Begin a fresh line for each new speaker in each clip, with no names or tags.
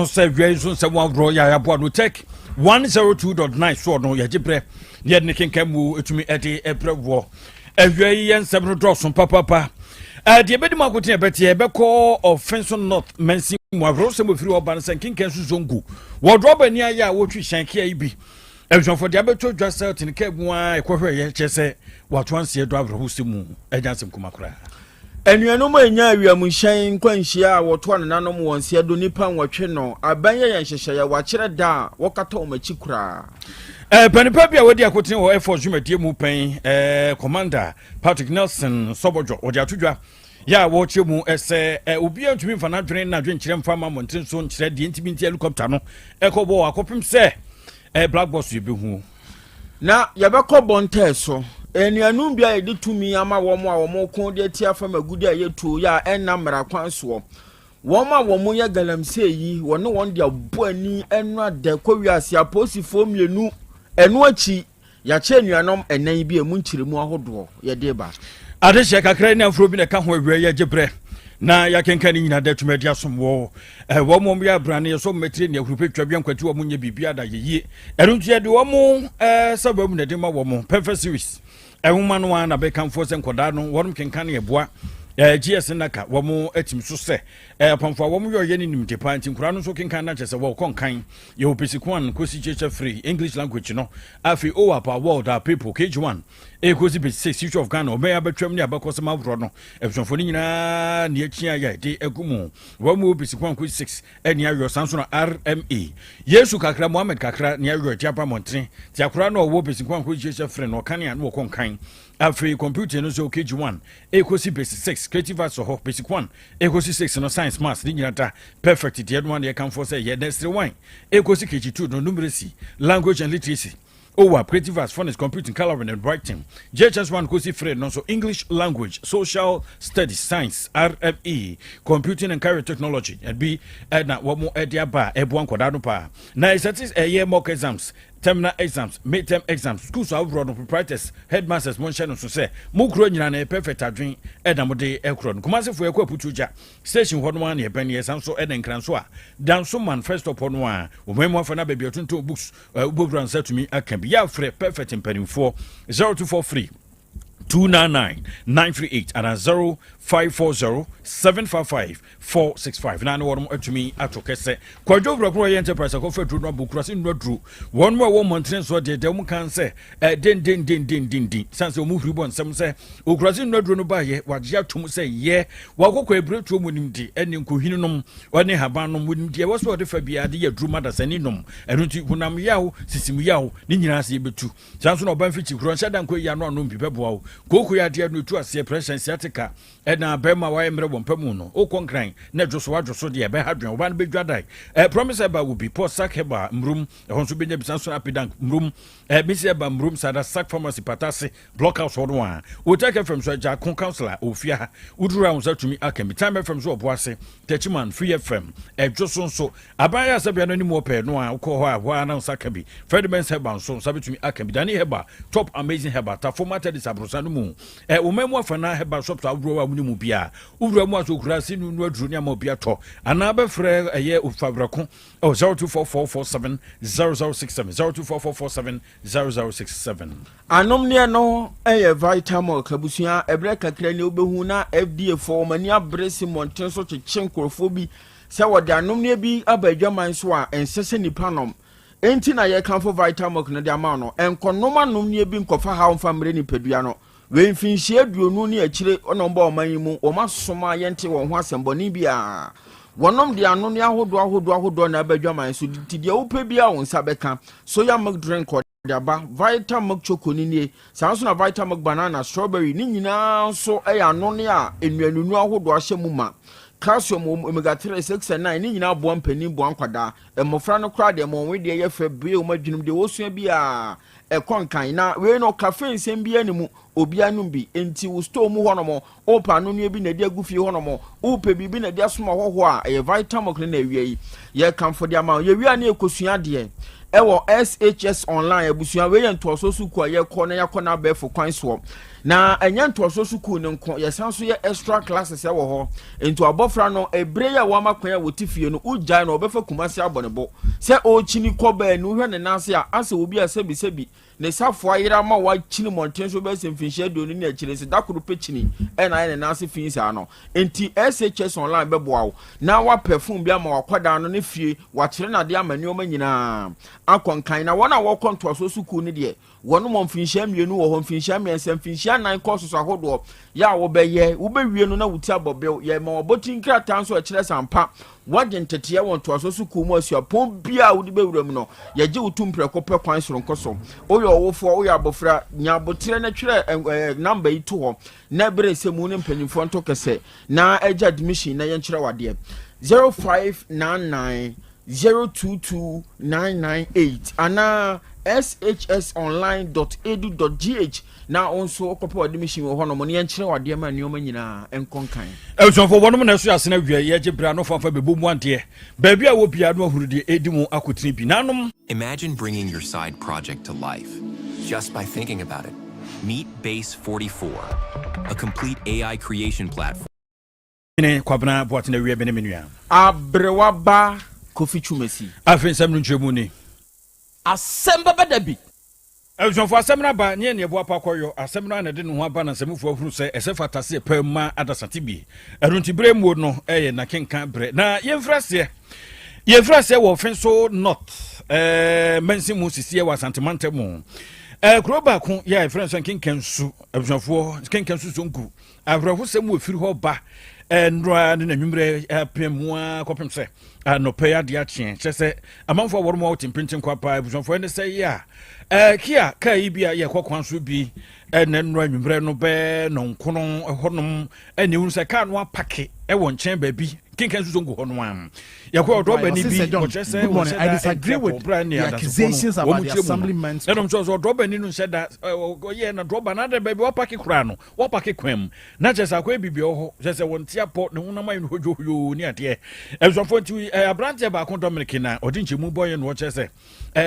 Sɛ wia yi nso nsɛm ahoroɔ yɛ a yɛaboa no Tech 102.9 soɔ no, yɛgye berɛ ne yɛde ne kenkan mu ɛtumi ɛde ɛbrɛ woɔ. Awia yi yɛ nsɛm no dɔɔso papapa. Deɛ ɛbɛdi mu akoten ɛbɛteɛ ɛbɛkɔ Ɔfenso North mansin mu. Awerɛho sɛm ofiri hɔ ba no sɛ nkenkan so zongo wɔdrɔba ani ayɛ a wɔtwi hyɛn kea yi bi abusuafoɔ deɛ abɛtɔ dwa sɛ ɔtene kaa mu a ɛkɔhwɛ yɛ kyerɛ sɛ wato anseɛ dɔ awerɛho sɛ mu ɛnya nsɛm kuma koraa.
Anuanom a ɛnya awiamuhyɛn nkwanhyia a wɔto anananom wɔn nseɛ do nnipa 8 no, aban yɛ yɛn nhyehyɛeɛ, wɔakyerɛ da a wɔkata wɔn akyi koraa.
Panipa bi a wadi akotene wɔ Air Force dwumadie mu pɛn, Commander Patrick Nelson Sɔbɔdwɔ, wɔde ato dwa yɛ a wɔrekyerɛ mu sɛ obiara ntumi mfa n'adwene na adwenkyerɛ mfa ma mmɔnten so nkyerɛ deɛ ntumi nti helicopter no ɛkɔbɔ akɔpem sɛ black box yɛbɛhu.
Na yɛbɛkɔ bɔntɛɛ so. Anuanom bi a yɛde tumi ama wɔn a wɔn ko de atia fam agudi a yɛtuo yɛ a ɛnna mmara kwan soɔ. Wɔn a wɔn yɛ galamsey yi, wɔne wɔn de abɔ ani ɛno ada kɔ wiase apolisifoɔ 2. Ɛno akyi, yɛakyɛ anuanom 4 bi a emu nkyerɛmu ahodoɔ yɛde ba.
Adehyɛ kakra ne afuro bi na ɛka ho. Awia yɛgye berɛ na yɛakenka ne nyina da tumi adi asom wɔ wɔn mo yɛ abrane yɛ so mmatire ne ahurupɛ twa bi ankwati wɔn nyɛ biribi ada yɛyie. Ɛno nti yɛde wɔn mo sɛ wɔn mu na ɛde ma wɔn mo Perfect Series ɛnwoma no a na bɛkamfoɔ sɛ nkɔdaa no wɔnom kenka ne ɛboa GS naka wɔn atim so sɛ apamfo a wɔn yɛ ɔyɛ ne nimde paa nti nkwadaa no nso kenkan na kyerɛ sɛ wɔkɔ nkan. Yɛwɔ basic 1 kɔsi kyerɛkyerɛ free English language no, afei OWAP, Our World Our People, KG1 ɛkɔsi basic 6, Future of Ghana, ɔbɛn abɛtwam ne abɛkɔsɛm ahoroɔ no. Abusuafoɔ no nyinaa ne akyi a yɛde agu mu wɔn mu basic 1 kɔsi 6 ɛne ayɔ san so na RMA Yesu kakra, Mohammed kakra ne ayɔ ɛde aba mmɔntene te akora no ɔwɔ basic 1 kɔsi kyerɛkyerɛ free no ɔkane a ne wɔkɔ nkan. Afei computer no nso, KG1 ɛkɔsi basic 6, creative arts wɔ hɔ, basic 1 ɛkɔsi 6 no science, maths ne nyina da perfect deɛ no a ne yɛkamfoɔ sɛ yɛ nursery 1 ɛkɔsi KG2 no numeracy, language and literacy, OWAP, creative arts, phonics, computing, coloring and writing. JHS 1 kosi 3 no so English language, social studies, science, RME, computing and career technology. Ɛbi ɛna wɔn ɛde aba a ɛboa nkwadaa no paa. Na ɛsɛ ɛyɛ mock exams, terminal exams, midterm exams, schools ahodoɔ no proprietors, headmasters, mo nhyɛ no so sɛ mo kuro nyinaa na ɛyɛ perfect adwen ɛna mo de ɛkorɔ no. Kumasefoɔ, ɛkɔ Aputu Gya station hɔ no a na ɛbɛn yɛ san so ɛna Nkran so a Danso Man first stop hɔ no a wɔn mu afa na baabi ɔtontɔn books wobɛwura nsa tumi aka bi. Yɛafrɛ Perfect mpanimfoɔ 0243 299 938 ana 0540 755 465 na ne wɔnom atumi ato kɛsɛ. Kwadwo Wurakorɔ yɛ enterprise akɔfa duro no abɔ kura sɛ nnura duro wɔn mu a ɛwɔ mmɔntene soɔ deɛ deɛ wɔn kan sɛ dendendendendenden san sɛ wɔn huri bɔ nsɛm sɛ okura sɛ nnura duro no baayɛ wagye atom sɛ yɛ wakɔkɔ ebiretuo mu nimde ɛne nkohini nom ɔne haban nom wɔnim deɛ ɛwɔ so ɔde fa biara de yɛ duro ma dasani nom. Ɛno nti honam yaw, sisim yaw ne nyinaa sɛ yɛbɛtu saa nso na ɔba mfikyi korɔ nhyɛ da nkɔ yi ano anom bi bɛboa wo. Kooko yɛ adeɛ no ɛtu aseɛ pressure, sciatica, ɛna bɛrima a wayɛ mmerɛ wɔ mpa mu no wokɔ Nkran na ɛdwo so wadwo so deɛ ɛbɛha dwen ɔba no bɛdwa dan. Promise ɛba wɔ bi Port Sack Heba mmurum ɛhɔ nso bɛnya bisa nso Apidank mmurum Misi ɛba mmurum Sada Sack Pharmacy Patase Block House hɔ no a Otak FM so agya ko councilor ofia ha woduru a wo nsa tumi aka bi. Time FM so ɔbo ase Techiman, Free FM ɛdwo so nso aban yɛ asɛbea no anim wɔ pɛɛ no a wokɔ hɔ a hɔ a na nsa ka bi. Fredimens Heba nso nsa bɛtumi aka bi. Dani Heba, Top Amazing Heba, Tafo Matadis aborosa no mu wɔma mu afana heba shops ahodoɔ a wone mu bia wowura mu a so okura ase no nu aduro ne ama obi atɔ anaa bɛfrɛ ɛyɛ ofabrɛko ɛwɔ 024447 0067, 024447 0067.
Anomneɛ no yɛ Vitamilk. Abusua, ɛberɛ kakra ni wobɛhu na FDA foɔ wɔn ani abere si mmɔnten so kyekye nkurɔfoɔ bi sɛ wɔde anomneɛ bi aba adwaman so a ɛnsɛ sɛ nipa nom. Enti na yɛkamfo Vitamilk no de ama no. Ɛnkɔnom anomneɛ bi nkɔfa haw mfa mmerɛ nipadua no. Wei mfinhyia 20 ne akyire ɔna ɔba ɔman yi mu, wɔn asom a yɛnte wɔn ho asɛmbɔne biara. Wɔnom de anonne ahodoɔ ahodoɔ ahodoɔ na aba adwaman so nti deɛ wopɛ biara wo nsa bɛka. Soya milk drink ɔde aba, Vita Milk Choco ne nie, saa nso na Vita Milk banana, strawberry ne nyinaa nso yɛ anonne a nnuanunu ahodoɔ ahyɛ mu ma. Calcium wɔ mu, omega 3, 6 and 9 ne nyinaa boa mpanin, boa nkwadaa. Mmɔfra no koraa deɛ ma wɔn wedeɛ yɛ fɛ bue wɔn adwenem deɛ wɔsua biara ɛkɔ nkan. Na wei no cafe nsɛm biara ne mu, obiara nom bi. Nti wo store mu hɔnom wopɛ anonneɛ bi na ɛde agu fie hɔnom, wopɛ biribi na ɛde asoma hɔhoɔ a, ɛyɛ Vitamilk no na awia yi yɛkamfo de ama wo. Yɛwia ne yɛkɔsua adeɛ ɛwɔ SHS Online. Abusua, wei yɛ ntoasoɔ sukuu a yɛkɔ na yɛakɔ no abɛɛfo kwan soɔ. Na ɛnyɛ ntoasoɔ sukuu no nko, yɛsan so yɛ extra classes wɔ hɔ. Nti abɔfra no, ɛberɛ yi a wɔama kwan a wɔte fie no, wogyae no ɔbɛfa Kumasi abɔ ne bo. Sɛ ɔrekyini kɔ baabi, wohwɛ ne nan ase a, asɛ obi a sɛbisɛbi ne safoa yera ma wakyini mmɔnten so bɛyɛ sɛ mfinhyia 20 ne akyire nso da koro pɛ kyini ɛna ayɛ ne nan ase fi saa no. Nti SHS Online bɛboa wo na wapɛ phone bi ama wakwadaa no ne fie, wakyerɛ no adeɛ ama nneɛma nyinaa akɔ nkan. Na wɔn a wɔkɔ ntoasoɔ sukuu no deɛ, wɔn wɔ mfinhyia 2 wɔ hɔ, mfinhyia 3, mfinhyia 4 courses ahodoɔ yɛ a wɔbɛyɛ, wobɛwie no na wuti abɔ bew. Yɛ ma wɔbɔti nkrataa nso ɛkyerɛ sampa wɔagye nteteɛ wɔ ntoasoɔ sukuu mu. Asuapɔn biara a wode bɛwura mu no, yɛgye wo to mprɛko pɛ kwan soronko so. Woyɛ ɔwofoɔ, woyɛ abɔfra, nya abotrɛ na twerɛ number yi to hɔ na ɛberɛ sɛ mu ne mpanyimfoɔ nto kɛsɛ na agya admission na yɛnkyerɛ wadeɛ: 0599 022 998 anaa shsonline.edu.gh na wo nso wokɔpɛ admission wɔ hɔnom na yɛnkyerɛ wadeɛ ma nneɔma nyinaa nkɔ nkan.
Abusuafoɔ, wɔnom na ɛso asena wia yɛgye berɛ ano fafa bɛbɔ mu adeɛ baabi a wɔ biara no ahunu deɛ ɛdi mu akotene bi nanom.
Imagine bringing your side project to life just by thinking about it. Meet Base 44, a complete AI creation platform.
Ne Kwabena Boatena awia bi ne me nua.
Aberewa ba Kofi Twumasi.
Afei nsɛm no nkyerɛmu ni.
Asɛm bɛba da bi.
Abusuafoɔ, asɛm no aba ne yɛ neɛboa pa kɔyɔ asɛm no a na ɛde ne ho aba na nsɛmufoɔ ahunu sɛ ɛsɛ fata sɛ yɛpɛ ma adasate bi. Ɛno nti berɛ muo no ɛyɛ nakenka berɛ na yɛmfiri aseɛ. Yɛmfiri aseɛ wɔ Offinso North mansin mu sisiɛ wɔ Asante mu. Kuro baako yɛ a yɛfrɛ no sɛ Nkenkansu. Abusuafoɔ, Nkenkansu Sonku, awerɛhosɛm wɔ firi hɔ ba nnora ne n'anwummerɛ apem mu a kɔpem sɛ anɔpɛ yi adeɛ akyeɛ, kyerɛ sɛ amanfoɔ a wɔnom a wɔte mpenten kwa paa. Abusuafoɔ, ne sɛ yɛ a kia kaa yi bi a yɛkɔ kwan so bi ɛna nnora anwummerɛ no bɛɛ nɔnkono hɔnom ɛne ehunu sɛ kaa no apark ɛwɔ nkyɛn baabi Nkenkan nso ngu hɔ no a yɛkɔ ɔdrɔbani bi wɔkyerɛ sɛ wɔhyɛ da ɛnti bra ne adansefoɔ no wɔn kyerɛ mu no ɛnum sɛ ɔdrɔbani no nhyɛ da ɔyɛ na drɔba no adɛ baabi wapark koraa no, wapark kwan mu na kyerɛ sɛ akɔyɛ biribi wɔ hɔ, kyerɛ sɛ wɔn ti apɔ ne honam ayɛ no hodwohodwo ne adeɛ. Abusuafoɔ, nti aberanteɛ baako Dominic na ɔde nkyɛmu bɔ yɛn no, wɔkyerɛ sɛ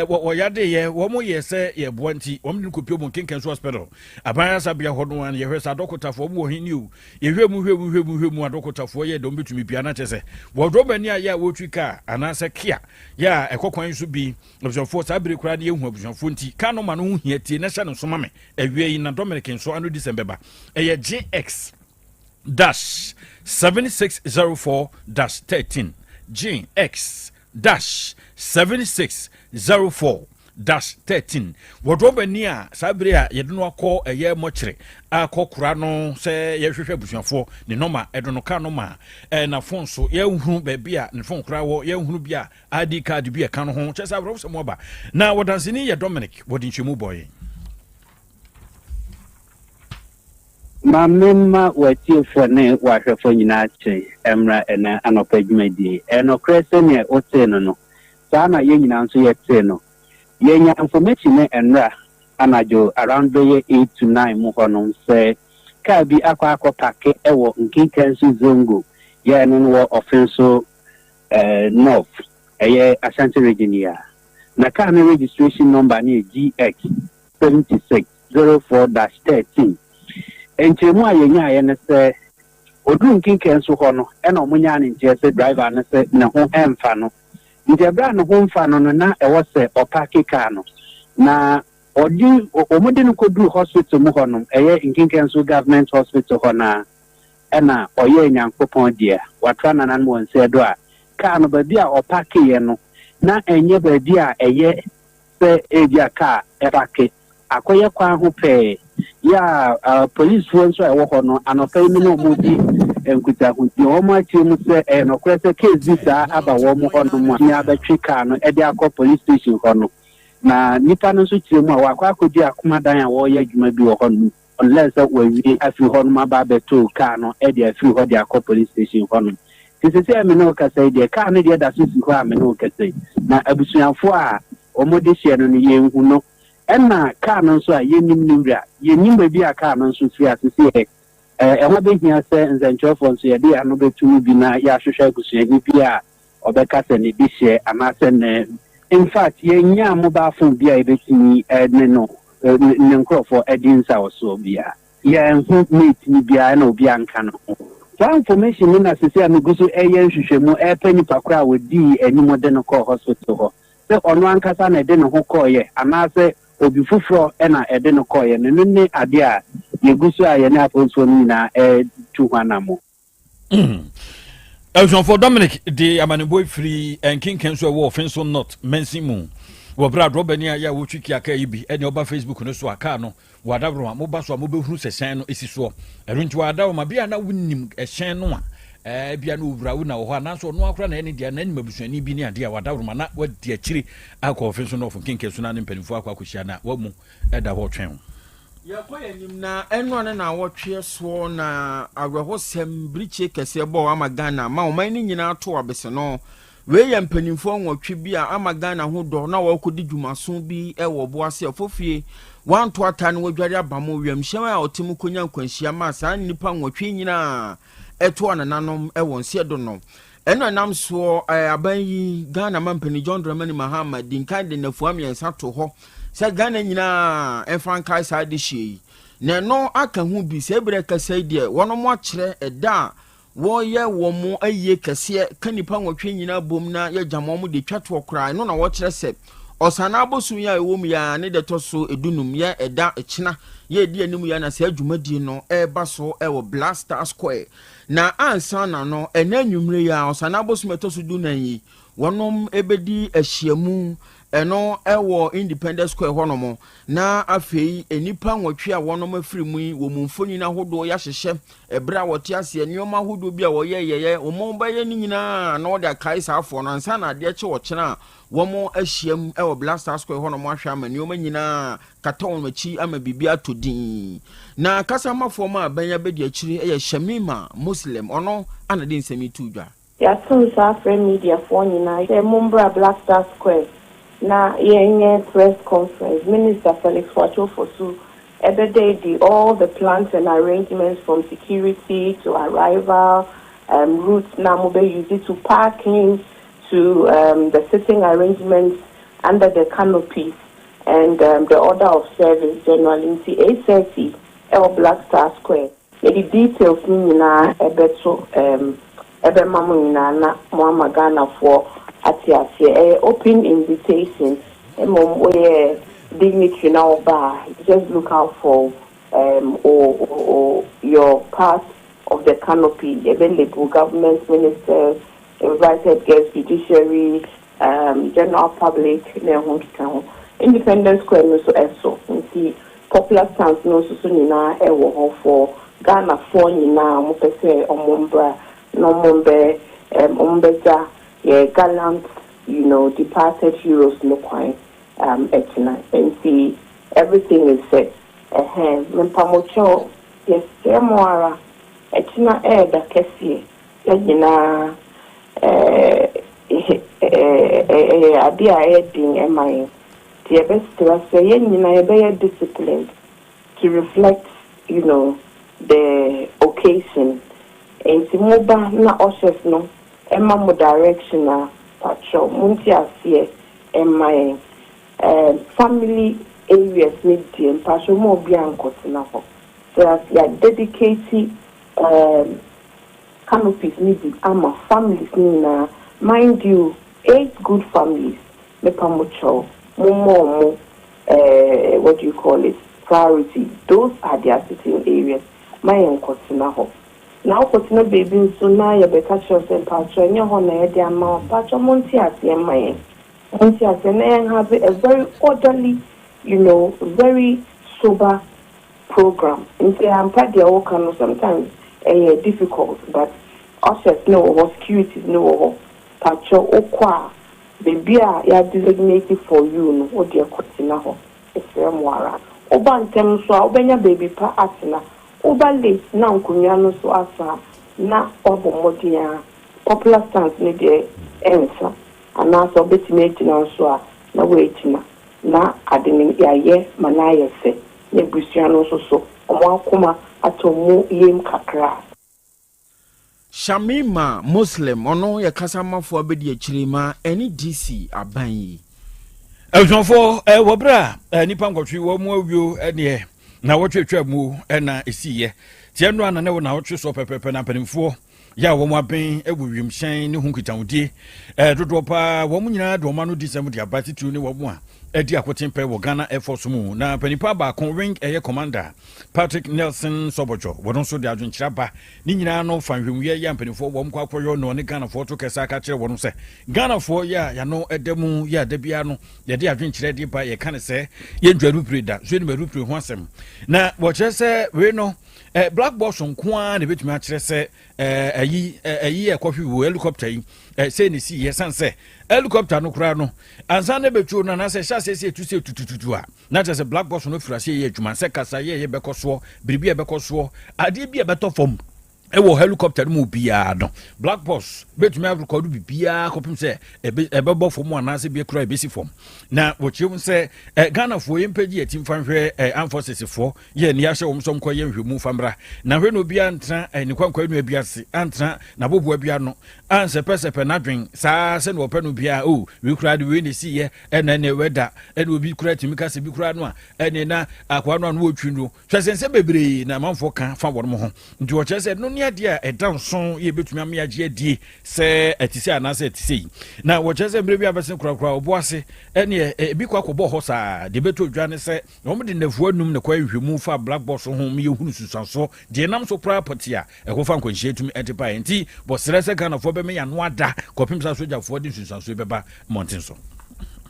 wɔyadeeɛ wɔn yɛ sɛ yɛboa nti wɔn de no kɔpie mu Nkenkan so hospital aban asabea hɔ no a yɛhwɛ sɛ adɔkotafoɔ wɔn wɔ he ni o. Yɛhwɛ mu, hwɛ mu, hwɛ mu, hwɛ mu, adɔkotafoɔ yɛ dɔm bɛtumi bia na kyerɛ sɛ wɔdrɔbani a yɛ a wɔtwi kaa anaasɛ kia yɛ a ɛkɔ kwan so bi. Abusuafoɔ, saa bere koraa ne yɛhu abusuafoɔ nti kaa no ma no ho hia tie na hyɛ no nso ma me awia yi na Dominic nso ano di sɛm bɛba. Ɛyɛ GX-7604-13, GX-7604-13. Wɔdrɔbani a saa bere a yɛde no akɔ ɛyɛ mɔkyere akɔ kora no sɛ yɛhwehwɛ abusuafoɔ ne nɔma ɛdo no kaa nɔma ɛna phone so yɛnhunu baabi a ne phone koraa wɔ, yɛnhunu bi a ID card bi ɛka no ho, kyerɛ sɛ awerɛwo sɛ mu aba na wɔdanseni yɛ Dominic, wɔde nkyɛmu bɔ yɛn.
Ma memma w'atiefoɔ ne w'ahwɛfoɔ nyinaa kye mmra ɛnɛ anɔpa dwumadie. Ɛnokorɛ, sɛnea wotee no, saa na yɛn nyinaa nso yɛtee no. Yɛnya information ne nnora anadwo around bɛyɛ 8 to 9 mu hɔnom sɛ kaa bi akɔ park ɛwɔ Nkenkansu Zongo yɛn no wɔ Ɔfenso North, ɛyɛ Ashanti Region yi a, na kaa no registration number no yɛ GX 7604-13. Nkyerɛmu a yɛnyaeɛ no sɛ oduru Nkenkansu hɔ no, ɛna ɔmo nyaa ne nkyerɛ sɛ driver no sɛ ne ho ɛmfa no. Nti ɛberɛ a ne ho mfa no, na ɛwɔ sɛ ɔpark kaa no na ɔde ɔmo de no kɔduru hospital mu hɔnom, ɛyɛ Nkenkansu Government Hospital hɔ na ɛna ɔyɛɛ Nyankopɔn deɛ watra nananom wɔ nsɛ do a kaa no baabi a ɔparkeeɛ no na ɛnyɛ baabi a ɛyɛ sɛ ebi a kaa ɛpark akɔyɛ kwan ho pɛɛ yɛ a polisifoɔ nso a ɛwɔ hɔ no anɔpa yi mi na wɔn di nkitahodie, wɔn akyerɛ mu sɛ ɛyɛ nɔkorɛ sɛ case bi saa aba wɔn hɔ nom a ní abɛtwe kaa no ɛde akɔ police station hɔ no, na nipa no nso kyerɛ mu a wakɔ akɔdi akomadan a wɔreyɛ adwuma bi wɔ hɔ nom, unless sɛ wɔawie afiri hɔ nom aba abɛto kaa no ɛde afiri hɔ de akɔ police station hɔ nom. Te sɛ me ne wo kasa yi deɛ, kaa no deɛ da so si hɔ a me ne wo kasa yi, na abusuafoɔ a wɔn de hyɛ no yɛnhu no, ɛna kaa no nso a yɛnim no wura, yɛnim baabi a kaa no nso firi ase sɛ ɛɛ ɛho bɛhia sɛ nsɛntwerɛfoɔ nso yɛde ano bɛtu mu bi na yɛahwehwɛ abusuani bi a ɔbɛka sɛ ne de hyɛ anaasɛ ne, in fact, yɛnya mobile phone bi a yɛbɛtumi ne no ne nkurɔfoɔ adi nsa wɔ soɔ biara. Yɛnhu mate no biara na obi anka ne ho. Saa information no na sesei a megu so ɛyɛ nhwehwɛmu ɛrepɛ nipa korɔ a wɔdii anim de no kɔɔ hospital hɔ. Sɛ ɔno ankasa na ɛde ne ho kɔeɛ anaasɛ obi foforɔ na ɛde no kɔeɛ no, ɛno ne adeɛ a yɛgu so a yɛne apolisifoɔ no nyinaa retu ho anammɔn.
Abusuafoɔ Dominic de amanebɔ firi nkenken so ɛwɔ Offinso North mansin mu wɔ berɛ a drɔbani a yɛ a wɔtwi kia kaa yi bi ɛne ɔba Facebook no so a kaa no wɔ adaworoma moba so a mobɛhunu sɛ hyɛn no ɛsi soɔ. Ɛno nti wɔ adaworoma bi a na wonim ɛhyɛn no a bia na owura wo na wɔ hɔ anaasɛ ɔno akora na ɛne deɛ na anim abusuani bi ne adeɛ a wɔ adaworoma na wadi akyire akɔ Offinso North nkenken so na ne mpanimfoɔ akɔ akɔhyia na wamu ɛda hɔ twɛn wo.
Yɛkɔ yɛn anim na ɛno ne naawɔtweɛ soɔ na awerɛhosɛm birikyie kɛseɛ bɔɔ ama Ghana ma ɔman no nyinaa too abeseno. Wei yɛ mpanimfoɔ nwɔtwe bi a ama Ghana ho dɔ na wɔrekɔdi dwumaso bi wɔ Ɔboase Afofie. Wɔanto ata na wɔadware aba mo wiemhyɛn a ɔte mu kɔnya nkwanhyia maa saa nnipa nwɔtwe yi nyinaa ɛto anananom wɔ nseɛ do no. Ɛno ɛnam soɔ aban yi Ghana mampanin John Dramani Mahama di nkan de nnafua mmiɛnsa to hɔ sɛ Ghana nyinaa mfa nkae saa adehyeɛ yi. Na ɛno aka ho bi, sɛ berɛ kasa yi deɛ, wɔnom akyerɛ ɛda a wɔyɛ wɔn ayie kɛseɛ ka nnipa nwɔtwe nyinaa bom na yɛgyam wɔn de twa toɔ koraa. Ɛno na wɔkyerɛ sɛ Ɔsanaa bosom yi a ɛwɔ mu yi ara ne da ɛtɔ so dunum yɛ ɛda kyena yɛ ɛdi anim yi ara na saa dwumadie no ɛreba so wɔ Black Star Square. Na ansa na no, ɛnɛ anwummere yi ara, Ɔsanaa bosom ɛtɔ so dunan yi, wɔnom ɛbɛdi ahyiamu ɛno ɛwɔ Independence Square hɔnom. Na afei nnipa nwɔtwe a wɔnom afiri mu yi, wɔn mu mfonini ahodoɔ yɛahyehyɛ ɛberɛ a wɔte aseɛ, nneɛma ahodoɔ bi a wɔyɛyɛyɛ, wɔn bɛyɛ ne nyinaa na wɔde akae saa afoɔ no ansa na adeɛ kye ɔkyena a wɔahyiam wɔ Black Star Square hɔnom ahwɛ ama nneɛma nyinaa kata wɔn akyi ama biribi atɔ dinn. Na kasamafoɔ ma abɛn abɛdi akyire yɛ Shamima Muslim, ɔno ana de nsɛm yi too dwa.
Yɛato nsa afrɛ mediafoɔ nyinaa sɛ mombra Black Star Square na yɛnyɛ press conference. Minister Felix Kwakye Ofosu bɛda adi all the plans and arrangements from security to arrival, routes na mobɛ use to parking to um the sitting arrangements under the canopies and um the order of service generally nti 8:30 ɛwɔ Black Star Square. Mede details no nyinaa ɛbɛto um ɛbɛma mo nyinaa na mo ama Ghanafoɔ ate aseɛ. Ɛyɛ open invitation mmom woyɛ dignitary na woba a just look out for um o o o your part of the canopy. Yɛbɛ label government ministers, Invited guests, judiciary, um, general public na ɛho nkeka ho. Independence Square no nso ɛso nti popular stands no nso so nyinaa ɛwɔ hɔ for Ghanafoɔ nyinaa a wɔpɛ sɛ wɔn mbra na wɔn bɛ um, wɔn bɛgya yɛ gallant you know departed heroes no kwan um, ɛkyena. Nti everything is set. Ɛhɛn, mempamokyɛw, yɛsrɛ mo ara, ɛkyena ɛyɛ da kɛseɛ. Yɛn nyinaa, ɛyɛ adeɛ a ɛyɛ den ma yɛn. Nti yɛbɛsrɛ sɛ yɛn nyinaa yɛbɛyɛ disciplined to reflect you know the occasion. Nti moba na ushers no ma mo direction a, patrɔ monte aseɛ mma yɛn. Family areas no deɛ mpakyɛw mma obiara nkɔtena hɔ. Sɛ yɛ dedicate canopies no bi ama families no nyinaa, mind you eight good families mepa mo kyɛw mo mmɔ ɔmo eh what do you call it priority, those are their sitting areas ma yɛn nkɔ tena hɔ. Na wokɔ tena baabi nso na yɛbɛka kyerɛ wo sɛ mpakyɛw ɛnyɛ hɔ na yɛde ama wo, mpakyɛw mo nte aseɛ mma yɛn, mo nte aseɛ na yɛn have a very orderly you know very sober program nti ampa deɛ woka no sometimes ɛyɛ difficult but ushers no wɔ hɔ securities no wɔ hɔ pakyɛw wokɔ a baabi a yɛ designate for you no wodeɛ kɔ tena hɔ mesrɛ mo ara woba ntɛm nso a wobɛnya baabi pa atena woba late na nkonnwa no nso asa a na wabɔ mmɔden a popular stands no deɛ ɛnsa anaasɛ wobɛtumi agyina nso a na woagyina na ade no yɛayɛ ma no ayɛ fɛ. N'abusua no nso so, wɔn akoma atɔ wɔn yam kakra.
Shamima Muslim, ɔno yɛ kasamafoɔ abadiakyire ma ɛne DC aban yi.
Abusuafoɔ, wɔ berɛ a nnipa nkɔtwe wɔn mu awuo deɛ, Na wɔtwetwa mu ɛna ɛsiiɛ tiɛ no ana ne wo na wotwe soɔ pɛpɛpɛ. Na mpanimfoɔ yɛ a wɔn aben wɔ wiemhyɛn ne ho nkitahodie dodoɔ paa, wɔn nyinaa de wɔn ano di sɛm de aba, titiriw ne wɔn a adi akoten pɛ wɔ Ghana Air Force mu. Na panipa baako, Wing ɛyɛ Commander Patrick Nelson Sɔbɔdwɔ, wɔn nso de adwenkyerɛ aba. Ne nyinaa no fa nhwɛmuyɛ yɛ a mpanimfoɔ wɔn kɔ akɔyɔ na ɔne Ghanafoɔ to kɛse aka kyerɛ wɔn sɛ Ghanafoɔ yɛ a yɛano ɛda mu yɛ a da biara no yɛde adwenkyerɛ de ba. Yɛka ne sɛ yɛndwa arupire da so yɛnim arupire ho asɛm. Na wɔkyerɛ sɛ wei no black box nko ara na ebɛtumi akyerɛ sɛ ɛyi ɛyi ɛkɔhwe wɔ helicopter yi sɛ ne si yɛ san sɛ helicopter no koraa no ansa na ɛbɛtuo no anaasɛ ɛhyɛ aseɛ sɛ ɛtu sɛ tutututu a, na kyerɛ sɛ black box no firi aseɛ yɛ adwuma sɛ kasa yɛ bɛkɔ soɔ, biribi a ɛbɛkɔ soɔ, adeɛ bi a ɛbɛtɔ fam ɛwɔ helicopter no mu biara no, black box bɛtumi arekɔdo biribiara kɔpem sɛ ɛbɛbɔ fam anaasɛ bi kora ɛbɛsi fam. Na wɔkyerɛ mu sɛ Ghanafoɔ yɛmpɛgye yɛti mfa nhwɛ armed forces foɔ yɛ ne yɛahyɛ wɔn sɛ nkɔyɛ nhwɛmu fa mmra. Na hwɛ no, obiara ntena ne kwankwa nua bi ase, antena n'aboboa bi ano, ansɛpɛsɛpɛ n'adwen saa sɛne wɔpɛ no biara o. Wei koraa de wei na ɛsiiɛ, ɛna ɛne wɛda ɛna obi koraa tumi ka sɛ bi koraa no a ɛne na akoa no a no wɔtwi no hwɛ sɛ nsɛm bebree na amanfoɔ ka fa wɔn ho. Nti wɔkyerɛ sɛ no ne adeɛ a ɛda nso yɛ bɛtumi ame agye adie sɛ ɛte sɛ anaasɛ ɛte sɛ yi. Na wɔkyerɛ sɛ mmerɛ bi abɛsen korakora ɔbo ase ɛneɛ ebi kɔ akɔbɔ hɔ saa deɛ bɛtɔ dwa ne sɛ wɔn de nnafua num ne kɔ ahwehwɛmu fa black box ho ma yɛhunu susuasoɔ deɛ nam so koraa pɔte a ɛkɔfa nkwanhyia tumi ɛde baeɛ. Nti wɔsrɛ sɛ Ghanafoɔ bɛmɛ yɛano ada kɔpem sɛ asogyafoɔ de nsunsuansoɔ bɛba mmɔnten so.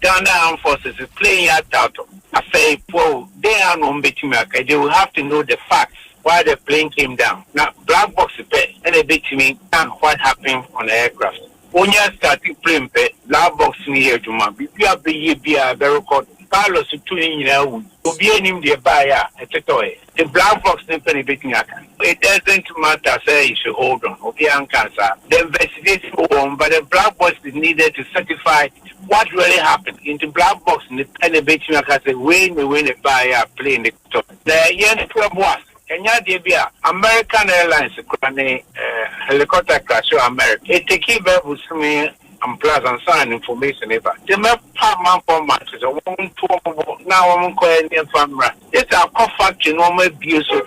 Ghana Armed Forces plane ataato afei po den a na wɔn bɛtumi aka, they will have to know the facts why the plane came down. Na black box pɛ ɛna ebɛtumi ka what happened on the aircraft. Wonya starting plane pɛ, black box no yɛ adwuma, biribi a bɛyɛ biara bɛ record. Pilot tu ne nyinaa wu, obi anim deɛ baeɛ a ɛtetɔɛ. The black box ne pɛ na ebɛtumi aka. It doesn't matter say you should hold on, obi anka saa. The investigation go on, but the black box is needed to certify what really happened. Nti black box ne pɛ na ebɛtumi aka sɛ wei ne wei ne baeɛ a plane ne tɔ. Na yɛn to bo ase, ɛnyɛ adeɛ bi a American Airlines kora ne helicopter crash wɔ America, eteki bɛɛ bosome and plus ansa na information eba. Nti mɛpa amanfoɔ ma kyerɛ sɛ wɔn nto wɔn bo na wɔn nkɔ nneɛma mmra yɛsɛ akɔ factory na wɔn abie so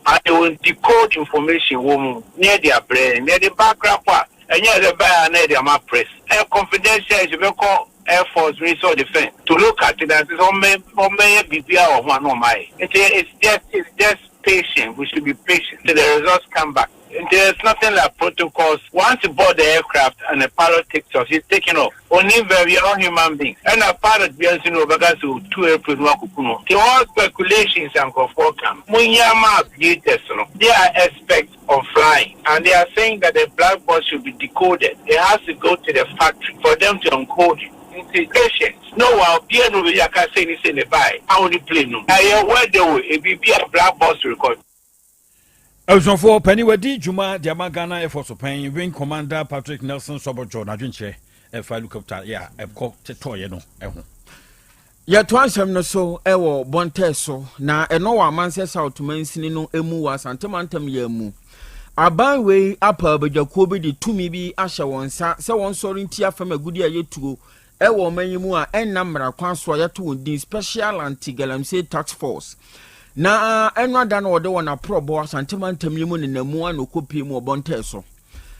and they will decode information wɔ mu ne yɛde abrɛ ne yɛde ba akora po a ɛnyɛ yɛde ba a na yɛde ama press. Ɛyɛ confidential, ɛsɛ bɛkɔ Air Force, Ministry of Defence to look at it and say wɔn wɔn biribi a wɔ ho a na wɔn ayɛ. Nti it's just patient. We should be patient till the results come back. And there's nothing like protocols. Once you board the aircraft and the pilot takes off, he's taking off. Only very all human beings. And a pilot be no because two airplane no. The all speculations and come. Munyama aviators, no. They are experts on flying. And they are saying that the black box should be decoded. It has to go to the factory for them to encode it. Nti patient no wa obiara no bɛyi aka sɛ ne sɛ ne bae a wɔne plane no ɛyɛ wɛde wo ebi bi a black box record.
Abusuafoɔ, pani wadi dwuma de ama Ghana Air Force pɛn, Wing Commander Patrick Nelson Sɔbɔdwɔ, n'adwenkyerɛ ɛfa helicopter yɛ a ɛkɔ tetɔɔyɛ no ɛho.
Yɛto asɛm no so ɛwɔ bɔntɛ so na ɛno wɔ Amansɛ South mansini no mu wɔ Asantemantam yɛ mu. Aban wei apa abadwakuo bi de tumi bi ahyɛ wɔn nsa sɛ wɔn sɔre ntia fam agudi a yɛtuo ɛwɔ ɔman yi mu a ɛnna mmara kwan so a yɛto wɔn din Special Anti Galamsey Task Force. Na ɛno ada no wɔde wɔn aporɔbɔ Asantemantam yi mu nenamu ana ɔkɔpie mu wɔ bɔntɛ so.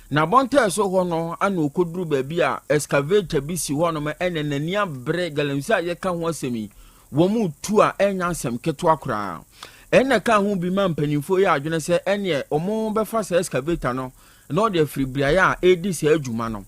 Na bɔntɛ so hɔ no ana ɔkɔduru baabi a excavator bi si hɔnom, ɛna n'ani abere galamsey a yɛka ho asɛm yi wɔn mu tu a ɛnya asɛm ketewa koraa. Ɛna ka ho bi ma mpanimfoɔ yi adwene sɛ ɛneɛ wɔn bɛfa saa excavator no na ɔde afiri beaeɛ a ɛredi saa adwuma no.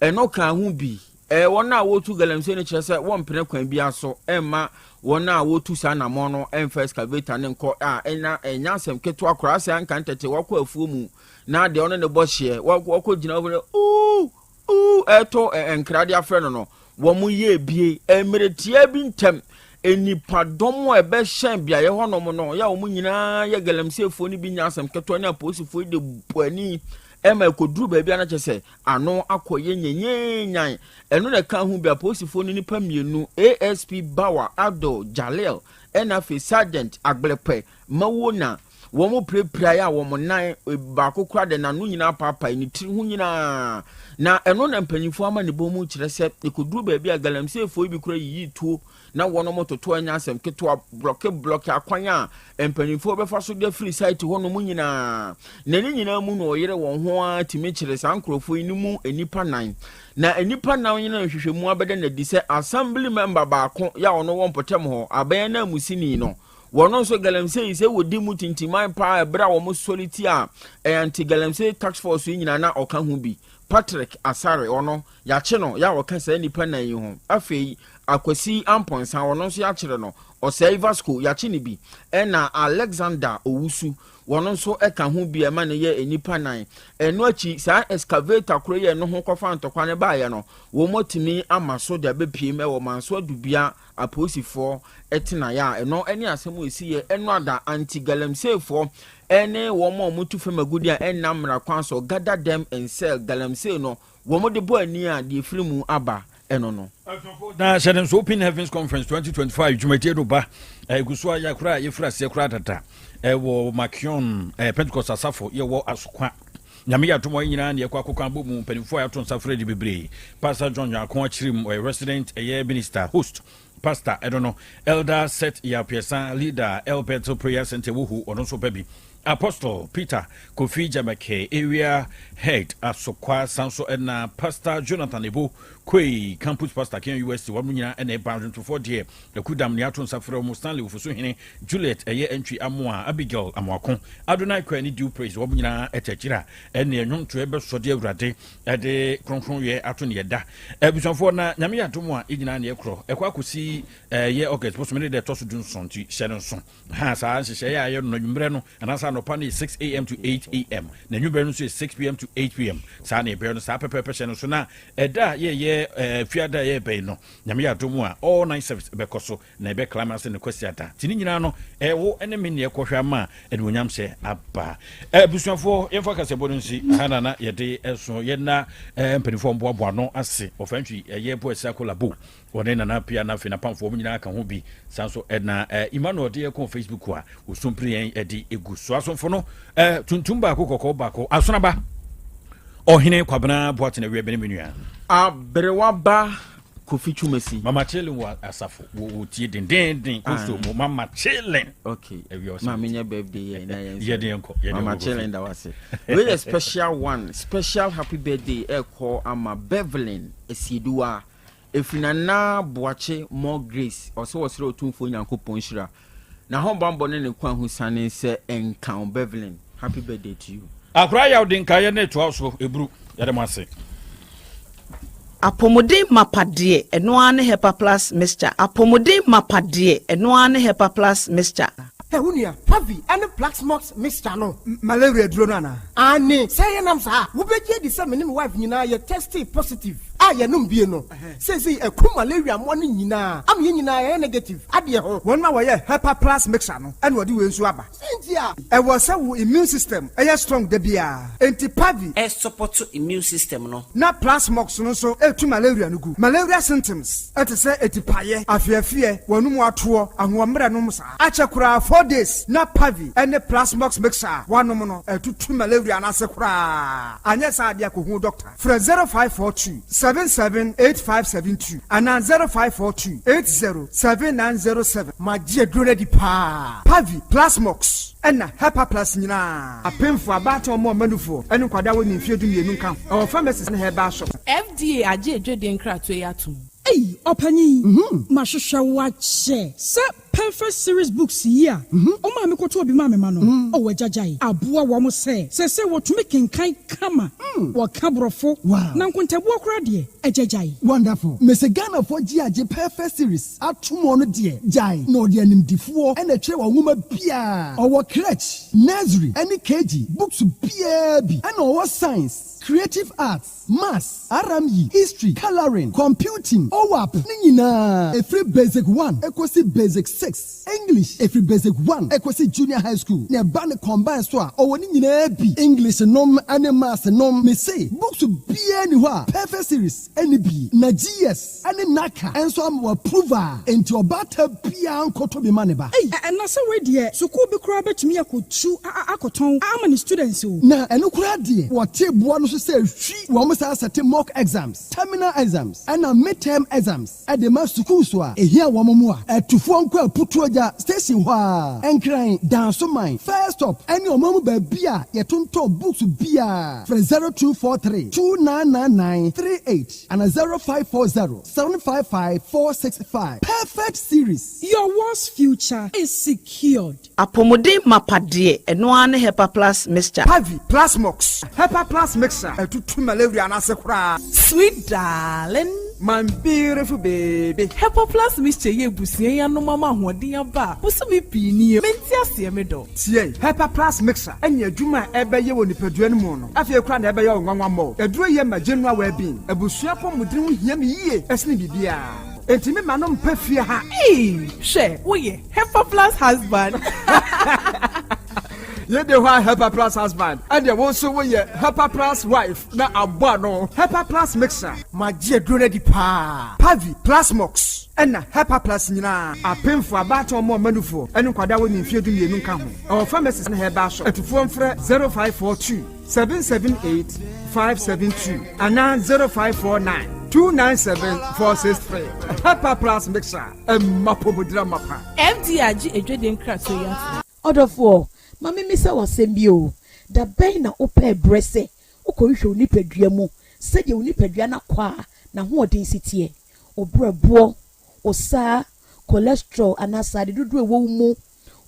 Ɛno ka ho bi wɔn a wɔtu galamsey no kyerɛ sɛ wɔmpene kwan bi so ɛmma wɔn a wɔtu saa anammɔn no ɛmfa excavator ne nkɔ a ɛnya ɛnya asɛm ketewa koraa. Sɛ anka ntɛtɛ wakɔ afuo mu na deɛ ɔno ne bɔ hyeɛ wakɔ gyina hɔ uu uu ɛto nkra de afrɛ no, wɔn yɛ ebie mmerɛ tia bi ntɛm nipadɔm a ɛbɛhyɛn beaeɛ hɔnom no yɛ a wɔn nyinaa yɛ galamseyfoɔ no bi nya asɛm ketewa ne apolisifoɔ yi de bɔ ani ɛma ɛkɔduru baabi a na kyerɛ sɛ ano akɔyɛ nyenyenyan. Ɛno na ɛka ho bi apolisifoɔ no nipa mmienu, ASP Bawa Abdul Jalil ɛna afei Sergeant Agblepɛ Mawona, wɔn pirapira a wɔn nan baako kora de n'ano nyinaa paapae, ne tiri ho nyinaa. Na ɛno na mpanyinfoɔ amanebɔ mu kyerɛ sɛ ɛkɔduru baabi a galamseyfoɔ yi bi koraa yiyi tuo na wɔnom toto ɛnyɛ asɛm ketewa blɔke blɔke akwan a mpanyinfoɔ bɛfa so de afiri site hɔ nom nyinaa. Na ne nyinaa mu na wɔyere wɔn ho ara tumi kyere saa nkurɔfoɔ yi no mu nnipa nan. Na nnipa nan yi na nhwehwɛmu abɛda no adi sɛ assembly member baako yɛ a ɔno wɔ mpɔtam hɔ, abɛn ananmusini no, wɔn nso galamsey sɛ wɔdi mu tintiman paa ɛberɛ a wɔn sɔre tia anti-galamsey task force yi nyinaa na ɔka ho bi. Patrick Asare, ɔno, yɛakye no, yɛ a ɔka saa nnipa nan yi ho. Afei, Akwasi Amponsah, ɔno nso yɛakyere no. Osei Vasco, yɛakye no bi. Ɛna Alexander Owusu, wɔn nso ka ho bi a ɛma no yɛ nnipa nan. Ɛno akyi, saa excavator koro yi a ɛno ho kɔfa ntɔkwa no baeɛ no, wɔatumi ama so de abɛpiem wɔ Manso Adubia apolisifoɔ tenaeɛ a ɛno ne asɛm a ɛsiiɛ ɛno ada anti-galamseyfoɔ ne wɔn a wɔtu fam agudeɛ a ɛnna mmara kwan so gather them and sell galamsey no wɔn de bɔ ani a deɛ ɛfiri mu aba ɛno no.
Na hyɛ no nso Open Heavens Conference 2025 dwumadie no ba ɛgu so a yɛakora a yɛfiri aseɛ koraa dada ɛwɔ Makion Pentecost asafo yɛwɔ Asokwa. Nyame yɛ adom a yɛn nyinaa ne yɛkɔ akɔka abɔ mu mpanimfoɔ a yɛato nsa frɛ de bebree. Pastor John Nyarko Akyirim ɔyɛ resident ɛyɛ minister host pastor ɛno no Elder Seth Yapiesa leader El Bethel Prayer Center wɔ Hu ɔno nso ba bi. Apostle Peter Kofi Gyamake area head Asokwa san so ɛna Pastor Jonathan Ebo Kwei campus pastor Kenya UST wɔn nyinaa ɛna ɛba adwontofoɔ deɛ Akudam ne ato nsa frɛ wɔn Stanley Ofosuhene Juliet ɛyɛ Antwi Amoah Abigail Amoako Adonai Kwai ne Dew Praise wɔn nyinaa ɛte akyire a ɛne nnwomtoɛ bɛsɔ de Awurade ɛde kronkronyɛ ato ne ɛda abusuafoɔ na Nyame yɛ adom a yɛn nyinaa ne ɛkorɔ ɛkɔ akɔsi ɛyɛ August bosome ne deɛ ɛtɔ so dunson nti hyɛ no nso ha saa nhyehyɛeɛ a ɛyɛ no anwummerɛ no anaasɛ anɔpa no yɛ 6am to 8am na anwummerɛ no nso yɛ 6pm to 8pm saa na ɛbɛyɛ no saa pɛpɛɛpɛ hyɛ no so na ɛda a yɛyɛ fiada a yɛbɛn no Nyame yɛ adom a all night service bɛkɔ so na ɛbɛ climax no Kwasiada nti ne nyinaa no ɛyɛ wo ne me neɛ kɔhwɛ ama animuonyam hyɛ aba. Abusuafoɔ yɛmfa kasɛbɔ no nsi ha na na yɛde ɛso yɛna mpanimfoɔ mboaboa no ase wɔfa ntwi ɛyɛ bo ɛsɛ akola bo wɔne nana pia na afei napamfoɔ wɔn nyinaa ka ho bi san so ɛna Emmanuel de yɛkɔ Facebook a wɔsumpere yɛn ɛde egu so asomfo no tuntum baako kɔkɔɔ baako asonaba ɔhene Kwabena Boateng awia bɛne me nua.
Aberewa ba Kofi Twumasi.
Mama Chilling wɔ asafo wɔ wɔ tie dendenden kosto mu Mama Chilling.
Okay. Awia ɔsɛ. Maame nya birthday yɛ na yɛn.
Yɛ de yɛn kɔ.
Mama Chilling da wase. Wei yɛ special one special happy birthday ɛkɔ ama Bevelyn Asieduwa. Ɛfiri Nana Boakye More Grace ɔsɛ wɔsrɛ Otumfoɔ Nyankopɔn nhyira N'ahobanbɔ ne ne kwan ho siane sɛ nka wo Bevelyn happy birthday to you.
Akora yaw de nkaeɛ no retoa so eburu yɛda mo ase.
Apɔmuden mapa deɛ, ɛno ara ne Hepa Plus Mixture. Apɔmuden mapa deɛ, ɛno ara ne Hepa Plus Mixture.
Hɛ wo nua, Pavi ne Plaxmox mixture no,
malaria aduro no anaa?
Aane, sɛ ɛyɛ nam saa a, wobɛgye adi sɛ me ne me wife nyinaa yɛ testee positive a yɛnom bie no. Seesei aku malaria mmoa no nyinaa ama yɛn nyinaa yɛayɛ negative adeɛ ho.
Wɔn a wɔyɛ Hepa Plus mixture no na wɔde wei nso aba.
Sɛn nti a?
Ɛwɔ sɛ wo immune system yɛ strong da biara, enti Pavi.
Ɛsupɔto immune system no.
Na Plasmox no nso tu malaria no gu. Malaria symptoms te sɛ atipaeɛ, afeafeɛ, w'anum atoɔ, ahoɔmmerɛ nom saa. Akyɛ koraa 4 days na Pavi ne Plasmox mixture a woanom no atutu malaria no ase koraa. Anyɛ saa deɛ a kɔhu doctor. Frɛ 0542 77 8572 anaa 0542 80 7907.
Magye aduro no adi paa.
Pavi, Plasmox, ɛna Hepaplus nyinaa. Apemfo, abaatan, wɔn a wɔma nufoɔ, ne nkwadaa a wɔnnii mfeɛ 12 nka ho. Ɛwɔ pharmacies ne herbal shops.
FDA agye adwadie nkratoɔ yi atom.
Ei ɔpanyin, mahwehwɛ wo akyɛ. Sɛ Perfect Series Books yi a wo maame kɔtɔɔ bi maa me ma no, oh agyagyae, aboa wɔn sɛ seesei wɔtumi kenkan kama, wɔka Borɔfo, na nkontabuo koraa deɛ, agyagyae.
Wonderful. Mese Ghanafoɔ gye agye Perfect Series atom ɔno deɛ gyae na ɔde animdifoɔ na ɛtwerɛ wɔn nwoma biara. Ɔwɔ crèche, nursery ɛne KG books biara bi ɛna ɔwɔ science, creative arts, maths, RME, history, colouring, computing, OWAP ne nyinaa ɛfiri basic one ɛkɔsi basic. 6, English, ɛfiri Basic 1 ɛkɔsi Junior High School, na ɛba ne combine so a, ɔwɔ ne nyinaa bi, English nom ne Maths nom. Mese, books biara nni hɔ a Perfect Series nni bi, na GS ne NaCCA nso ama wɔ approve a, enti ɔbaatan biara nkɔtɔ bi ma ne ba.
Ei, na sɛ wei deɛ, sukuu bi koraa bɛtumi akɔtu akɔtɔn ama ne students o.
Na ɛno koraa deɛ, wɔte boɔ no so sɛ hwi. Wɔn saa sɛte mock exams, terminal exams, ɛna midterm exams ɛde ma sukuu so a ehia wɔn mu a ɛtufoɔ nkɔ Aputuogya station hɔ a, Nkran, Dansoman first stop, ɛne ɔman mu baabi a yɛtontɔn books biara. Frɛ 0243 2999 38 ana 0540 755 465. Perfect Series.
Your world's future is secured.
Apɔmuden mapa deɛ, ɛno ara ne Hepa Plus Mixture.
Pavi, Plasmox, Hepa Plus Mixture ɛtutu malaria n'ase koraa.
Sweet darling.
My beautiful baby.
Hepa Plus Mixture yɛ ebusua yi anom ama ahoɔden aba a bosome pii nie mente aseɛ me dɔ.
Tie, Hepa Plus Mixture ɛne adwuma a ɛbɛyɛ wɔ nipadua no mu no, afei koraa na ɛbɛyɛ wo nwanwa mmɔ. Aduro yɛ ma general well-being. Abusua pɔmuden ho hia me yie ɛsene biribiara. Enti me ma no mpɛ fie ha.
Ee, hwɛ, woyɛ Hepa Plus husband.
Yɛde hɔ a Hepa Plus husband, ɛdeɛ wo nso woyɛ Hepa Plus wife na abɔ ano. Hepa Plus Mixture. Magye aduro no adi paa. Pavi, Plasmox ɛna Hepa Plus nyinaa. Apemfo, abaatan, ɔmo ɔmanufoɔ ɛne nkwadaa wɔ ne mfeɛ 12 nka ho. Ɛwɔ pharmacies ne herbal shop. Atufoɔ mfrɛ 0542 778 572 anaa 0549 297 463. Hepa Plus Mixture, ɛmma pomodira mapa.
FDA agye edwadie nkratoɔ yi ato.
Ɔdɔfoɔ, ma memisa w'asɛm bi o. Da bɛn na wopɛɛ berɛ sɛ wokɔhwehwɛ wo nipadua mu sɛdeɛ wo nipadua no akɔ a n'ahoɔden si teɛ? Wo berɛboɔ, wo saa, cholesterol anaa sade dodoɔ ɛwɔ wo mu,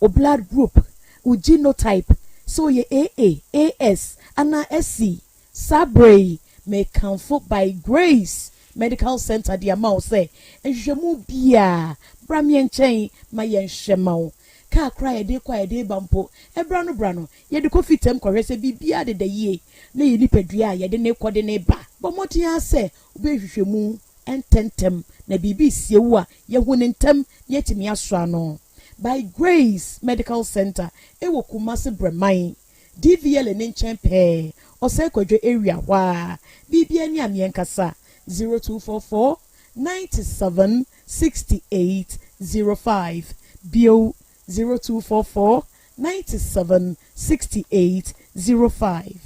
wo blood group, wo genotype, sɛ woyɛ AA, AS anaa SC. Saa berɛ yi, mekamfo By Grace Medical Center de ama wo sɛ nhwehwɛmu biaa bra meɛ nkyɛn ma yɛnhwɛ ma wo. Kaa koraa yɛde kɔ a yɛde ba mpo, ɛbra no bra no, yɛde kɔ fitam kɔhwɛ sɛ biribiara deda yie na yɛ nipadua a yɛde ne kɔ de ne ba. Bɔ mmɔden ara sɛ wobɛhwehwɛ mu ntɛntɛm na biribi sie wo a, yɛhu ne ntɛm na yɛatumi asɔ ano. By Grace Medical Center ɛwɔ Kumase Brɛman, DVL ne nkyɛn pɛɛ, Ɔsɛe Kwadwo area hɔ a. Biribiara ni a meɛnkasa 0244 97 68 05 bio, 0244 97 68 05.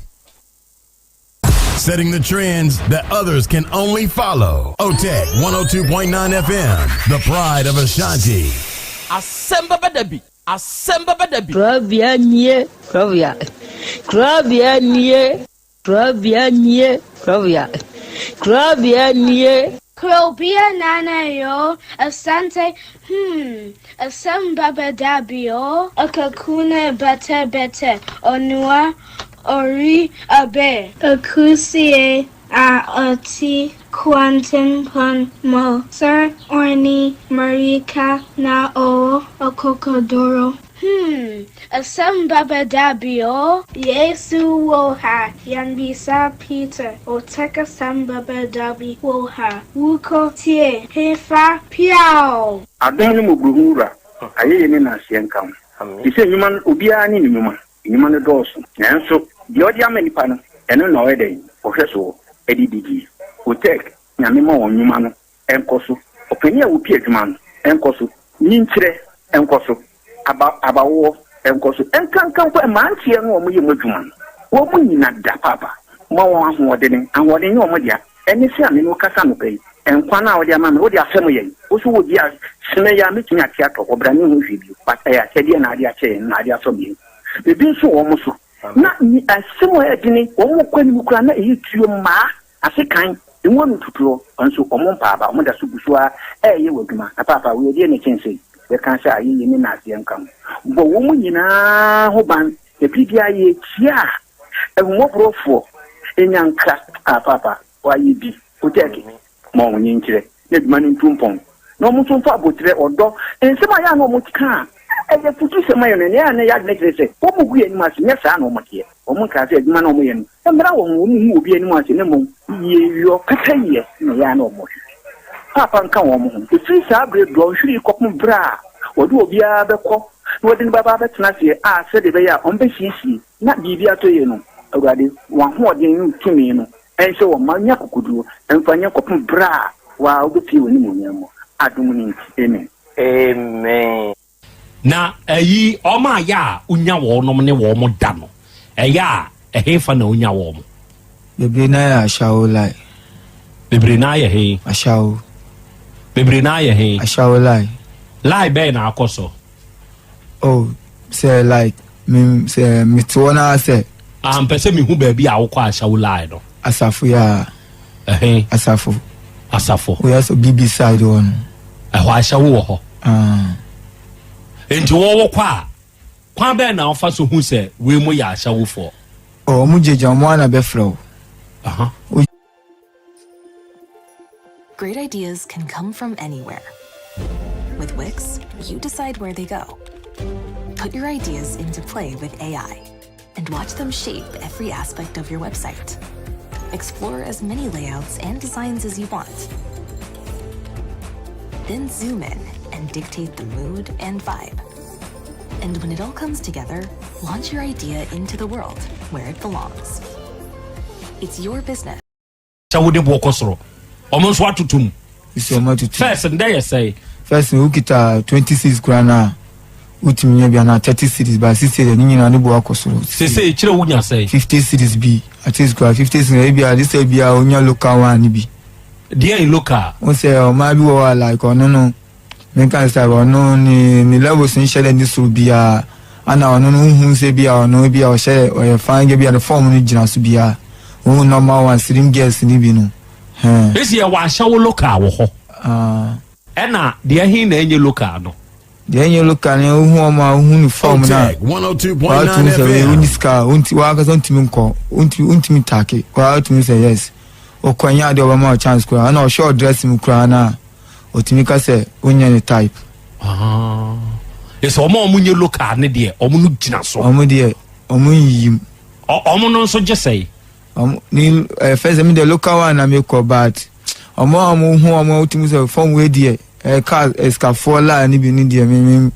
Setting the trends that others can only follow. OTEC 102.9 FM, the pride of Ashanti.
Asɛm bɛba da bi, asɛm bɛba da bi.
Kurabea nie, kurabea. Kurabea nie, kurabea nie, kurabea. Kurabea nie.
Krobea nana yo, Asante, asem baba dabio, Akakuna bete bete, Onua, ori abe. Akusie a oti kwantenpon mo, Sir Orni Marika na o okokodoro. Asem baba dabio, Yesu woha, Yanbisa Peter, Oteka samba dabi woha, Wuko tie, Hefa piao.
Adom ne mmɔborɔhunu wura, ayɛyie ne naaseɛ nka ho. Te sɛ nnwuma no, obiara ne ne nnwuma. Nnwuma no dɔɔso. Nanso, deɛ ɔde ama nipa no, ɛno na ɔyɛ dɛn? Ɔhwɛ soɔ de didie. Otec, Nyame ma wɔn nnwuma no nkɔ so. Ɔpanin a wɔpi adwuma no nkɔ so. Nyinkyerɛ nkɔ so. Aba abawoɔ nkɔ so. Nkanka mpo mmeranteɛ no a wɔyɛ mu adwuma no, wɔn nyina da paapa. Ma wɔn ahoɔdene. Ahoɔden nyɛ wɔn dea. Ɛne sɛ a me ne wo kasa anɔpa yi, nkwa no a wode ama me, wode afɛm yɛn. Wo nso wɔ bi a, sene yi a mɛtumi ate atɔ hɔ, bra menhu hwee bio. But ɛyɛ akyɛdeɛ na ade akyɛ yɛn, na ade asɔ yɛn. Ebi nso wɔ wɔn so. Na asɛm a ɛyɛ dene, wɔn kɔ anim koraa na ɛyɛ tuo mmaa ase kan, emu ano tutuo, nso wɔn mpaaba, wɔn da so gu so ara ɛreyɛ wɔ adwuma. Na paapa, wei ɛdeɛ na ɛkyɛn sei? Yɛka sɛ ayɛyie ne naaseɛ nka ho. Bɔ wɔn nyinaa ho ban, na biribiara yɛkyia a, ahummɔborɔfoɔ nya nkra. Ah, paapa, wayɛ bi. Otɛɛke, ma wɔn nkyerɛ na adwuma no ntu mpɔn, na wɔn nso mfa aboterɛ, ɔdɔ, nsɛm a ɛyɛ a na wɔka a ɛyɛ afutusɛm ayɛ no, nea ɛyɛ a na ɛyɛ adwene kyerɛ sɛ wɔgu yɛn anim ase, nyɛ saa na wɔteɛ. Wɔnkaa sɛ adwuma no a wɔyɛ no mmra wɔn ho, wɔnhu obi anim ase, na mmom yieyɔ, pɛpɛyɛ na ɛyɛ a na wɔhwehwɛ. Paapa nka wɔn ho. Ɛfiri saa berɛ dɔnhwere yi kɔpem berɛ a
wɔde obiara bɛkɔ na wɔde no bɛba abɛtena aseɛ a sɛdeɛ ɛbɛyɛ a wɔbɛsiesie na biribi atɔ yie no, Awurade, w'ahoɔden ne wo tumi no nhyɛ wɔn ma nya akokoduo mfa nyɛ kɔpem berɛ a wo ara wobɛpue w'animuonyam mu. Adom no nti, amen.
Amen.
Na ayi wɔn a yɛ a wonya wɔnom ne wɔn da no, ɛyɛ a ɛhefa na wonya wɔn?
Bebree no ara yɛ ashawo lie.
Bebree no ara yɛ he?
Ashawo.
Bebree no ara yɛ he?
Ashawo lie.
Lie bɛn na akɔ so?
Oh, sɛ like me sɛ mete hɔ no ara sɛ.
Ah, mpɛ sɛ mehu baabi a wokɔ ashawo lie no.
Asafo yɛ a.
Ɛhe?
Asafo.
Asafo.
Woyɛ sɛ BB side hɔ no.
Ɛhɔ ahyɛwo wɔ hɔ.
Ah.
Nti wɔwɔ kɔ a, kwan bɛn na wofa so hu sɛ wei mu yɛ ahyɛwofoɔ?
Oh, wɔn gyegya wɔn ara na bɛfrɛ wo.
Aha.
Great ideas can come from anywhere. With Wix, you decide where they go. Put your ideas into play with AI and watch them shape every aspect of your website. Explore as many layouts and designs as you want. Then zoom in and dictate the mood and vibe. And when it all comes together, launch your idea into the world where it belongs. It's your business.
Sɛ wode boɔ kɔ soro ɔmo nso atoto mu.
Sisi ɔmo atoto.
First ndɛ yɛ sɛe.
First no wokita 20 cedis koraa no a wotumi nya bi anaa 30 cedis but sisi deɛ ne nyinaa ne boɔ akɔ soro.
Sese kyerɛ wonya sɛe.
50 cedis bi at least koraa 50 cedis ebi a de sɛ bi a wonya local one no bi.
Deɛ local.
Wo sɛ ɔmaa bi wɔ hɔ a like ɔno no. Menka no sɛ ɔno ne ne levels nhyɛ dɛ ne soro biara ana ɔno no wohu sɛ bi a ɔno bi a ɔhyɛ ɔyɛ fine girl bi a ne form no gyina so biara wohu normal one slim girls ne bi no hɛn.
Esi yɛ wɔ ahyɛwo local wɔ hɔ.
Ah.
Ɛna deɛ he na ɛnyɛ local no.
Deɛ ɛnyɛ local no wohu ɔmo a wohu ne form no a
Otec 102.9
waatumi sɛ wei
FM.
wonni sika a wonti wankasa wontumi nkɔ wontumi wontumi take waatumi sɛ yes wokɔ ɛnyɛ adeɛ ɔbɛma wo chance koraa ɛna ɔhwɛ ɔdress mu koraa no a Otumi ka sɛ wonyɛ ne type.
Ah. Ɛsɛ wɔn a wɔn nyɛ local ne deɛ wɔn no gyina so.
Wɔn deɛ wɔn nyiyim.
Wɔn no nso gye sɛe.
Wɔn ne ɛɛ fɛn sɛ mi deɛ local one na mi kɔ but wɔn a wɔn ho wɔn a wotumi sɛ fɔm wei deɛ ɛɛ kaa ɛsikafoɔ laa ne bi ne deɛ mi mi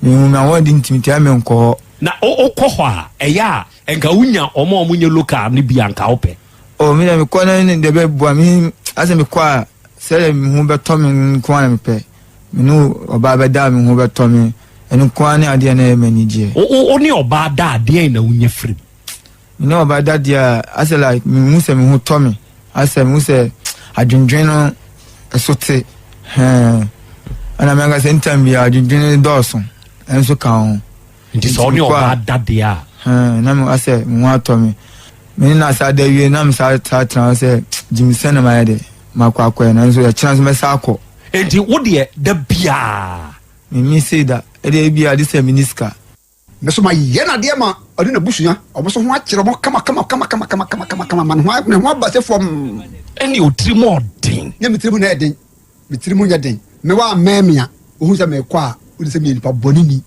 mi hu mi ahoɔden ntumi tia mi nkɔ hɔ.
Na o kɔ hɔ a ɛyɛ a nka wonya wɔn a wɔn nyɛ local ne bi a nka wopɛ.
O mi deɛ mi kɔ ne deɛ bɛ bua mi asɛ mi kɔ a. Sɛdeɛ me ho bɛtɔ me nko ara na mepɛ. Me ne ɔbaa bɛda a me ho bɛtɔ me. Ɛno nko ara ne adeɛ na ɛyɛ m'anigyeɛ.
Wo wo ne ɔbaa da a deɛn na wonya firi mu?
Me ne ɔbaa da deɛ a asɛ like mehu sɛ me ho tɔ me. Asɛ mehu sɛ adwendwen no ɛso te. Hɛn. Ɛna me ankasa anytime biara adwendwen no dɔɔso. Ɛno nso ka ho.
Nti sɛ ɔne ɔbaa da deɛ a.
Hɛn, na me asɛ me ho atɔ me. Me ne no asa da wie na me saa saa tena hɔ sɛ gyimi sɛ na mayɛ dɛ makɔ akɔɛ nanso ɛkyena nso mɛsa akɔ.
Nti wo deɛ da biaa.
Me me sei da ɛdeɛ ebi a de sɛ me ni sika.
Me so mayɛ no adeɛ ma ɔne n'abusua, wɔn nso ho akyerɛ wɔn kama kama kama kama kama kama kama kama ma ne ho ne ho aba sɛ fam.
Ɛne otiri mu ɔden.
Nyɛ me tiri mu na ɛyɛ den, me tiri mu nyɛ den. Me wa mmɛn me a, wohu sɛ mekɔ a, wode sɛ meyɛ nipa bɔne ni.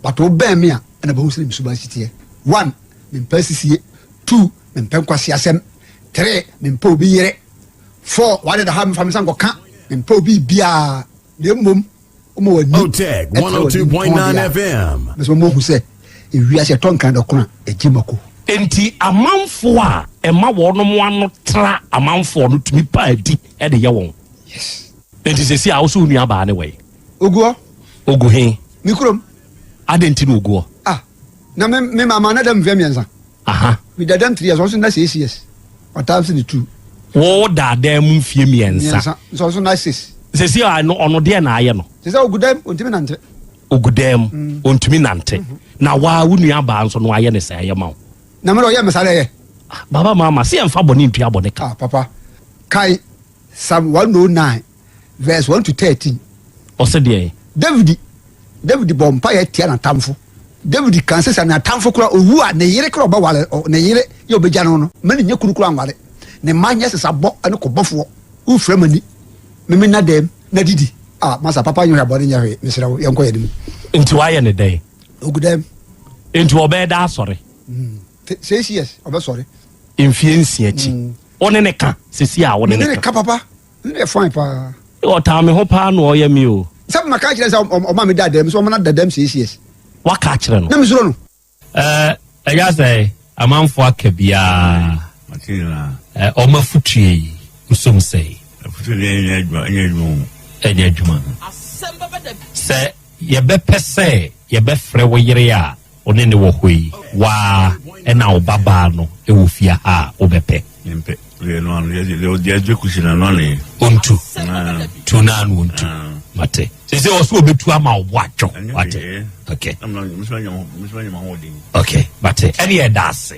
But wobɛn me a, ɛna bɛhu sɛ me suban si teɛ. One, mempɛ asisie. Two, mempɛ nkwaseasɛm. Three, mempɛ obi yere. Four, wade da ha mefa me nsa nkɔka. Mempɛ obi biara. Na mmom, woma w'ani
Otec
ɛtrɛ w'ani ntɔn
102.9
deɛ a,
FM.
mɛsɛ mama woahu sɛ ewiase ɛtɔ nkran dɔkono a, ɛgye mako.
Enti amanfoɔ a ɛma wɔnom ano tra amanfoɔ no tumi pa adi de yɛ wɔn.
Yes.
Enti seesei a wo so wo nua baa ne wɛn?
Ogu hɔ.
Ogu he?
Me kurom.
Adɛn nti na ogu hɔ?
Ah, na me me mama na dam mfeɛ mmiɛnsa.
Aha.
Me da dam three years, ɔnso na six years. Ɔtaa nso ne two.
Wo da dan mu mfeɛ mmiɛnsa.
Mmiɛnsa, nso ɔnso na six.
Seesei a no ɔno deɛ na ayɛ no?
Seesei ogu dam, ontumi nante.
Ogu dam, ontumi nante. Na waa wo nua baa nso no ayɛ ne sɛ ɛyɛ ma wo?
Na me na ɔyɛ me saa na ɛyɛ.
Ah, baba mama, se yɛmfa bɔne ntua bɔne ka.
Ah, papa, kae Psalm 109 verse 1 to 13.
Ɔse deɛn?
David David bɔ mpaeɛ tia n'atamfo. David kan sɛ sɛ n'atamfo kora owu a ne yere kora ɔbɛware ne yere yɛ ɔbɛgya no no ma ne nyɛ kunu kora nware ne mma nyɛ sesabɔ ne kɔbɔfoɔ. Wofira m'ani meme nna dɛm na didi. Ah masa papa nyɛ hwee abɔne nyɛ hwee mesrɛ wo yɛnkɔ yɛn anim.
Nti wayɛ ne dɛn?
Ogu dɛm.
Nti ɔbɛyɛ da asɔre?
Mm. 6 years ɔbɛsɔre.
Mfie 6 akyi. Wo ne ne ka sisi a wo ne
ne
ne ka.
Ka papa ne yɛ fine paa.
Ɔtaa me ho paa na ɔyɛ me o.
Sɛ maka akyerɛ sɛ ɔma me da dɛm sɛ ɔma no da dɛm 6 years.
Waka akyerɛ no.
Na mesuro no.
Ɛyɛ sɛ amanfoɔ aka biara ɔma futue yi wosom sɛe.
Afutuo deɛ ɛnyɛ adwuma, ɛnyɛ adwuma o.
Ɛnyɛ adwuma. Sɛ yɛbɛpɛ sɛ yɛbɛfrɛ wo yere a wo ne ne wɔ hɔ yi, waa ɛna wo babaa no wɔ fie ha a, wobɛpɛ?
Mempɛ. Deɛ no ano, deɛ deɛ ɛgye kusi na no ano yɛ.
Ontu. Tu na ano ontu. Mate. Sɛ sɛ ɔsɛ obetu ama wo bo adwo. Wate. Okay. Okay, mate. Ɛne ɛda ase.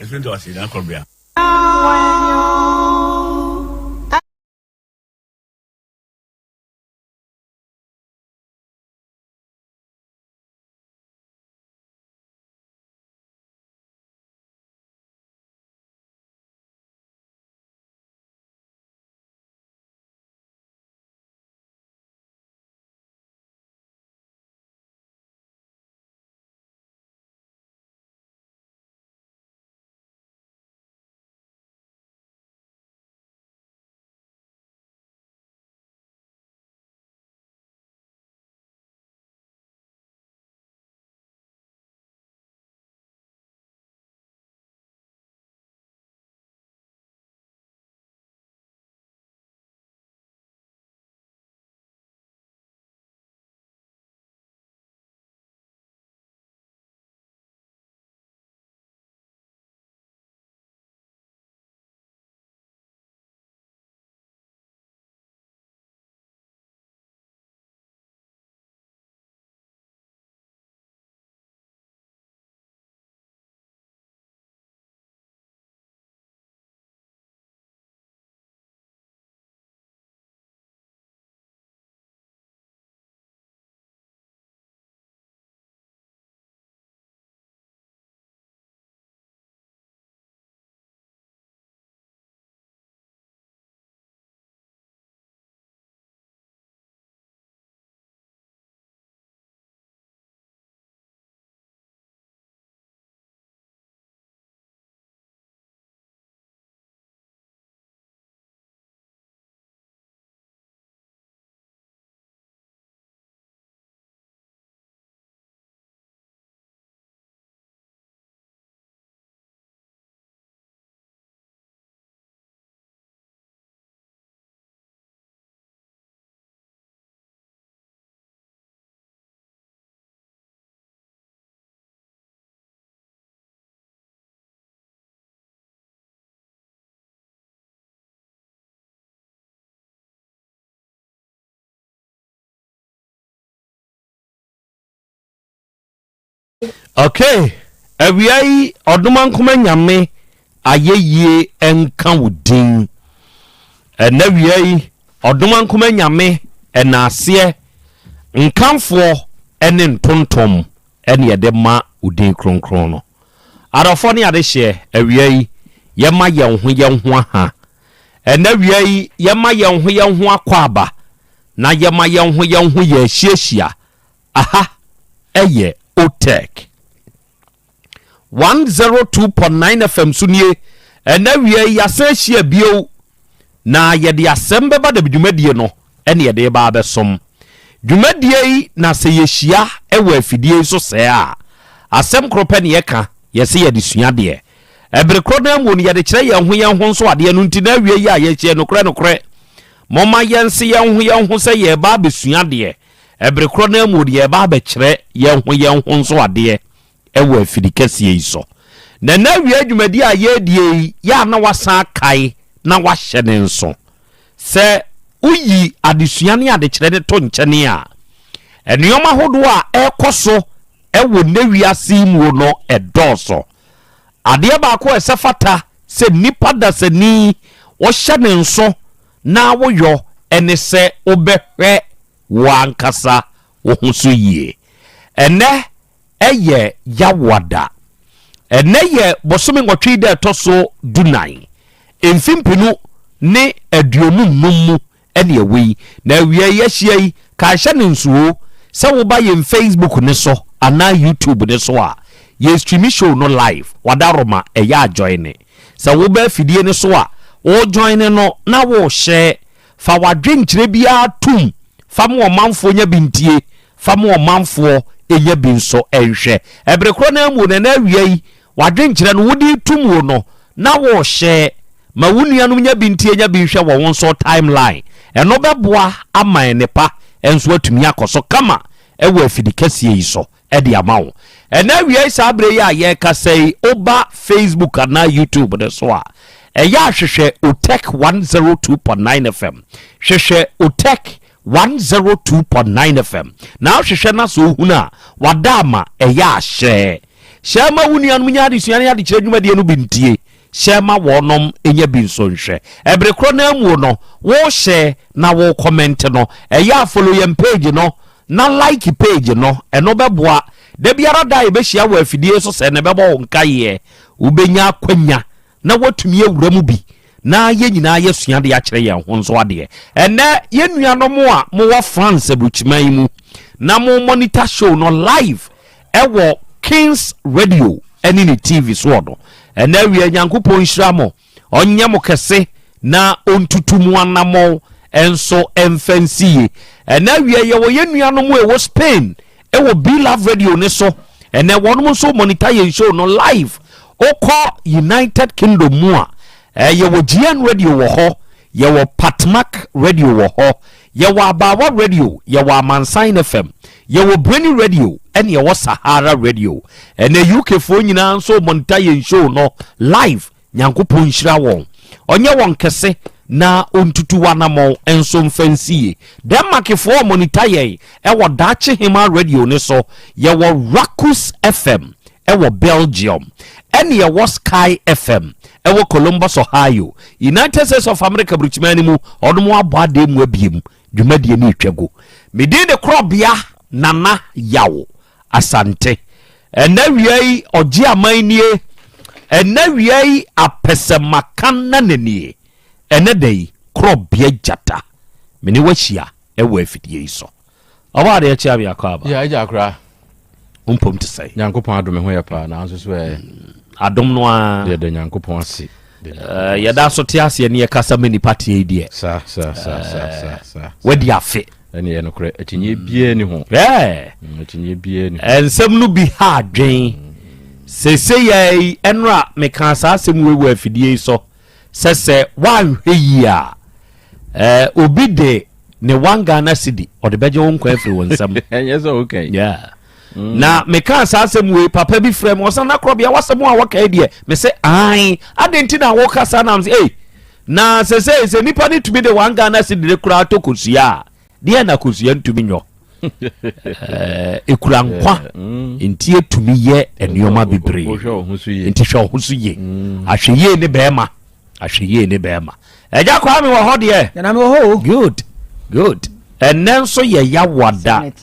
Okay, awia yi ɔdomankoma nyame ayɛyie nka wo din. Ɛnɛ awia yi ɔdomankoma nyame ɛnaaseɛ nkamfoɔ ɛne ntontom ɛne yɛde ma wo din kronkron no. Adɔfoɔ ne adehyeɛ awia yi yɛma yɛn ho yɛn ho aha. Ɛnɛ awia yi yɛma yɛn ho yɛn ho akɔ aba na yɛma yɛn ho yɛn ho yɛ ahyiahyia. Aha ɛyɛ OTEC 102.9 FM so nie. Ɛnɛ awia yi yɛasan ahyia bio na yɛde asɛm bɛba da dwumadie no ɛne yɛde ba abɛsom. Dwumadie yi na sɛ yɛhyia ɛwɔ afidie yi so sɛɛ a, asɛm koro pɛ ne yɛka, yɛse yɛde sua adeɛ. Ɛbere korɔ no ara mu no yɛde kyerɛ yɛn ho yɛn ho nso adeɛ no nti na awia yi a yɛahyia nokorɛ nokorɛ momma yɛnse yɛn ho yɛn ho sɛ yɛreba abɛsua adeɛ. Ɛbere korɔ no ara mu no, yɛreba abɛkyerɛ yɛn ho yɛn ho nso adeɛ wɔ afidi kɛseɛ yi so. Na ɛnnɛ awia dwumadie a yɛredie yi, yɛ a na wasan akae na wahyɛ ne nso sɛ woyi adesua ne adekyerɛ no to nkyɛne a, nneɛma ahodoɔ a ɛrekɔ so wɔ nnɛ wiase yi mu no ɛdɔɔso. Adeɛ baako a ɛsɛ fata sɛ nnipa dasani wɔhyɛ ne nso na woyɔ ne sɛ wobɛhwɛ wo ankasa wo ho so yie. Ɛnnɛ yɛ Yawoada. Ɛnnɛ yɛ bosome nwɔtwe da ɛtɔ so dunan, mfe 2025 mu ɛne ɛwɔ yi. Na awia yi ahyia yi, kae hyɛ no nso o, sɛ woba yɛn Facebook no so anaa YouTube no so a, yɛ stream show no live, Wadaroma ɛyɛ a joine. Sɛ woba afidie no so a, wo joine no na wo share. Fa w'adwenkyerɛ biara tom. Fa ma ɔmanfoɔ nya bi ntie, fa ma ɔmanfoɔ nya bi nso nhwɛ. Ɛbere korɔ no ara mu no, ɛnnɛ awia yi, w'adwenkyerɛ no wode reto muo no, na worehyɛ ma wo nuanom nya bi ntie nya bi nhwɛ wɔ wo nso timeline. Ɛno bɛboa ama nnepa nso atumi akɔ so kama wɔ afidi kɛseɛ yi so de ama wo. Ɛnnɛ awia yi saa berɛ yi a yɛrekasa yi, woba Facebook anaa YouTube no so a, ɛyɛ a hwehwɛ Otec 102.9 FM. Hwehwɛ Otec 102.9 FM. Na wohwehwɛ na sɛ wohunu a, wada ama ɛyɛ a hyɛ. Hyɛ ma wo nuanom nya adesua ne adekyerɛ dwumadie no bi ntie. Hyɛ ma wɔnom nya bi nso nhwɛ. Ɛbere korɔ no ara mu no, wohyɛ na wo comment no, ɛyɛ a follow yɛn page no na like page no, ɛno bɛboa. Da biara da a yɛbɛhyia wɔ afidie so sɛ na ɛbɛbɔ wo nkaeɛ, wobɛnya akwanya na woatumi awura mu bi na yɛn nyinaa yɛasua de akyerɛ yɛn ho nso adeɛ. Ɛnnɛ, yɛn nuanom a mowɔ France aburukyiman yi mu na mo monitor show no live ɛwɔ Kings Radio ɛne ne TV soɔ no, ɛnnɛ awia Nyankopɔn nhyira mo, ɔnyɛ mo kɛse na ɔntutu mo anammɔn nso mfa nsi yie. Ɛnnɛ awia yɛwɔ yɛn nuanom a ɛwɔ Spain ɛwɔ Be Love Radio ne so. Ɛnɛ wɔnom nso monitor yɛn show no live. Wokɔ United Kingdom mu a, eh, yɛwɔ GN Radio wɔ hɔ, yɛwɔ Patmak Radio wɔ hɔ, yɛwɔ Abaawa Radio, yɛwɔ Amansan FM, yɛwɔ Brainy Radio, ɛne yɛwɔ Sahara Radio. Ɛnɛ UK foɔ nyinaa nso monitor yɛn show no live. Nyankopɔn nhyira wɔn, ɔnyɛ wɔn kɛse na ɔntutu w'anamɔn nso mfa nsi yie. Denmarkfoɔ ɔmonita yɛn wɔ Daakye Hemaa Radio no so, yɛwɔ Rakus FM wɔ Belgium, ɛne yɛwɔ Sky FM wɔ Columbus, Ohio, United States of America burukyiman no mu, ɔnom abɔ adeɛ mu abiem, dwumadie no retwa gu. Me din de Korɔbea Nana Yaw. Asante. Ɛnɛ wia yi ɔgye aman nie. Ɛnɛ wia yi apɛsɛmaka nana nie. Ɛnɛ da yi korɔbea gyata. Me ne wahyia ɛwɔ afidie yi so. Ɔbɔ adeɛ kyea me akɔ aba.
Yeah, agya akora.
Mpom te sɛn?
Nyankopɔn adom ho yɛ paa nanso so ɛ.
Adom no ara.
Yɛda Nyankopɔn ase.
Yɛda so te aseɛ ne yɛkasa ma nipa teɛ yi deɛ.
Sa sa sa sa sa sa.
Wadi afe.
Ɛne yɛ nokorɛ akyinnyeɛ biara ni ho. Akyinnyeɛ biara ni
ho. Nsɛm no bi ha adwen. Sese yɛ yi ɛnora mekaa saa asɛm wei wɔ afidie yi so sɛ sɛ woanhwɛ yie a ɛɛ obi de ne one Ghana cedi ɔde bɛgye wo nkwa afiri wo nsam.
Ɛnyɛ sɛ woka yi.
Yeah. Mm. Na mekaa saa asɛm wei papa bi frɛ me ɔsan nakorɔbea wasɛm a wɔka yi deɛ me sɛ ae adɛn nti na woka saa nam sɛ ei na sɛ sɛ sɛ nipa no tumi de one Ghana cedi de koraa tɔ kosua a deɛ na kosua ntumi nyɔ ekura nkwa mm. nti etumi yɛ nneɛma bebree nti hwɛ ɔho so yie mm. ahwɛ yie ne bɛrima ahwɛ yie ne bɛrima ɛgya kwaa mi wɔ hɔ deɛ good good ɛnɛ nso yɛ yawada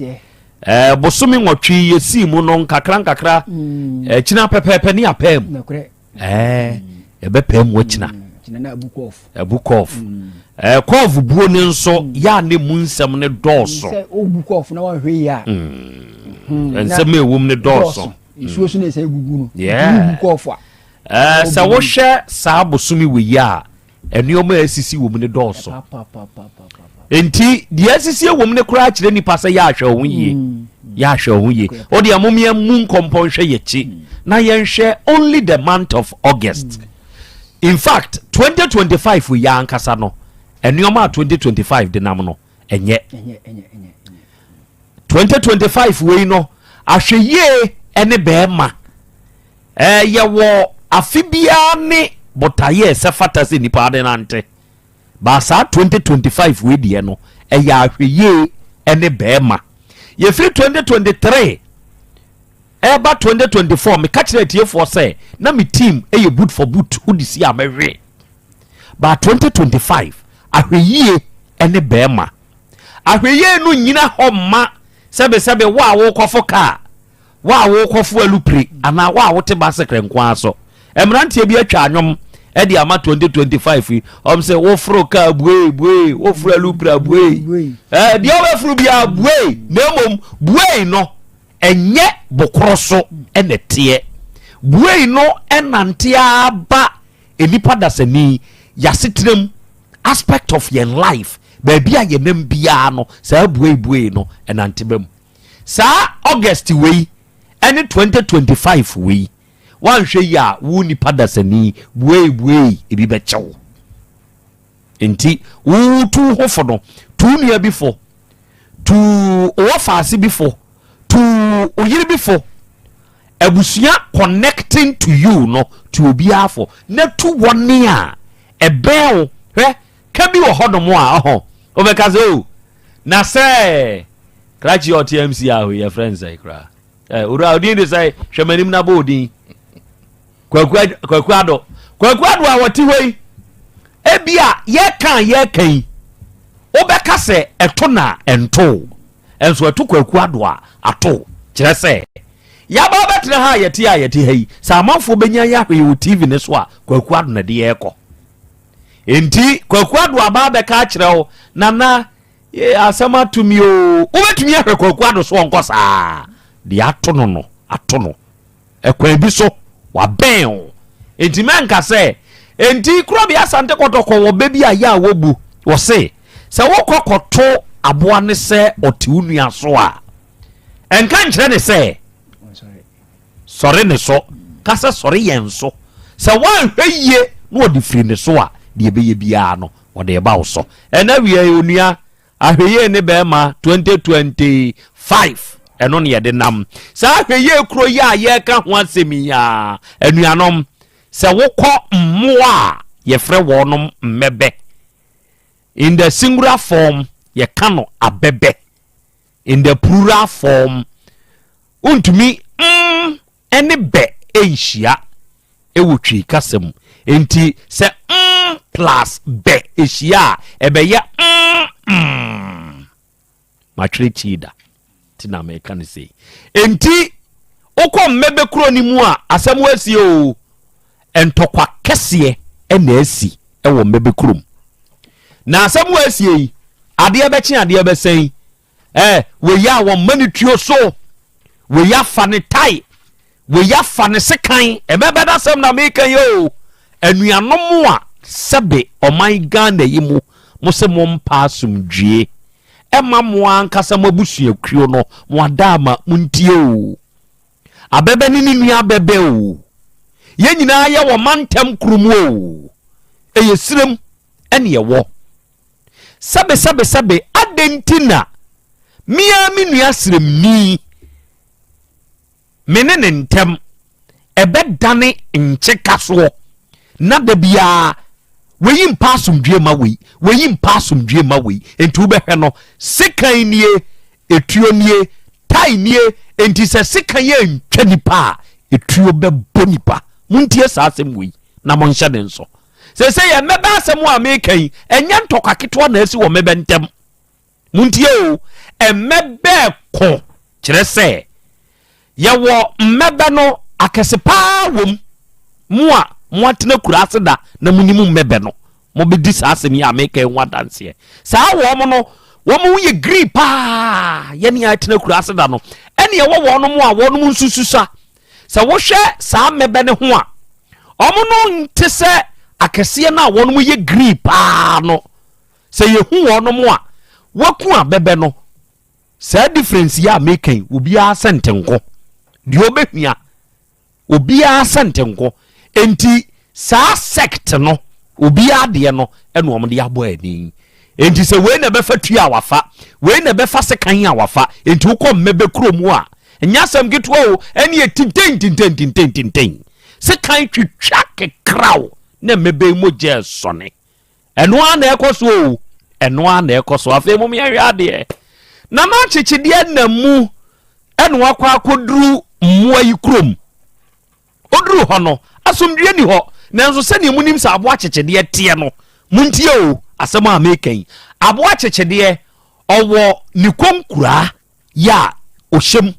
Ɛɛ bosome nwɔtwe yi yɛsii mu no nkakra nkakra mm. akyina pɛpɛɛpɛ ne apaa mu ɛɛ yɛbɛpaa mu akyina mm, abu kɔf mm. ɛɛ kɔf buo ne nso yɛ a ne mu nsɛm ne dɔɔso nsɛm a ɛwom ne dɔɔso
nsuo so na ɛsɛ gugu no
ɛɛ sɛ wohwɛ saa bosome wɔ yi a Nneɛma a asisi wɔ mu no dɔɔso. Nti deɛ asisi wɔ mu no koraa kyerɛ nipa sɛ yɛ ahwɛ ho yie. Mm. Yɛ ahwɛ ho yie. O deɛ mom yɛn mu nkɔmpɔ nhwɛ yɛ akyi mm. na yɛnhwɛ only the month of August. Mm. In fact, 2025 yɛ ankasa no nneɛma a 2025 de nam no ɛnyɛ. 2025 wei no ahwɛ yie ɛne bɛɛma. Ɛɛ, yɛwɔ afe biara ne botaeɛ a ɛsɛ fata sɛ nnipa de nante. Baa saa 2025 wei deɛ no, ɛyɛ ahwɛyie ne bɛɛma. Yɛfiri 2023 ɛreba 2024, meka kyerɛ atiefoɔ sɛ na me team yɛ boot for boot, wode si a mɛwe. Baa 2025, ahwɛyie ne bɛɛma. Ahwɛyie no nyina hɔ mma sɛbesɛbe wo a wokɔfo kaa Wo a worekɔfo alupre anaa wo a wote basekre nko ara so. Mmeranteɛ bi atwa anwom de ama 2025 yi. Wɔn sɛ woforo kaa bue bue, woforo alupre abue. Ɛɛ deɛ wobɛforo biara bue, na mmom bue no ɛnyɛ bokorɔ so na ɛteɛ. Bue no ɛnante ara ba nnipa dasani y'asetenam aspect of yɛn life. Baabi a yɛnam biara no, saa bueibuei no ɛnante ba mu. Saa August wei ɛne 2025 wei, woanhwɛ yie a, wo nipa dasani, bueibuei ebi bɛkyɛ wo. Nti wotu wo ho fo no, tu wo nua bi fo, tu wo wɔfaase bi fo, tu wo yere bi fo. Abusua connecting to you no, tu obiara fo na tu wɔne a ɛbɛn wo. Hwɛ, ka bi wɔ hɔnom a ɔhɔ wobɛka sɛ o oh, na sɛ krakye ɔte mc a hɔ yɛfrɛ nsɛe koraa eh, owura odin de sɛ hwɛ m'anim na bɔ odin Kwaku Kwaku Ado Kwaku Ado a wɔte hɔ yi ebi a yɛka a yɛka yi wobɛka sɛ ɛto na ɛnto ɛnso ɛto Kwaku Ado a ato kyerɛ sɛ yaba bɛtena ha a yɛte a yɛte ha yi sɛ amanfoɔ bɛnya yɛ ahwɛ wɔ TV ne so a Kwaku Ado na de yɛrekɔ nti Kwaku Ado aba bɛka akyerɛ wo nana Yee asɛm ato mi oo. Wobɛtumi ahwɛ Kwaku Ado so ɔnkɔ saa. Deɛ ato no no, ato no. Ɛkwan bi so, wabɛn o. Enti mɛnka sɛ, enti Korɔbea Asante Kɔtɔkɔ wɔ bɛ bi a yɛ a wɔbu. Wɔse, sɛ wokɔ kɔto aboa no sɛ ɔte wo nua so a, ɛnka nkyerɛ ne sɛ, sɔre ne so. Ka sɛ sɔre yɛn so. Sɛ woanhwɛ yie na ɔde firi ne so a, deɛ ɛbɛyɛ biara no, ɔde reba wo so. Ɛna wia yi onua, ahwɛyie ne bɛrima 2025 ɛno ne yɛde nam. Saa ahwɛyie kuro yi a yɛreka ho asɛm yi a, anuanom, sɛ wokɔ mmoa a yɛfrɛ wɔnom mmɛbɛ, in the singular form yɛka no abɛbɛ, in the plural form wontumi mm ne bɛ nhyia wɔ Twi kasa mu. Enti sɛ mm plus bɛ hyia a, ɛbɛyɛ mm mm. Matwerɛ Twi da nti na meka no sei. Enti wokɔ mmɛbɛ kuro no mu a, asɛm asie o. Ntɔkwa kɛseɛ na asi wɔ mmɛbɛ kurom. Na asɛm asie yi, adeɛ bɛkye adeɛ bɛsɛn Eh, wei a wɔma ne tuo so, wei afa ne tae, wei afa ne sekan. Ɛbɛbɛ no asɛm na meka yi o. Anuanom a sɛbe ɔman Ghana yi mu, mo se mo mpa asomdwie. Ɛma mo ankasa mo abusuakuo no, mo adaama, mo ntie o. Abɛbɛ ne ne nua abɛbɛ o. Yɛn nyinaa yɛ wɔ mantam koro mu o. Ɛyɛ sirem ɛne ɛwɔ. Sɛbesɛbesɛbe, adɛn nti na me ara me nua sremni, me ne ne ntam ɛbɛdane nkyekasoɔ, na da biara wei mpa asomdwie ma wei, wei mpa asomdwie ma wei. Enti wobɛhwɛ no, sekan nie, etuo nie, tae nie, enti sɛ sekan antwa nipa a, etuo bɛbɔ nipa. Montie saa asɛm wei na monhyɛ ne nso. Seesei yɛ mmɛbɛ asɛm a meka yi, ɛnyɛ ntɔkwa ketewa na asi wɔ mmɛbɛ ntam. Montie o, mmɛbɛ ko kyerɛ sɛ yɛwɔ mmɛbɛ no akɛse paa wom. Mo a moatena kura ase da na monim mmɛbɛ no, mobɛdi saa asɛm yi a meka yi ho adanseɛ. Saa wɔn no, wɔn ho yɛ giri paa yɛne a atena kura ase da no. Ɛne ɛwɔ wɔn a wɔn nso susa. Sɛ wohwɛ saa mmɛbɛ no ho a, wɔn no nte sɛ akɛseɛ no a wɔn yɛ green paa no. Sɛ yɛhu wɔn a, waku abɛbɛ no. Saa difference yi a meka yi, obiara sɛ ntenko. Deɛ ɔbɛhia, obiara sɛ ntenko. Enti Saa sect no, obiara deɛ no ɛna wɔn de abɔ ani. Enti sɛ wei na ɛbɛfa tua a wafa, wei na ɛbɛfa sekan a wafa. Enti wokɔ mmɛbɛ kuro mu a, nyɛ asɛm ketewa o, ɛne ɛtinten tinten tinten tinten. Sekan twitwa kekraw na mmɛbɛ yi mogya ɛsɔne. Ɛno ara na ɛkɔ so o, ɛno ara na ɛkɔ so. Afei mom yɛnhwɛ adeɛ. Nana Akyekyedeɛ nam mu ɛna wakɔ akɔduru mmoa yi kurom. Ɔduruu hɔ no, asomdwoeɛ nni hɔ. Nanso sɛdeɛ monim sɛ aboa kyekyedeɛ teɛ no, montie o, asɛm a mereka yi. Aboa kyekyedeɛ, ɔwɔ ne konkuraa yɛ a ɔhyɛ mu.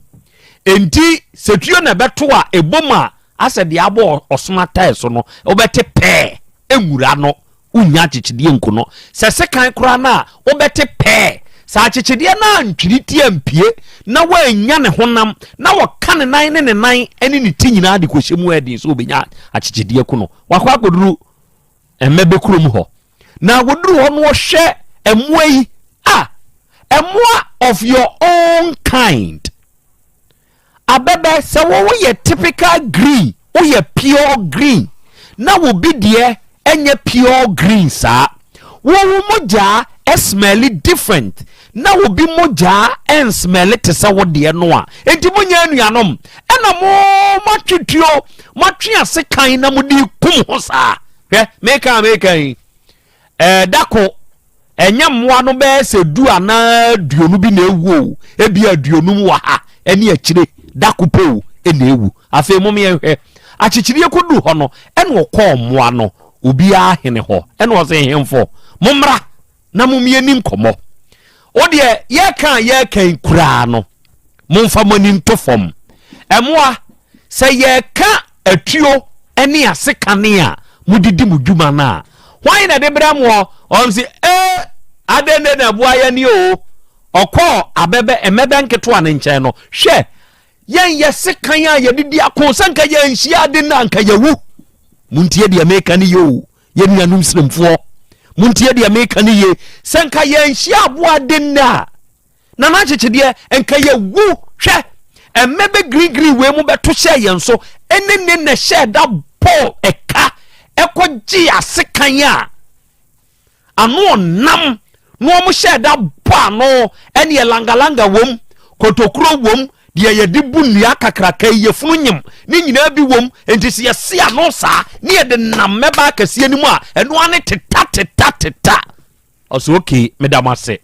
Enti sɛ tuo na ɛbɛto a, ɛbom a, asɛ deɛ abɔ ɔsono atae so no, wobɛte pɛɛ, nwura no. Wonnya akyekyedeɛ nku no. Sɛ sekan koraa no a, wobɛte pɛɛ. Sɛ akyekyedeɛ no antwiri ti ampue na wannya ne honam na wɔka ne nan ne ne nan ne ne ti nyinaa de kɔhyɛ mu a, ɛden sɛ ɔbɛnya akyekyedeɛ ku no. Wakɔ akɔduru mmɛbɛ kurom hɔ. Na wɔduru hɔ no wɔhwɛ Mmoa yi a mmoa of your own kind. Abɛbɛ sɛ wo woyɛ typical green, woyɛ pure green na wo bi deɛ ɛnyɛ pure green saa. Wo wo mogyaa ɛsmɛli different na wo bi mogyaa ɛnsmɛli te sɛ wo deɛ no a. Enti monyɛ anuanom ɛna mo moatwe tuo, moatwe ase kan na mode kum ho saa. Hwɛ meka a meka yi. Ɛɛ da ko, ɛnyɛ mmoa no bɛyɛ sɛ du anaa aduonu bi na ewu o, ebi aduonum wɔ ha ɛne akyire, da ko pɛ o ɛna ewu. Afei mom yɛnhwɛ, akyekyedeɛ kɔduru hɔ no, ɛna ɔkɔɔ mmoa no obiara hene hɔ, ɛna ɔse hemfo, mommra na mom yɛni nkɔmmɔ. O deɛ yɛka a yɛka yi koraa no, momfa mo ani nto fam. Mmoa, sɛ yɛreka atuo ne asekane a mode di mo dwuma no a, hwan na ɛde brɛ moɔ? Ɔm se, ee, adɛn ne na ɛboa yɛn ni o. Ɔkɔɔ abɛbɛ, mmɛbɛ nketewa no nkyɛn no, hwɛ, yɛn yɛ sekan a yɛde di ako, sɛ nka yɛnhyia ade no a, nka yɛwu. Montie deɛ meka no yie o, yɛn nuanom Sremfoɔ. Montie deɛ meka no yie. Sɛ nka yɛnhyia aboa ade nnɛ a, Na n'akyekyedeɛ nka yɛwu. Hwɛ, mmɛbɛ green wei mu bɛto hyɛɛ yɛn so, ɛne ne na ɛhyɛɛ da bɔɔ ɛka ɛkɔgyee asekan a ano ɔnam na wɔn hyɛɛ da bɔ ano, ɛneɛ langalanga wom, kotokuro wom, deɛ yɛde bu nnua kakraka yi yɛfunu nyem ne nyinaa bi wom, nti sɛ yɛse ano saa ne yɛde nam mmɛba akɛseɛ no mu a, ɛno ara ne teta teta teta. Ɔsɛ okay, meda mo ase.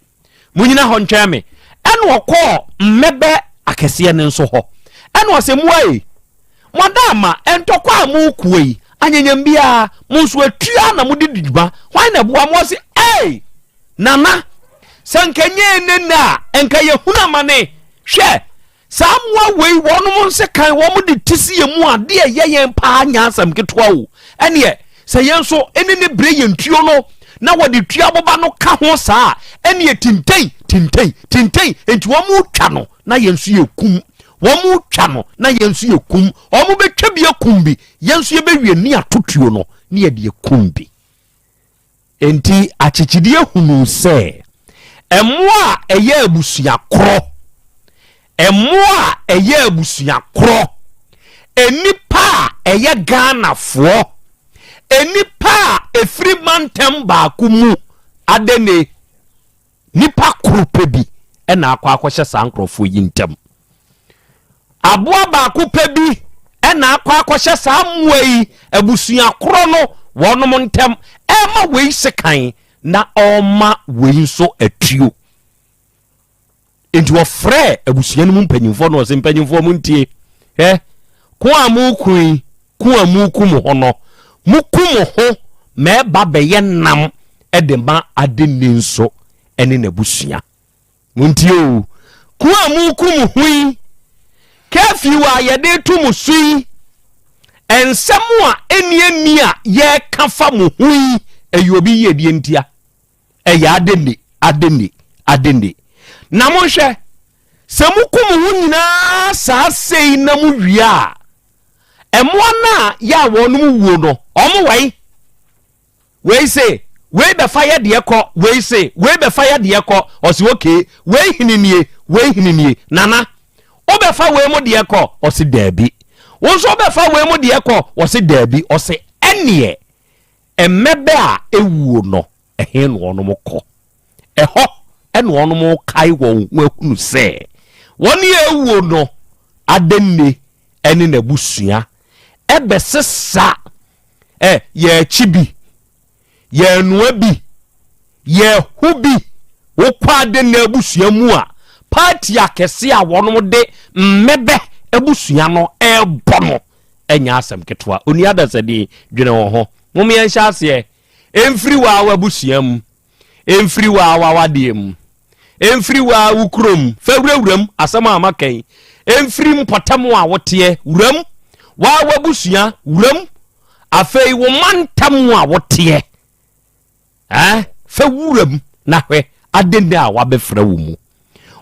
Monyina hɔ ntwɛn me. Ɛna ɔkɔɔ mmɛbɛ akɛseɛ no nso hɔ. Ɛna ɔsɛ mmoa ei, moada ama ntɔkwa a morekoa yi, anyanyam biara, mo nso atua na mode di dwuma. Hwan na ɛboa mo? Ɔse, ei, Nana, sɛ nka nyɛ ɛnɛ nna a, nka yɛhunu amane. Hwɛ, Saa mmoa wei wɔnom nsekan wɔn de ti si yɛn mu a deɛ ɛyɛ yɛn paa nyɛ asɛm ketewa o. Ɛneɛ sɛ yɛn nso ɛne ne brɛ yɛn tuo no na wɔde tua aboba no ka ho saa a ɛneɛ tintɛn tintɛn tintɛn nti wɔn retwa no na yɛn nso yɛkum wɔn retwa no na yɛn nso yɛkum wɔn bɛtwa bi akum bi yɛn nso yɛbɛwie ne ato tuo no ne yɛde akum bi. Enti akyekyedeɛ hunuu sɛ mmoa a ɛyɛ abusua korɔ, mmoa a ɛyɛ abusua korɔ, nnipa a ɛyɛ Ghanafoɔ, nnipa a ɛfiri mantam baako mu, adɛne Nipa koro pɛ bi na akɔ akɔhyɛ saa nkurɔfoɔ yi ntam. Aboa baako pɛ bi na akɔ akɔhyɛ saa mmoa yi abusua korɔ no wɔnom ntam ɛma wei sekan na ɔma wei nso atuo. Nti ɔfrɛɛ abusua no mu mpanyimfoɔ na ɔse mpanyimfoɔ mo ntie hɛ ko a mo yi ko a mo ku mo ho no mo ku mo ho ma ɛba bɛyɛ nam de ma adenni nso ne n'abusua. Montie o, ko a mo ku mo ho yi, curfew a yɛde to mo so yi, nsɛm a ɛnni ani a yɛreka fa mo ho yi, ɛyɛ obi yiedie ntia. Ɛyɛ adenni, adenni, adenni. Na monhwɛ, sɛ moku mo ho nyinaa saa sei na mowie a, mmoa no a yɛ a wɔnom wuo no, wɔn wɛn. Wei se, wei bɛfa yɛ deɛ kɔ, wei se, wei bɛfa yɛ deɛ kɔ, ɔse okay, wei hene nie, wei hene nie, Nana, wobɛfa wei mo deɛ kɔ, ɔse daabi. Wo nso wobɛfa wei mo deɛ kɔ, ɔse daabi, ɔse ɛneɛ, mmɛbɛ a ɛwuo no, ɛhe na wɔnom kɔ? Ɛhɔ na wɔnom kae wɔn ho ahunu sɛ, wɔn a ɛwuo no, Adenne ne n'abusua ɛbɛsesa ɛ yɛakyi bi, yɛanoa bi, yɛho bi. Wokɔ Adenne abusua mu a, paati akɛse a wɔnom de mmɛbɛ abusua no ɛrebɔ no ɛnyɛ asɛm ketewa. Onua Dasani, dwene wo ho. Mom yɛnhyɛ aseɛ ɛmfiri waa w'abusua mu, ɛmfiri waa w'awadeɛ mu. Ɛmfiri wo ara wo kurom, fa wurawura mu, asɛm a maka yi, ɛmfiri mpɔtam a woteɛ, wura mu, wo ara w'abusua, wura mu, afei wo mantam a woteɛ, eh, fa wura mu na hwɛ adɛn a wabɛfrɛ wo mu.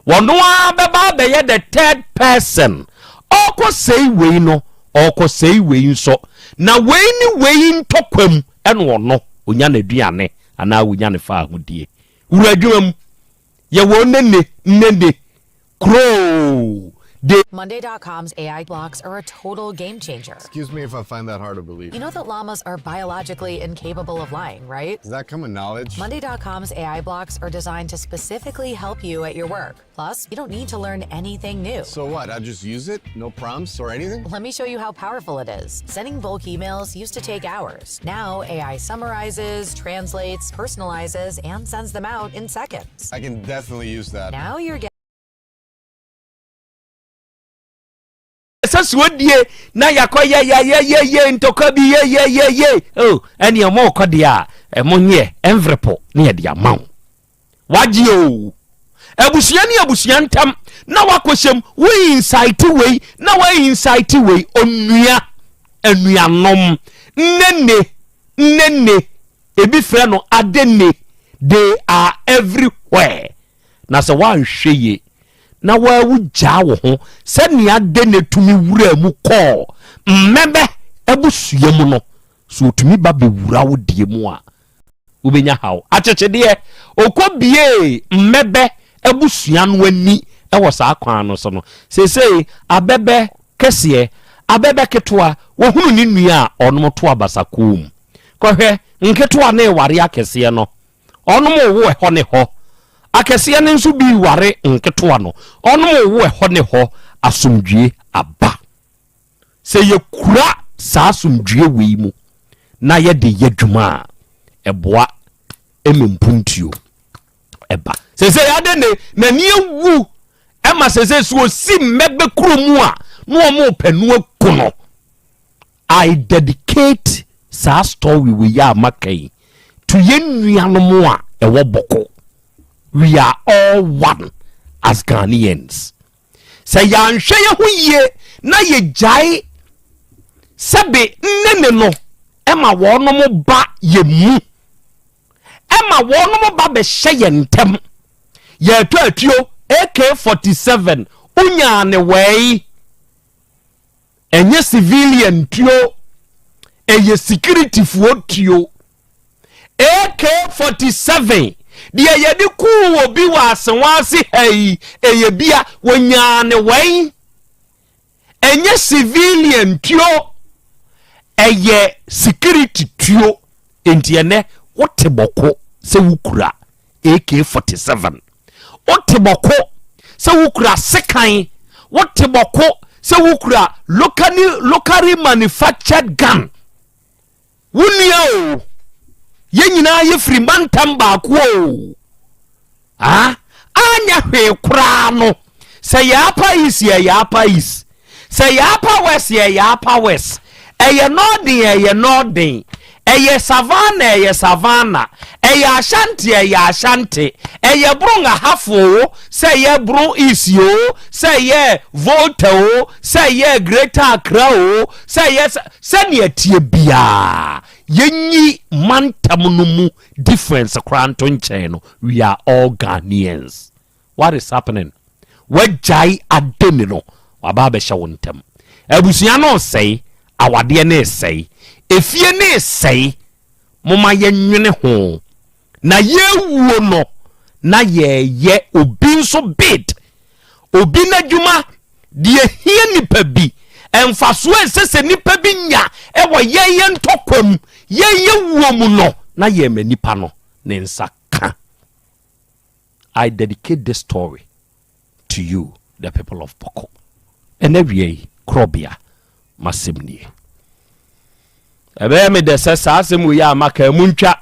Wɔno ara bɛba abɛyɛ the third person, ɔrekɔsɛe wei no, ɔrekɔsɛe wei nso, na wei ne wei ntɔkwa mu ɛna ɔno ɔnya n'aduane anaa ɔnya ne faahodie. Wura adwuma mu. Yɛwɔ nnenne, nnenne, kuroo, de.
Monday.com's AI blocks are a total game changer.
Excuse me if I find that hard to believe.
You know that llamas are biologically incapable of lying, right?
Does that come with knowledge?
Monday.com's AI blocks are designed to specifically help you at your work. Plus, you don't need to learn anything new.
So what? I just use it? No prompts or anything?
Let me show you how powerful it is. Sending bulk emails used to take hours. Now, AI summarizes, translates, personalizes, and sends them out in seconds.
I can definitely use that.
Now you're getting
ɛsɛ sɛ odie na yɛakɔ yɛyɛyɛyɛ ntɔkwa bi yɛyɛyɛyɛ o ɛne ɛmɔ ɔkɔ deɛ a ɛmo nyɛ ɛnverepo ne yɛde ama wo wagye o abusua ne abusua ntam na wakɔhyɛm wo insight wei na wa insight wei onua anuanom nnene nnene ebi frɛ no adene they are everywhere Na sɛ woanhwɛ yie na woagyaa wo ho sɛnea Dene tumi wuraa mu kɔɔ mmɛbɛ abusua mu no, sɛ ɔtumi ba bɛwura wo deɛ mu a, wobɛnya haw. Akyekyedeɛ, ɔkɔbiee mmɛbɛ abusua no ani wɔ saa kwan no so no, seesei abɛbɛ kɛseɛ, abɛbɛ ketewa, wɔhunu ne nua a ɔnom to abasakɔn mu. Kɔhwɛ, nketewa no reware akɛseɛ no, Ɔnom wo ɛhɔ ne hɔ. Akɛseɛ no nso bi ware nketewa no. Ɔnom wo ɛhɔ ne hɔ. Asomdwie aba. Sɛ yɛkura saa asomdwie wei mu na yɛde yɛ adwuma a, ɛboa ma mpuntuo ɛba. Sɛsɛ ade ne n'ani awu ɛma sɛsɛ so osi mmɛbɛ kuro mu a na wɔn repɛ no aku no. I dedicate saa story wei a maka yi to yɛn nuanom a ɛwɔ Bɔko. We are all one as Ghanaians. Sɛ yɛanhwɛ yɛn ho yie na yɛgyae sɛbe nnene no ɛma wɔnom ba yɛn mu ɛma wɔnom ba bɛhyɛ yɛn ntam yɛtɔ atuo AK-47 wonyaa ne wɛi Ɛnyɛ civilian tuo, ɛyɛ security foɔ tuo. AK-47 deɛ yɛde kuu obi wɔ asewa ase ha yi, ɛyɛ bia wɔnyaa ne wɛn. Ɛnyɛ civilian tuo, ɛyɛ security tuo. Enti ɛnɛ wote bɔko sɛ wokura AK-47. Wote bɔko sɛ wokura sekan. Wote bɔko sɛ wokura locally, locally manufactured gun. Wo nua o, yɛn nyinaa yɛfiri mantam baako o. Ah, anyɛ hwee koraa no, sɛ yɛ Upper East yɛ yɛ Upper East, sɛ yɛ Upper West yɛ yɛ Upper West, ɛyɛ Northern ɛyɛ Northern, ɛyɛ Savannah ɛyɛ Savannah, ɛyɛ Ashanti ɛyɛ Ashanti, ɛyɛ Brong Ahafo o, sɛ ɛyɛ Brong East o, sɛ ɛyɛ Volta o, sɛ ɛyɛ Greater Accra o, sɛ ɛyɛ sɛnea ɛteɛ biara, yɛnyi mantam no mu difference koraa nto nkyɛn no, we are all Ghanaians. What is happening? Wagyae adeni no, waba abɛhyɛ wo ntam. Abusua no resɛe, awadeɛ no resɛe, efie no resɛe. Moma yɛnwene ho. Na yɛwuo no, na yɛyɛ obi nso bid. Obi n'adwuma, deɛ hia nipa bi, mfasoɔ a ɛsɛ sɛ nipa bi nya wɔ yɛn yɛn ntɔkwa mu, yɛn yɛwuo mu no, na yɛma nipa no ne nsa ka. I dedicate this story to you, the people of Boko. Ɛnɛ wia yi, korɔbea, m'asɛm nie. Ɛbɛyɛ me dɛ sɛ saa asɛm wei a maka mu ntwa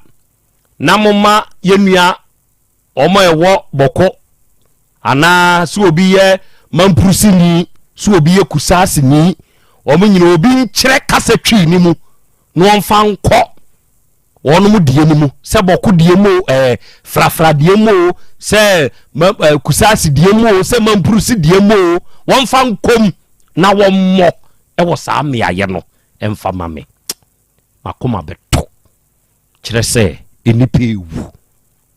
na moma yɛnua wɔn a ɛwɔ Boko anaa sɛ obi yɛ mampurusini, sɛ obi yɛ kusaasini, wɔn nyina obi nkyerɛ kasa twi ne mu na wɔmfa nkɔ wɔnom deɛ no mu sɛ bɔko deɛ mu o ɛɛ frafra deɛ mu o sɛ ma ɛɛ kusaasi deɛ mu o sɛ mampurusi deɛ mu o wɔmfa nkɔm na wɔmmɔ ɛwɔ saa mmeaeɛ no ɛmfa ma me makoma bɛtɔ kyerɛ sɛ nnipa ewu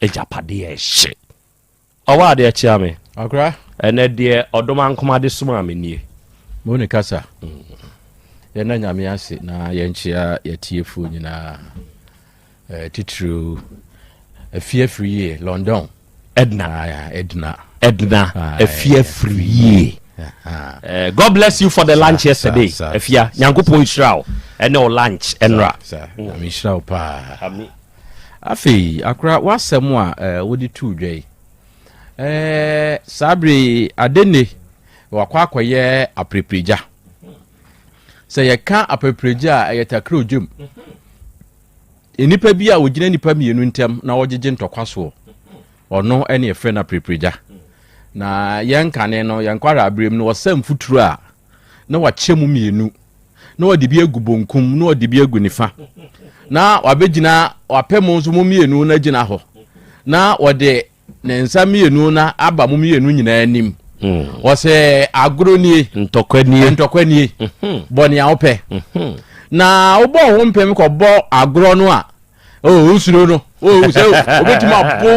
agyapadeɛ ɛhye Ɔwɔ adeɛ kyea me.
Akora.
Ɛnɛ deɛ ɔdom ankoma de somaa me nie.
Mo ne kasa. Yɛnna Nyame ase na yɛnkyea yɛtiefoɔ nyinaa. Eh, titiriw Afie afiri yie, London.
Edna.
Edna.
Edna Afie afiri yie. Eh, God bless you for the lunch yesterday. Afia, Nyankopɔn nhyira wo ɛne wo lunch ɛnra.
Nyame nhyira wo paa. Afei, akora w'asɛm a eh, wode too dwa yi. Eh, saa bere yi, Adene wakɔ akɔyɛ aprepregya. Sɛ yɛka aprepregya a, ɛyɛ takra ogyam. Nnipa bi a wɔgyina nnipa mmienu ntam na wɔgyegye ntɔkwa soɔ, ɔno ne yɛfrɛ no aprepreegya. Na yɛn kane no, yɛn nkwadaa berɛ mu no, wɔsa mfuturo a na wakyɛ mu mmienu, na wɔde bi agu bonkum na wɔde bi agu nifa, na wabɛgyina wapɛ mo nso mo mmienu no agyina hɔ, na wɔde ne nsa mmienu na aba mo mmienu nyinaa anim. Wɔsɛ agorɔ nie,
ntɔkwa nie,
ntɔkwa nie, mhm. bɔ nea wopɛ. Mhm. Na wobɔ wo mpem kɔbɔ agorɔ no a, oh, wosuro no, oh, sɛ wobɛtumi abo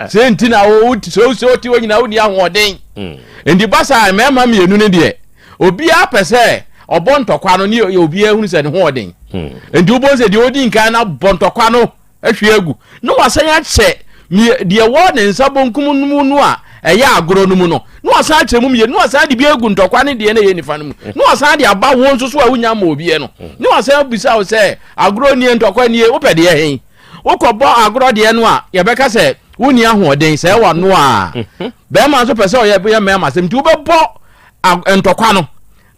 sɛ nti na sɛ sɛ wote hɔ nyinaa wonni ahoɔden. Mm. Nti ba saa mmarima mmienu no deɛ, obiara pɛ sɛ ɔbɔ ntɔkwa no ne obiara hunu sɛ ne ho ɔden. Mm. Nti wobɔ sɛ deɛ ɔdi nkan no abɔ ntɔkwa no ahwie agu, na wasan akyɛ deɛ ɛwɔ ne nsa bonkum no mu no a ɛyɛ agorɔ no mu no, na wasan akyɛ mu mmienu, na wasan de bi agu ntɔkwa ne deɛ na ɛyɛ nifa no mu, na wasan de aba wo nso so a wonya ma obiɛ no, na wasan abisa wo sɛ agorɔ nie ntɔkwa nie, wopɛ deɛ he? Wokɔbɔ agorɔ deɛ no a, yɛbɛka sɛ wonni ahoɔden, sɛ ɛwɔ no a bɛrima nso pɛ sɛ ɔyɛ yɛ mmarima asɛm nti wobɛbɔ ntɔkwa no,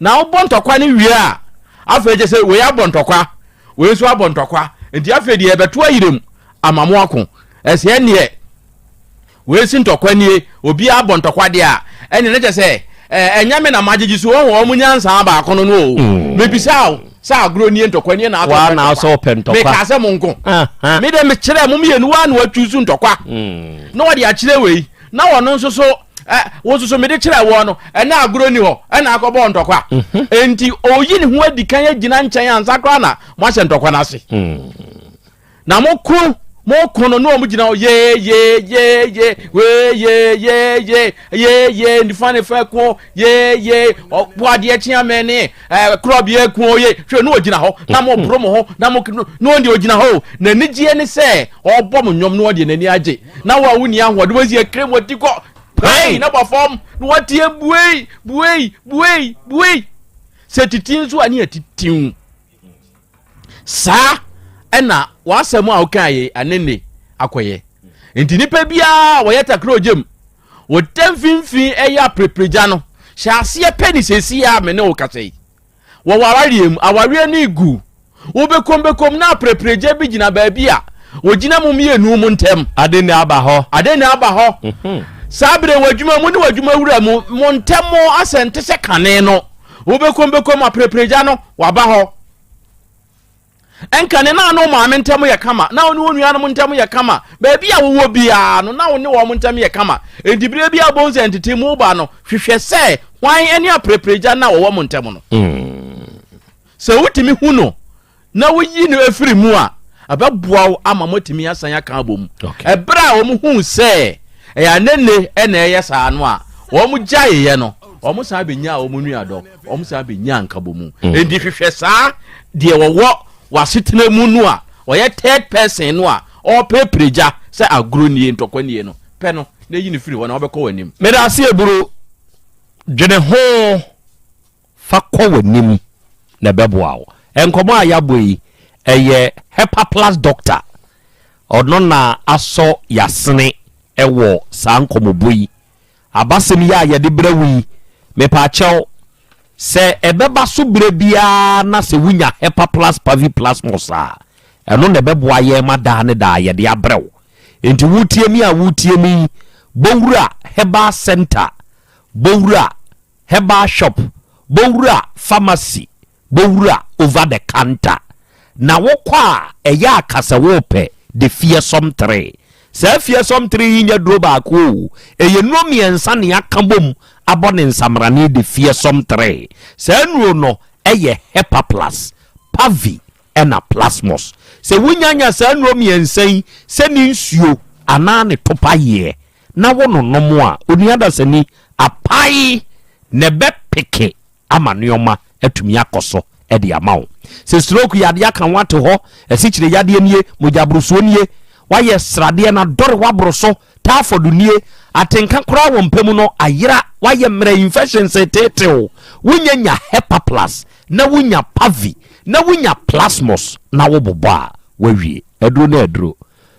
na wobɔ ntɔkwa no wie a, afei kyɛ sɛ wei abɔ ntɔkwa Wei nso abɔ ntɔkwa. Nti afei deɛ yɛbɛto ayerɛ mu ama mo ako. Ɛsɛ ɛneɛ wei si ntɔkwa nie, obiara abɔ ntɔkwa deɛ a, ɛne ne kyɛ sɛ ɛnyɛ me na magyegye so wɔn wɔn nyansa baako no no o. Mm. Mebisa o sɛ agorɔ nie ntɔkwa nie na atɔ
na asɔ pɛ ntɔkwa.
Meka sɛ mo nko. Me de mekyerɛ mo mmienu wa na watwi so ntɔkwa. Mm. Na wɔde akyerɛ wei na wɔn nso so ɛ wo nso so mede kyerɛ wɔn no ɛna agorɔ ni hɔ ɛna akɔbɔ ntɔkwa mhm. enti oyi ne ho adi kan agyina nkyɛn ansa koraa na moahyɛ ntɔkwa no ase mm. na moko moko no na wɔn gyina hɔ yee yee yee yee wee yee yee yee yee yee nifa nifa ko yee yee ɔpo adeɛ kyea mɛ ne ɛɛ korɔbea ko yee hwɛ na ɔgyina hɔ na mo boro mo ho na mo na wɔn deɛ ɔgyina hɔ o n'anigyeɛ ne sɛ ɔbɔ mo nnwom na ɔdeɛ n'ani agye na wo a wonni ahoɔden wɔsi akire mu ati kɔ pɛn na bɔ fam na wɔteɛ buei buei buei buei sɛ titi nso a ne yɛ titiw saa ɛna w'asɛm a woka yɛ anene akɔyɛ nti nipa biara wɔyɛ takra ogyam wɔda mfimfini ɛyɛ aprepreagya no hyɛ aseɛ pɛ ne sɛsi a me ne wo kasa yi Wɔ w'awareɛ mu, awareɛ no regu. Wobɛkom bɛkom na aprepreegya bi gyina baabi a wɔgyina mo mmienu mo ntam.
Ade na aba hɔ.
Ade na aba hɔ. Mhm. Saa berɛ w'adwuma mu ne w'adwuma wura mu, mo ntam mo asɛ nte sɛ kane no. Wobɛkom bɛkom aprepreegya no, waba hɔ. Ɛnka ne na ne wo maame ntam yɛ kama, na wo ne wo nuanom ntam yɛ kama. Baabi a wowɔ biara no, na wo ne wɔn ntam yɛ kama. Enti berɛ bi a wobɛhu sɛ ntetemu ba no, hwehwɛ sɛ hwan ne aprepreegya no a wɔwɔ mo ntam no. Sɛ wotumi hu no na woyi no firi mu a, ɛbɛboa wo ama moatumi asan aka abom. Ɛberɛ a wɔhuu sɛ ɛyɛ anene na ɛyɛ saa no a, wɔgyaeeɛ no, wɔsan bɛnyaa wɔn nuadɔ. wɔn san bɛnya nkabɔmu mm. enti hwehwɛ saa deɛ wɔwɔ w'asetena mu no a ɔyɛ third person no a ɔreperepere gya sɛ agorɔ nie ntɔkwa nie no pɛ no na yi no firi hɔ na wɔbɛkɔ w'anim.
Meda ase Eburu, dwene ho fa kɔ w'anim na ɛbɛboa wo. Nkɔmmɔ a yɛabɔ yi, ɛyɛ Hepaplus Doctor, ɔno na asɔ yɛasene wɔ saa nkɔmmɔbɔ yi Abasɛm yi a yɛde brɛ wo yi, mepaakyɛw, sɛ ɛbɛba so berɛ biara na sɛ wonya Hepaplus Paviplasmus a, ɛno na ɛbɛboa yɛn ma daa ne daa yɛde abrɛ wo. Enti woretie me a woretie me yi, bɔ wura Herbal Centre, bɔ wura Herbal Shop, bɔ wura Pharmacy, Bowura over the counter na wokɔ a ɛyɛ a ka sɛ worepɛ the fearsome tree. Saa fearsome tree yi nyɛ duro baako o, ɛyɛ nnuro mmiɛnsa na yɛaka bom abɔ ne nsamrane the fearsome tree. Saa nnuro no yɛ Hepaplus, Pavi ɛna Plasmos. Sɛ wonya nya saa nnuro mmiɛnsa yi sɛ ne nsuo anaa ne topayeɛ na wononom a, onua dasani, apae na ɛbɛpeke ama nneɛma atumi akɔ so de ama wo. Sɛ stroke yadeɛ aka wo ate hɔ, asikyire yadeɛ nie, mogyaborosoɔ nie, Woayɛ sradeɛ na dɔre woaboro so, typhoid nie, atenka koraa wɔ mpa mu no ayera, woayɛ mmerɛ, infections reteetew, wonya nya Hepaplus na wonya Pavi na wonya Plasmos na wobobɔ a, woawie. Aduro ne aduro.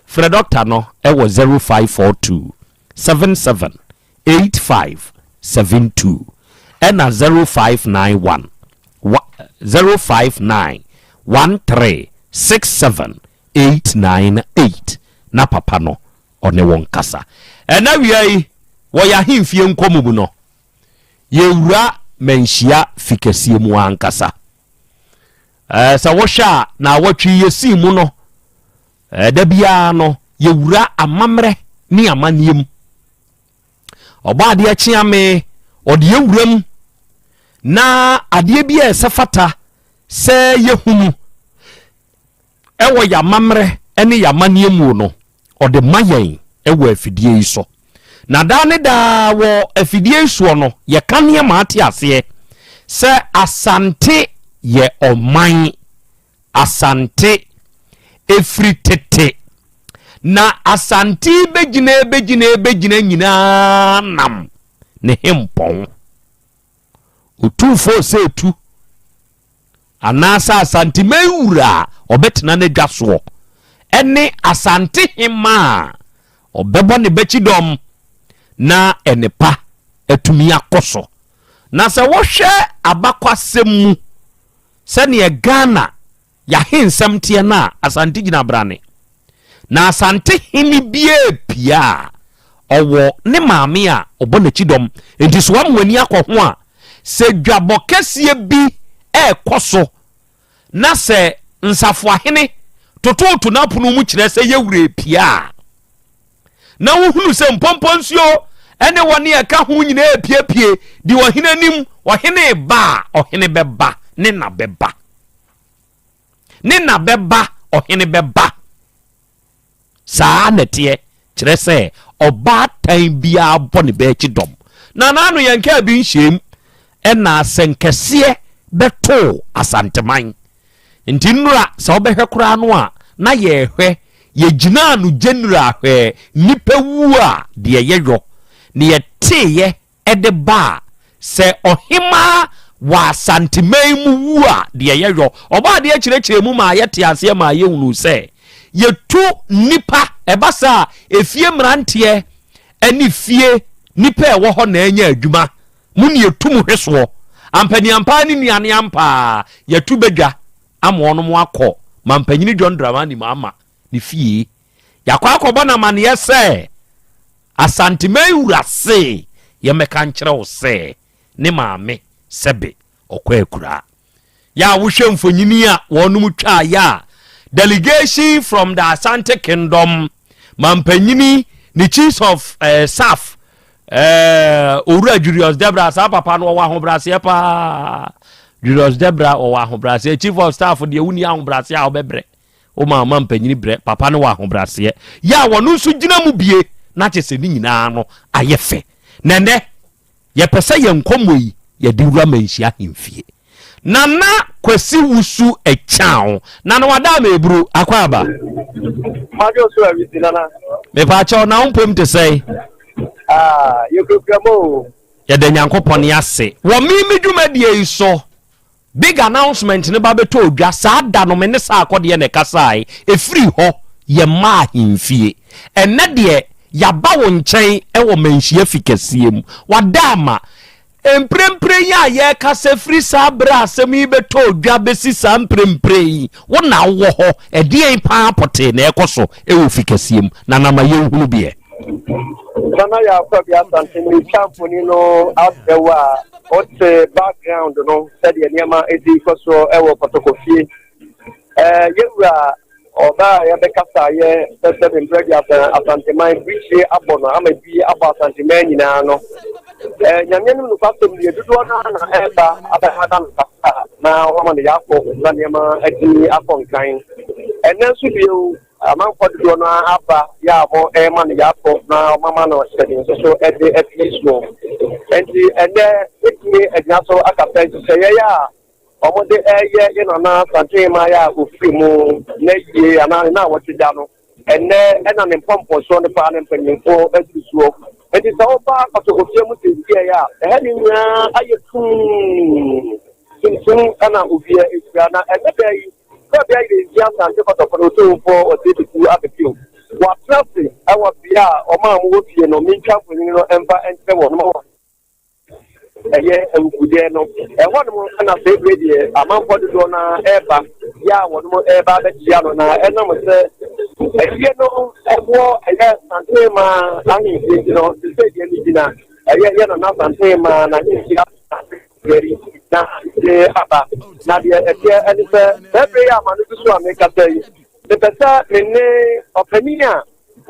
Frɛ dɔkta no wɔ 0542 77 8572 ɛna 0591 059 13 67 898 na papa no ɔne wo nkasa. Ɛna wia yi wɔ yɛ ahemfie nkɔmmɔ mu no, yɛwura manhyia fi kɛseɛ mu ankasa. Ɛɛ, sɛ wohwɛ a na awɔtwe yɛsii mu no, ɛda biara no yɛwura amammerɛ ne amanneɛ mu. Ɔbɔ adeɛ kyeame ɔde yɛwura mu na adeɛ bi a ɛsɛ fata sɛ yɛhunu Wɔ yɛn amammerɛ ne yɛn amanneɛ mu no, ɔde ma yɛn wɔ afidie yi so. Na daa ne daa wɔ afidie yi soɔ no, yɛka nneɛma ate aseɛ sɛ Asante yɛ ɔman. Asante ɛfiri tete. Na Asante bɛgyina bɛgyina bɛgyina nyinaa nam ne hempɔn. Otumfoɔ Osei anaasɛ Asanteman wura a ɔbɛtena n'adwa soɔ ne Asante hemmaa a ɔbɛbɔ ne bakyidɔm na nnepa atumi akɔ so. Na sɛ wohwɛ abakwasɛm mu sɛdeɛ Ghana Y'ahensɛm teɛ no a, Asante gyina brane. Na Asante hene biara pue a, ɔwɔ ne maame a ɔbɔ n'akyi dɔm. Enti sɛ woama w'ani akɔ ho a, sɛ dwabɔ kɛseɛ bi rekɔ so na sɛ nsafoahene tototo n'apono mu kyerɛ sɛ yɛwura repue a, na wohunu sɛ mpɔmpɔ nsuo ne wɔn a ɛka ho nyinaa repiepie di ɔhene anim, ɔhene reba a, ɔhene bɛba, ne na bɛba. Ne na bɛba, ɔhene bɛba. Saa na ɛteɛ, kyerɛ sɛ ɔbaatan biara bɔ ne ba akyi dɔm. Na n'ano yɛn kaa bi nhyɛm ɛna asɛnkɛseɛ bɛtoo Asanteman. Nti nnora sɛ wobɛhwɛ koraa no a na yɛrehwɛ, yɛgyinaa no general hwɛɛ nnipa wuo a deɛ yɛyɔ ne yɛteeɛ de ba a, sɛ ɔhemaa wɔ Asanteman mu wu a deɛ yɛyɔ. Ɔbɔadeɛ kyerɛkyerɛɛ mu maa yɛtee aseɛ maa yɛhunuu sɛ yɛtu nnipa, ɛba saa a efie mmeranteɛ ne fie nnipa a ɛwɔ hɔ na anya adwuma. Mo ne yɛtu mo hwe soɔ. Ampaniampaa ne nuane ampaa yɛtu badwa ama wɔnom akɔ Mampanyini John Dramani Mahama ne fie. Yɛakɔ akɔbɔ no amaneɛ sɛ Asanteman wura se yɛmmɛka nkyerɛ wo sɛ ne maame sɛbe ɔkɔ akuraa. Yɛ a wohwɛ mfonyini a wɔnom twaa yɛ a delegation from the Asante Kingdom mampanyini ne chiefs of eh, staff eh, Owura Julius Debra saa papa no ɔwɔ ahobrɛaseɛ paa. Julius Debra ɔwɔ ahobrɛaseɛ. Chief of staff deɛ wonni ahobrɛaseɛ a wobɛbrɛ. Woma ɔma mpanyini brɛ, papa no wɔ ahobrɛaseɛ. Yɛ a wɔno nso gyina mu bie na kyɛ sɛ ne nyinaa no ayɛ fɛ. Na ɛnɛ yɛpɛ sɛ yɛn nkɔmmɔ yi yɛde wura Manhyia ahemfie. Nana Kwasi Wusu Akyang, Nana wada ama eburu, akɔ aba.
Madwo so awisi nana.
Mepaakyɛw na wo mpom te sɛn?
Ah, yɛkurakura mu o.
Yɛda Nyankopɔn ase. Wɔ me me dwumadie yi so, Big announcement no ba bɛtɔɔ dwa saa da no me ne Sarkodie na ɛkasaeɛ, ɛfiri hɔ yɛmmaa ahemfie. Ɛnnɛ deɛ yɛaba wo nkyɛn wɔ Manhyia fi kɛseɛ mu. Wada ama. Mprempren yi a yɛrekasa firi saa berɛ a asɛm yi bɛtɔɔ dwa bɛsi saa mprempren yi, wo na wowɔ hɔ. Ɛdeɛn paa pɔtee na ɛrekɔ so wɔ fi kɛseɛ mu? Nana ma yɛnhunu bi ɛ.
Nana Yaw Kwabi Asante, meretwa mfoni no abrɛ wo a, Wote background no sɛdeɛ nneɛma si kɔ soɔ wɔ Kɔtɔkɔfie. Ɛɛ yɛwura ɔbaa a yɛbɛkasa yɛ sɛ sɛ mprɛ aduasa Asanteman birikyie abɔ no ama bi abɔ Asanteman nyinaa no. Ɛɛ Nyame anim nokwasɛm nie dodoɔ no ara na ɛreba abɛhada no kasa na wɔama no yɛakɔ na nneɛma atumi akɔ nkan. Ɛnnɛ nso bio Amanfoɔ dodoɔ no ara aba yɛ a wɔrema no yafo na wɔama no hyɛden nso so de apue soɔ. Enti ɛnnɛ mɛtumi agyina so aka sɛ nhyehyɛeɛ a wɔde reyɛ yɛn Nana Asantehemmaa a ɔfiri mu n'ayie anaa ne nnawɔtwe da no. Ɛnnɛ na ne mpɔmpɔnsoɔ no paa ne mpanyimfoɔ aduru soɔ. Enti sɛ woba Kɔtɔkɔfie mu seesei a, ɛha ne nyinaa ayɛ tumm, tuntum na obiara ɛfira. Na ɛnnɛ da yi, Sɛbea Yɛnti Asante Kɔtɔkɔ no Otumfoɔ Osei Tutu abɛpio. Wɔatena ase wɔ bea a wɔn a wɔwɔ fie no mentwa mfonini no mfa nkyerɛ wɔn ma ɛyɛ awukudeɛ no. Ɛhɔnom na saa bere deɛ amanfoɔ dodoɔ no ara reba yɛ a wɔnom reba abɛkyea no na ɛnam sɛ ɛyɛ no ɛwɔ ɛyɛ Santehema ahemfie nti no te sɛ deɛ no gyina ɛyɛ yɛ Nana Santehema n'ahemfie ase na de aba. Na deɛ ɛteɛ ɛne sɛ saa bere yi a ma no gu so a mekasa yi mepɛ sɛ me ne ɔpanin a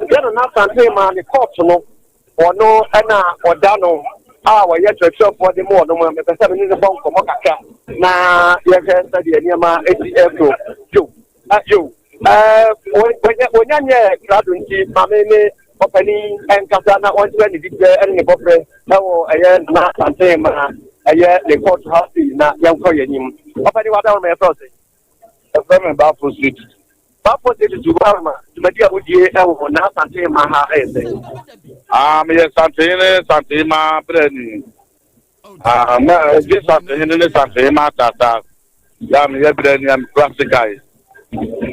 yɛ Nana Santehema ne kɔɔto no Ɔno na ɔda no a ɔyɛ kyerɛkyerɛfoɔ de ma wɔnom. Mepɛ sɛ me ne no bɔ nkɔmmɔ kakra na yɛhwɛ sɛdeɛ nneɛma si ɛkɔ. Yo, yo, wɔnya nyɛ krado nti ma me ne ɔpanin nkasa na ɔnkyerɛ ne dibrɛ ne ne bɔberɛ ɛwɔ ɛyɛ Nana Asante ma ɛyɛ ne kɔɔto ha sei na yɛnkɔ yɛn anim. Ɔpanin wada wo ma yɛfrɛ wo sɛ?
Ɛfrɛ me Bafo Street.
Bafo Street tutu ma dwumadi a wodie wɔ na Asante ma ha ɛyɛ sɛ.
Ah, meyɛ Santehene Santehema brɛni. Ah, ma ɛgye Santehene ne Santehema tata. Ya meyɛ brɛni a mekura sikae.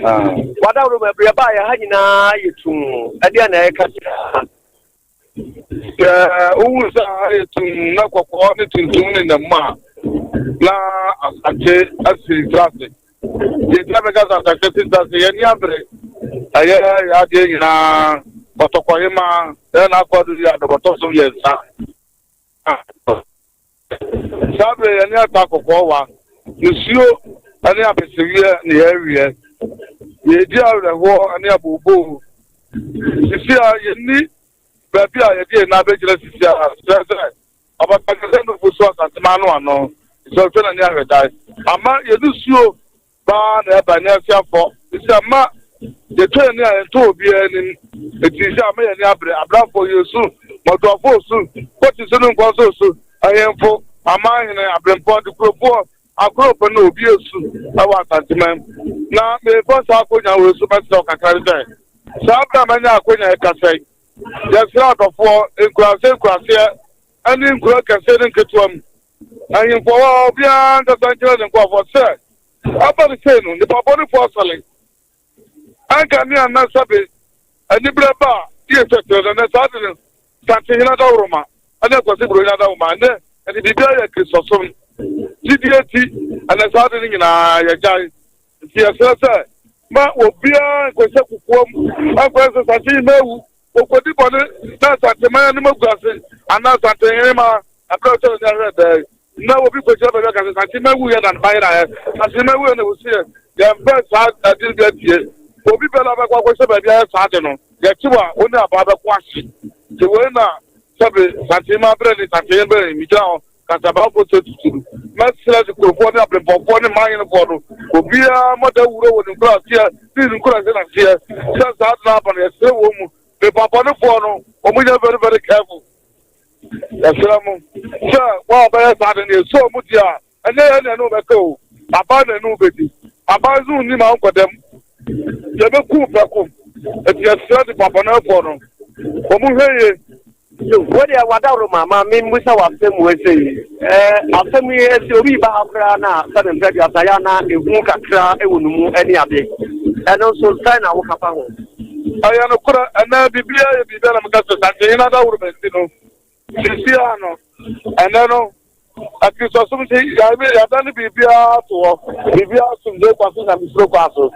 Ah.
Wadaworo ma ɛbrɛ baa yɛ ha nyinaa yɛ tum. Ɛdeɛ na ɛka kyerɛ.
Sɛ wohu sɛ ha yɛ tumm na kɔkɔɔ ne tuntum nenam mu a, na Asante asi ne tiri ase. Deɛ nti a meka sɛ Asante asi ne tiri ase, yɛn ani abere. Ɛyɛ yɛn adeɛ nyinaa. Kɔtɔkɔhema, yɛn n'akɔdo yɛ adɔbɔtɔ so yɛ nsa. Saa berɛ yɛn ani ata kɔkɔɔ wa, nsuo ne apɛsɛwiɛ ne yɛreweɛ. Yɛredi awerɛhoɔ ne abooboo. Sisi a yɛnni baabi a yɛde yɛn nan bɛgyina sisi a, kyerɛ sɛ ɔbata kɛsɛ nufu so Asanteman ano ano, sɛ ɔtwa n'ani ahwɛ dan. Ama yɛn nsuo Baa na ɛba ne ase afɔ. Esi ama yɛtwa yɛn ani a yɛntɔ obiara anim. Eti sɛ ama yɛn ani abere. Abrafo yɛsu, mmɔtoafo osu, kɔkye so ne nkwa nso osu, ahemfo, amanhene, aberempɔn, adekurofoɔ, akoropɛ no obi esu ɛwɔ Asanteman mu. Na mefa saa akonya wei so mɛsrɛ wo kakra ne sɛ, saa bere a manya akonya ɛkasa yi, yɛsrɛ adɔfoɔ, nkuraase nkuraseɛ ɛne nkuro akɛseɛ ne nketewa mu Ahemfo a wɔwɔ hɔ, obiara nkasa nkyerɛ ne nkurɔfoɔ sɛ, Aba no sei no, nnipa bɔnefoɔ asɔre. Anka ne anna sɛbe aniberɛ ba a, ne yɛtwa kyerɛ no. Ɛnnɛ saa ade no, Santehene adaworoma ne Akwasi Buronya adaworoma, ɛnnɛ ɛde biribiara yɛ Kristosom gyidie nti, ɛnnɛ saa ade no nyinaa yɛagyae. Nti yɛsrɛ sɛ, ma obiara nkɔhyɛ kokoam nkɔyɛ sɛ Santehene awu. Wɔkɔdi bɔne na Asanteman anim agu ase anaa Asantehemaa ɛberɛ a ɔkyɛ n'ani ahwɛ dɛn na obi kɔgyina baabi aka sɛ Asanteman wuiɛ na ne ba yeraeɛ, Asanteman wuiɛ na wɔsiiɛ. Yɛmpɛ saa ade no bi atie. Obi biara a ɔbɛkɔ akɔhyɛ baabi ayɛ saa ade no, yɛkye wo a, wo ne abaa bɛko ahye. Nti wei na sɛbe Asantehemaa berɛ ne Asantehene berɛ ne megyina hɔ Kasabaafo sɛ tutu no. Mɛsrɛ de kurofoɔ ne aberempɔnfoɔ ne mmanhenefoɔ no, obiara mmɔ dawuro wɔ ne nkuraaseɛ ne ne nkuraase n'aseɛ sɛ saa ade no aba no, yɛsrɛ wɔn mu nipa bɔnefoɔ no, wɔn nyɛ very very careful. Yɛsrɛ mo sɛ wɔn a wɔbɛyɛ saa ade no, yɛsɔ wɔn di a, ɛnyɛ yɛn na ɛne wɔbɛka o, aban na ɛne wɔbɛdi. Aban nso nni ma nkɔdam. Yɛbɛku prɛko. Eti yɛsrɛ nipa bɔnefoɔ no, wɔn hwɛ yie.
Wo deɛ w'adaworoma ma memmisa wo asɛm wei sei. Ɛɛ asɛm yi sɛ obi ba ha koraa na sɛ ne mfɛ aduasa yɛ na ehu kakra wɔ ne mu ne ade. Ɛno nso sɛn na woka fa ho?
Ɛyɛ nokorɛ, ɛnɛ biribiara yɛ biribiara na meka sɛ Santehene adaworoma nti no, seesei ara no, ɛnɛ no, Akristosom nti yɛadane biribiara ato hɔ, biribiara asomdwoe kwa so, nyamesuro kwa so.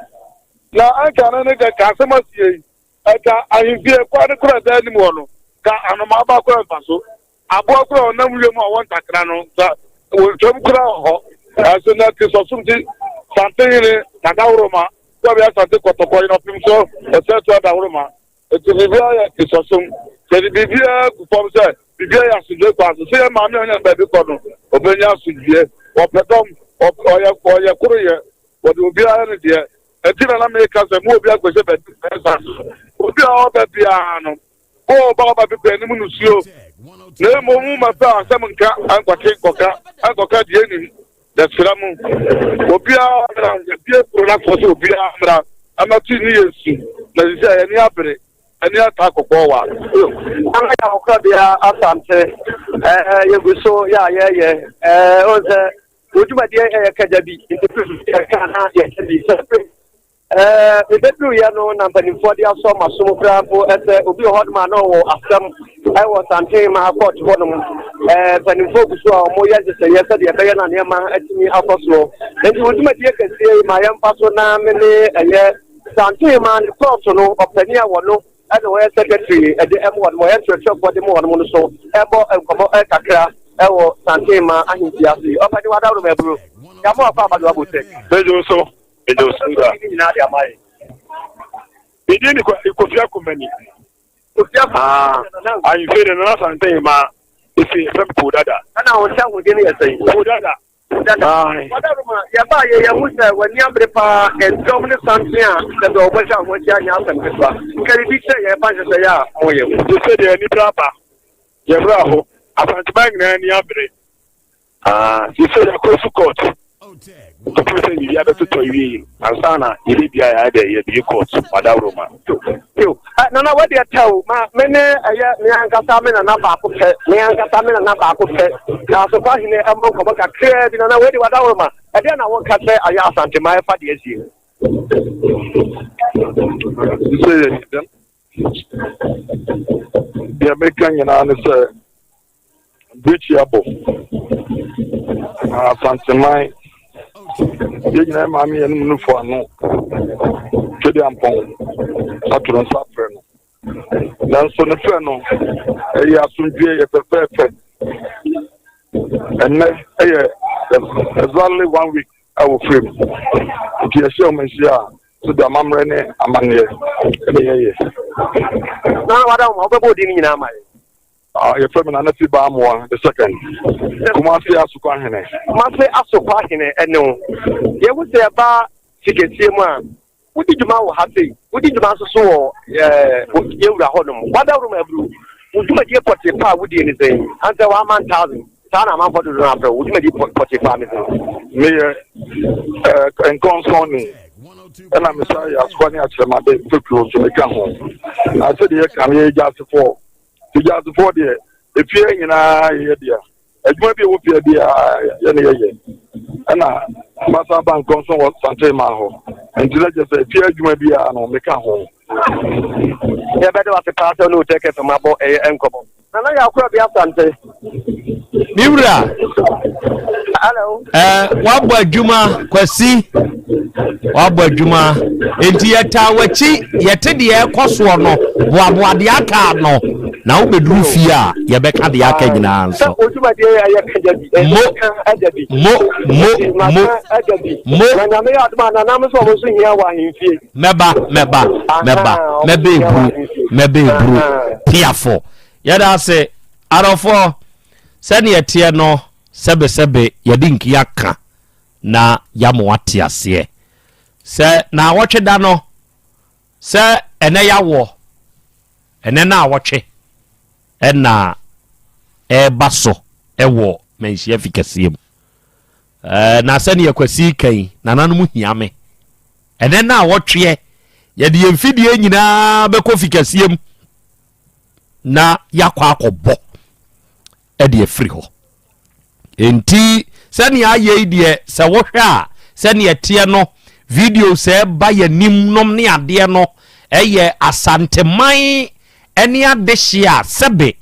Na anka no ne deɛ ka asɛm asie yi, Ɛka ahemfie kwan no koro a ɛda anim hɔ no, ka anomaa baako a ɛmfa so, aboa koro a ɔnam wiem a ɔwɔ ntakra no, sɛ wɔntwam koraa wɔ hɔ. Nanso na Kristosom nti, Santehene Nadaworoma, Kwabi Asante Kɔtɔkɔ, Yene Ɔpem so Ɔsɛetu Adaworoma. Enti biribiara yɛ Kristosom. Yɛde biribiara gu fam sɛ biribiara yɛ asomdwoe kwan so. Sɛ yɛn maame a ɔnya baabi kɔ no, ɔbɛnya asomdwoe. Ɔpɛ dɔm, ɔyɛ ɔyɛ koroyɛ, wɔde obiara yɛ ne deɛ. Enti na na meka sɛ, Mo obi akɔhyɛ baabi pɛɛ saa. Obi a ɔba biara no, mo ɔba ɔba pepɛ anim nusuo, na mmom mo mmɛpɛ asɛm nka nkɔte nkɔka nkɔka deɛ nim. Yɛsrɛ mo, obiara mmra, yɛbie kuro no ato sɛ obiara mmra mmɛto ne yɛn su. Na sisi a yɛn ani abere, ani ata kɔkɔɔ wa.
Nana yɛ ahokorabea Asante, ɛɛ yɛgu so yɛ a yɛyɛ ɛɛ ɔn sɛ wo dwumadie ɛyɛ kagya bi nti yɛka na yɛkyɛ bi sɛ ɛɛ mebɛduruiɛ no na mpanimfoɔ de asɔ m'asom koraa mpo ɛsɛ obi wɔ hɔnom a na ɔwɔ asɛm ɛwɔ Santen ma court hɔnom ɛɛ mpanimfoɔ gu so a wɔyɛ nhyehyɛeɛ sɛdeɛ ɛbɛyɛ na nneɛma atumi akɔ soɔ nti wo dwumadie kɛseɛ yi ma yɛmfa so na me ne ɛyɛ Santen ma ne kɔɔto no ɔpanin a wɔno ɛna ɔyɛ secretary ɛde ɛmo wɔn ɔyɛ nkyerɛkyerɛfoɔ de mo wɔn no so ɛbɔ nkɔmɔ ɛkakra ɛwɔ Santen ma ahemfie ase ɔpanin wadaworo ma aburo yamɔ akɔ abado abotɛ.
Bɛdwo so bɛdwo so da.
Ne nyinaa de ama yɛ.
Bidin ni Kofi Akumani.
Kofi Akumani.
Ahemfie de Nana Santen ma efi fɛm Kodada.
Ɛna wɔn hyɛ ahoden yɛ sɛn.
Kodada.
Ɔdaroma, yɛbaa yɛ yɛhu sɛ w'ani abere paa, ɛdɔm ne santen a sɛ bɛ wɔbɛhyɛ ahoakyi anyɛ asɛm ketewa. Ka biribi kyerɛ yɛn ɛfa nhyehyɛeɛ a moyɛ ho.
Te sɛ deɛ ani bere aba, yɛn werɛ aho, Asanteman nyinaa ani abere. Te sɛ yɛakɔ su court, kɔpem sɛ biribi abɛtotɔ awie ansa na yɛbɛbia yɛayɛ dɛ yɛbie court, Ɔdawroma.
Teo, eh, nana wadi ɛtɛw ma me ne ɛyɛ me ankasa me nana baako pɛ, me ankasa me nana baako pɛ. Na asokwa hene ɛmmɔ nkɔmmɔ kakraa bi, nana wadi wadaworo ma. Ɛdeɛ na woka sɛ ayɛ Asantema ɛfa deɛ asie?
Sɛ yɛ deɛ meka nyinaa ne sɛ Brekyi abɔ na Asanteman yɛn nyinaa maame yɛn nom nufo ano Twedeampɔn ato ne nsa afrɛ no nanso ne frɛ no ɛyɛ asomdwoeɛ yɛ fɛfɛɛfɛ ɛnnɛ ɛyɛ exactly one week a wɔfrɛ mu nti yɛhyɛ wɔn nhyia a so de amammerɛ ne amanneɛ ɛna yɛyɛ.
Na wada wɔn a wobɛbɔ odin no nyinaa ma yɛ.
Ah, yɛfrɛ me Nana Siba Amoah the second. Kumasi Asokwa Hene.
Kumasi Asokwa Hene ɛne wo. Yɛhu sɛ ɛba sikasie mu a, wodi dwuma wɔ ha sei, wodi dwuma nso so wɔ ɛɛ yɛwura hɔnom. Wadaworo ma aburu. Wo dwumadie pɔtee pa a wodie ne sɛn? Ansɛ one thousand. Saa na amanfoɔ dodoɔ no afrɛ wo. Wo dwumadie pɔtee paa ne sɛn?
Meyɛ ɛɛ nkɔnsɔn ɛna mesa yɛ asokwa ne akyerɛmade fekuo nso meka ho. Na sɛdeɛ yɛka no yɛyɛ gyasefoɔ. Egyasefoɔ deɛ, efie nyinaa yɛyɛ dea. Adwuma bi a ɛwɔ fie biara yɛ ne yɛyɛ. Ɛna masan ba nkɔnso wɔ Santee maa hɔ. Nti na kyerɛ sɛ fie adwuma biara no meka ho.
Yɛbɛda wo ase paa sɛ wo ne Otec FM abɔ ɛyɛ nkɔmmɔ. Nana Yaw Korabea Asante.
Me wura.
Hello.
Eh, wabɔ adwuma Kwasi. Wabɔ adwuma. Enti yɛtaa w'akyi, yɛte deɛ ɛkɔ soɔ no, boaboa deɛ aka ano. Na wobɛduru fie a, yɛbɛka deɛ aka nyinaa nso. Mo, mo, mo, mo, mo. Mɛba, mɛba, mɛba, mɛba eburu, mɛba eburu. Piafo. Yɛda ase, adɔfoɔ, sɛdeɛ ɛteɛ no, sɛbesɛbe yɛde nkia ka. na yɛama wate aseɛ sɛ naawɔtwe da no sɛ ɛnɛ yɛawoɔ ɛnɛ naawɔtwe ɛna ɛreba so ɛwɔ manhyia fi kɛseɛ mu ɛɛ na sɛdeɛ kwasi kan nananom hia me ɛnɛ naawɔtweɛ yɛde yɛn fidie nyinaa bɛkɔ fi kɛseɛ mu na yɛakɔ akɔbɔ de afiri hɔ. Enti sɛnea ayɛ yi deɛ sɛ wohwɛ a sɛnea ɛteɛ no video sɛ ɛba yɛn anim nom ne adeɛ no ɛyɛ Asanteman ɛne adehye a sɛbe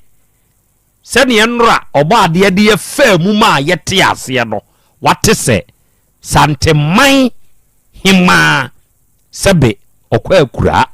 sɛnea nnora ɔbɔ adeɛ de yɛ faa mu ma a yɛte aseɛ no wate sɛ Santeman hemaa sɛbe ɔkɔ akuraa.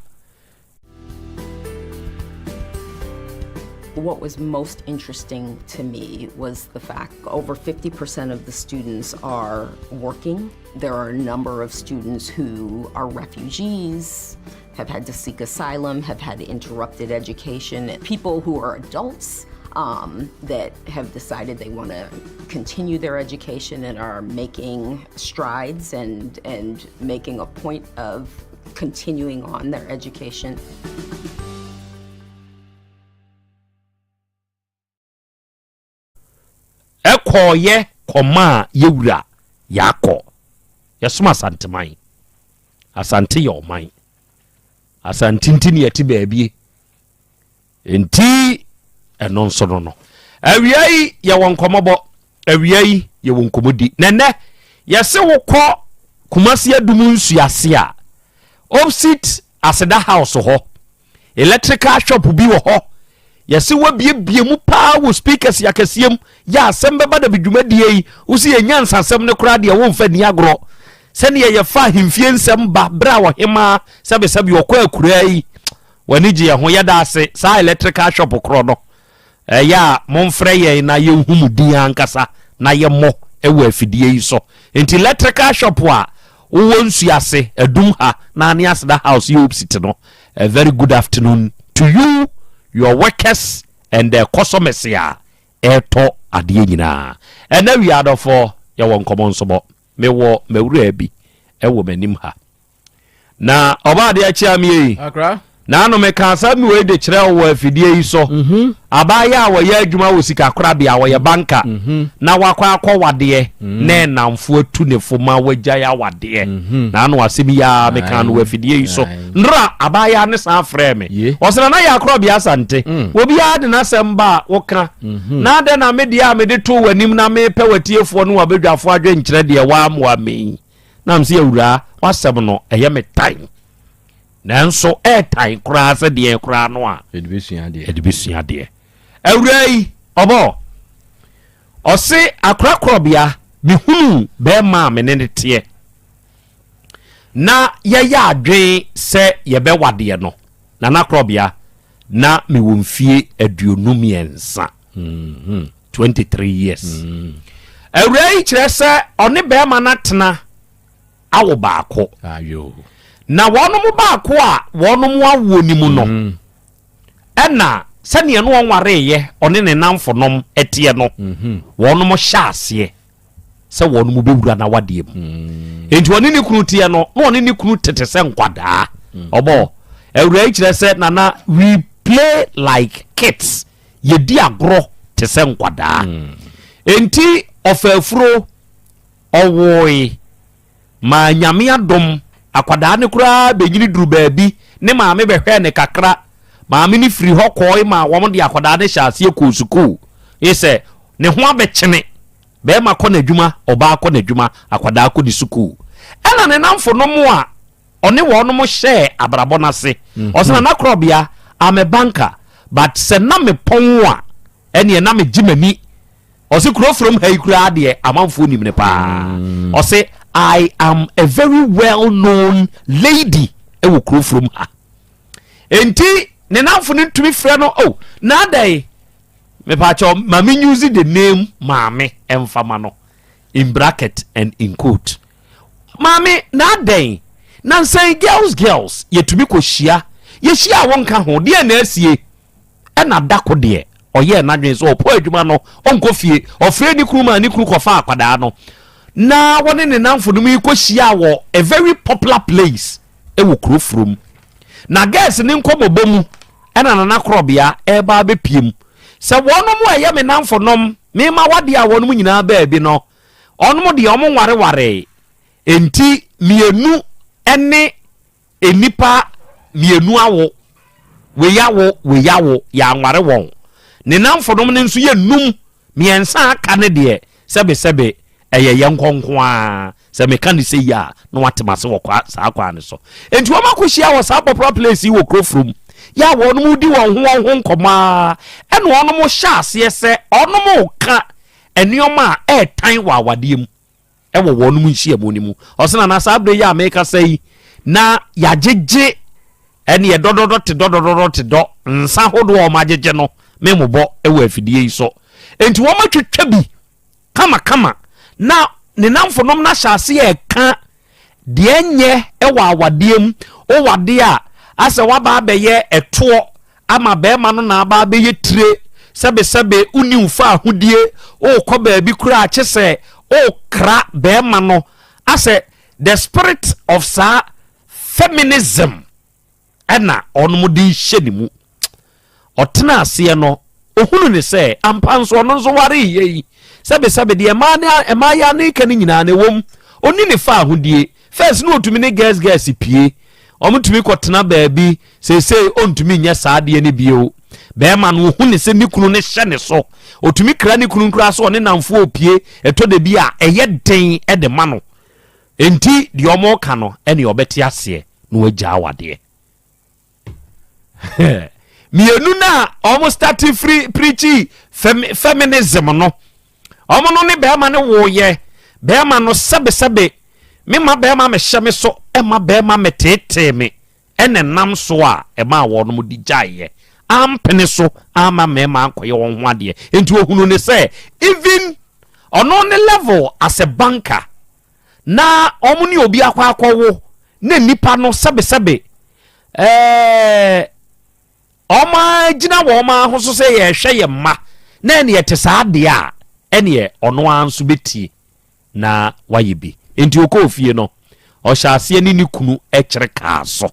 What was most interesting to me was the fact over 50% of the students are working. There are a number of students who are refugees, have had to seek asylum, have had interrupted education, people who are adults um, that have decided they want to continue their education and are making strides and, and making a point of continuing on their education.
Ɛkɔɔyɛ kɔmaa yɛwura yɛakɔ. Yɛsom Asanteman. Asante yɛ ɔman. Asante nti ne yɛte baabie. Nti ɛno nso no no. Awia yi yɛwɔ nkɔmmɔbɔ, awia yi yɛwɔ nkɔmmɔdi. Na ɛnɛ yɛse wokɔ Kumasi Adum Nsuase a, opposite Aseda House hɔ, electrical shop bi wɔ hɔ. Yɛse wabiebie mu paa wɔ speakers akɛseɛ mu. Yɛ asɛm bɛba da bi dwumadie yi, wo se yɛ nyansasɛm no koraa deɛ womfa ni agorɔ. Sɛdeɛ yɛfa ahemfie nsɛm ba berɛ a ɔhemaa sɛbesɛbe ɔkɔ akuraa yi, w'ani gye yɛn ho. Yɛda ase. Saa electrical shop korɔ no, ɛyɛ a momfrɛ yɛn na yɛnhu mo din ankasa na yɛmmɔ wɔ afidie yi so. Nti electrical shop a wowɔ Nsuase, Adum ha na ne Aseda House yɛ opposite no, a very good afternoon to you, your workers and the customers a ɛretɔ adeɛ nyinaa. Ɛnɛ wia adɔfoɔ, yɛwɔ nkɔmmɔ nso bɔ. Mewɔ m'awuraa bi wɔ m'anim ha. Na ɔbaa adeɛ akyea me yi. Na ano meka asɛm wei de kyerɛ wɔ afidie yi so. Mhm. Abaayɛ a wɔyɛ adwuma wɔ sikakorabea, wɔyɛ banka. Mhm. Na wakɔ akɔ wadeɛ mhm. na ɛnamfo atu ne fo ma wagyae awadeɛ. Na ano asɛm yi a meka no wɔ afidie yi so. Nnora abaayewa ne san frɛɛ me. Ɔsɛ na yɛ akorɔbea Asante. Mm. Obiara de n'asɛm ba a woka. Mhm. Na adɛn na me deɛ a mede too w'anim na mepɛ w'atiefoɔ ne w'abadwafoɔ adwenkyerɛ deɛ woamoa me yi. Na mese awuraa w'asɛm no ɛyɛ me tan. Nanso ɛɛtan koraa sɛ deɛ koraa no a
yɛde
bɛsua adeɛ. Awuraa yi ɔbɔ ɔse akorakorɔbea mehunuu bɛrima a me ne ne teɛ. Na yɛyɛ adwen sɛ yɛbɛwadeɛ no, Nana Korɔbea, na mewɔ mfie 23, 23 years. Awuraa yi kyerɛ sɛ ɔne bɛrima no atena awo baako. Na wɔnom baako a wɔnom awoɔ no mu no, mm. ɛna sɛdeɛ no ɔnwareeɛ ɔne ne namfonom ɛteɛ no, mhm. wɔnom hyɛ aseɛ. sɛ wɔn mu bɛwura n'awadeɛ mu mm. enti ɔne ne kunu teɛ no na ɔne ne kunu tete sɛ nkwadaa mm. ɔbɔ awura yi kyerɛ sɛ nana we play like kids yɛdi agorɔ te sɛ nkwadaa mm. enti ɔfaafuro ɔwoe maa nyame adom akwadaa no koraa bɛnyini duru baabi ne maame bɛhwɛɛ ne kakra maame no firi hɔ kɔe ma wɔn de akwadaa no hyɛ aseɛ kɔɔ sukuu sɛ ne ho abɛkyene Bɛɛma kɔ n'adwuma, ɔbaa kɔ n'adwuma, akwadaa kɔ ne sukuu. Ɛna ne namfonom a ɔne wɔnom hyɛɛ abrabɔ no ase. Mhm. Ɔsɛ Nana Korɔbea, I'm a banker, but sɛ na mepɔn a, ɛneɛ na megye m'ani. Ɔse kuro from ha yi koraa deɛ amanfoɔ nim no paa. Mm. Ɔse I am a very well known lady ɛwɔ kuro from ha. Enti ne namfo no ntumi frɛ no, oh, na adɛn? Mepakyɛw ma me use the name maame ɛmfa ma no in bracket and in quote. Maame na adɛn na nsɛn girls girls yɛtumi kɔ hyia yɛhyia a wonka ho deɛ na asie ɛna dako deɛ ɔyɛɛ n'adwene sɛ ɔpɔ adwuma no ɔnkɔ fie ɔfrɛ ne kunu maa ne kunu kɔfa akwadaa no na wɔne ne namfo no mu yi kɔ hyia wɔ a very popular place ɛwɔ kuro furom na girls ne nkɔmɔbɔ mu Ɛna Nana Korɔbea reba abɛpue mu. Sɛ wɔnom a ɛyɛ me namfonom, me m'awadeɛ a wɔnom nyinaa baa bi no, wɔnom deɛ wɔn nwarewaree. Enti mmienu ne nnipa mmienu awo, wei awo, wei awo, yɛanware wɔn. Ne namfonom no nso yɛ num. Mmiɛnsa a aka no deɛ, sɛbesɛbe, ɛyɛ yɛn nkɔ nko ara. Sɛ meka no sei a, na wɔate m'ase wɔ kwa, saa kwan no so. Enti wɔakɔhyia wɔ saa popular place yi wɔ kuro foforɔ mu. Yɛ a wɔnom redi wɔn ho wɔn ho nkɔmmɔ ara, ɛna wɔnom hyɛ aseɛ sɛ wɔnom reka nneɛma a ɛretan wɔ awadeɛ mu. wɔ wɔnom nhyiamu no mu. Ɔse nana saa berɛ yi a mekasa yi na yɛagyegye ɛneɛ dɔdɔdɔ te dɔdɔdɔdɔ te dɔ nsa hodoɔ a wɔn agyegye no me mobɔ wɔ afidie yi so. Enti wɔn atwitwa bi kama kama na ne namfonom no ahyɛ aseɛ ɛka Deɛ ɛnyɛ wɔ awadeɛ mu, wowade a, asɛ woaba abɛyɛ ɛtoɔ ama bɛrima no na aba abɛyɛ tire, sɛbesɛbe wonni wo faahodie, wokɔ baabi koraa kye sɛ wokra bɛrima no, asɛ the spirit of saa feminism. ɛna ɔnom de rehyɛ ne mu. Ɔtena aseɛ no, ɔhunu ne sɛ ampa nso ɔno nso wareeɛ yi, sɛbesɛbe deɛ mmaa ne mmaayewa no reka no nyinaa no ɛwom, ɔni ne fa ahodie. First no ɔtumi ne girls girls pie. Wɔtumi kɔtena baabi, seesei ɔntumi nyɛ saa adeɛ no bio. Bɛrima no, ɔhu ne sɛ ne kunu no hyɛ ne so. Ɔtumi kra ne kunu koraa sɛ ɔne namfoɔ opie, ɛtɔ da bi a ɛyɛ den de ma no. Enti deɛ wɔka no ɛne ɔbɛte aseɛ na wagyaa awadeɛ. Mmienu no a wɔn starte firi pirikyi feminism no, wɔn no ne bɛrima no woyɛ bɛrima no sɛbesɛbe mema bɛrima mehyɛ me so ɛma bɛrima meteetee me ɛna nam so a ɛma wɔn de gyaeɛ ampene so ama mmarima ankɔyɛ wɔn ho adeɛ. Nti ohunu ne sɛ even ɔno ne level as a banker na wɔn ne obi akɔ akɔwo na nipa no sɛbesɛbe ɛɛ wɔn agyina wɔn ara ho so sɛ yɛrehwɛ yɛn mma na ɛneɛ te saa deɛ a ɛneɛ ɔno ara nso bɛtie na wayɛ bi. Nti ɔkɔɔ fie no ɔhyɛ aseɛ ne ne kunu kyerɛ kaa so.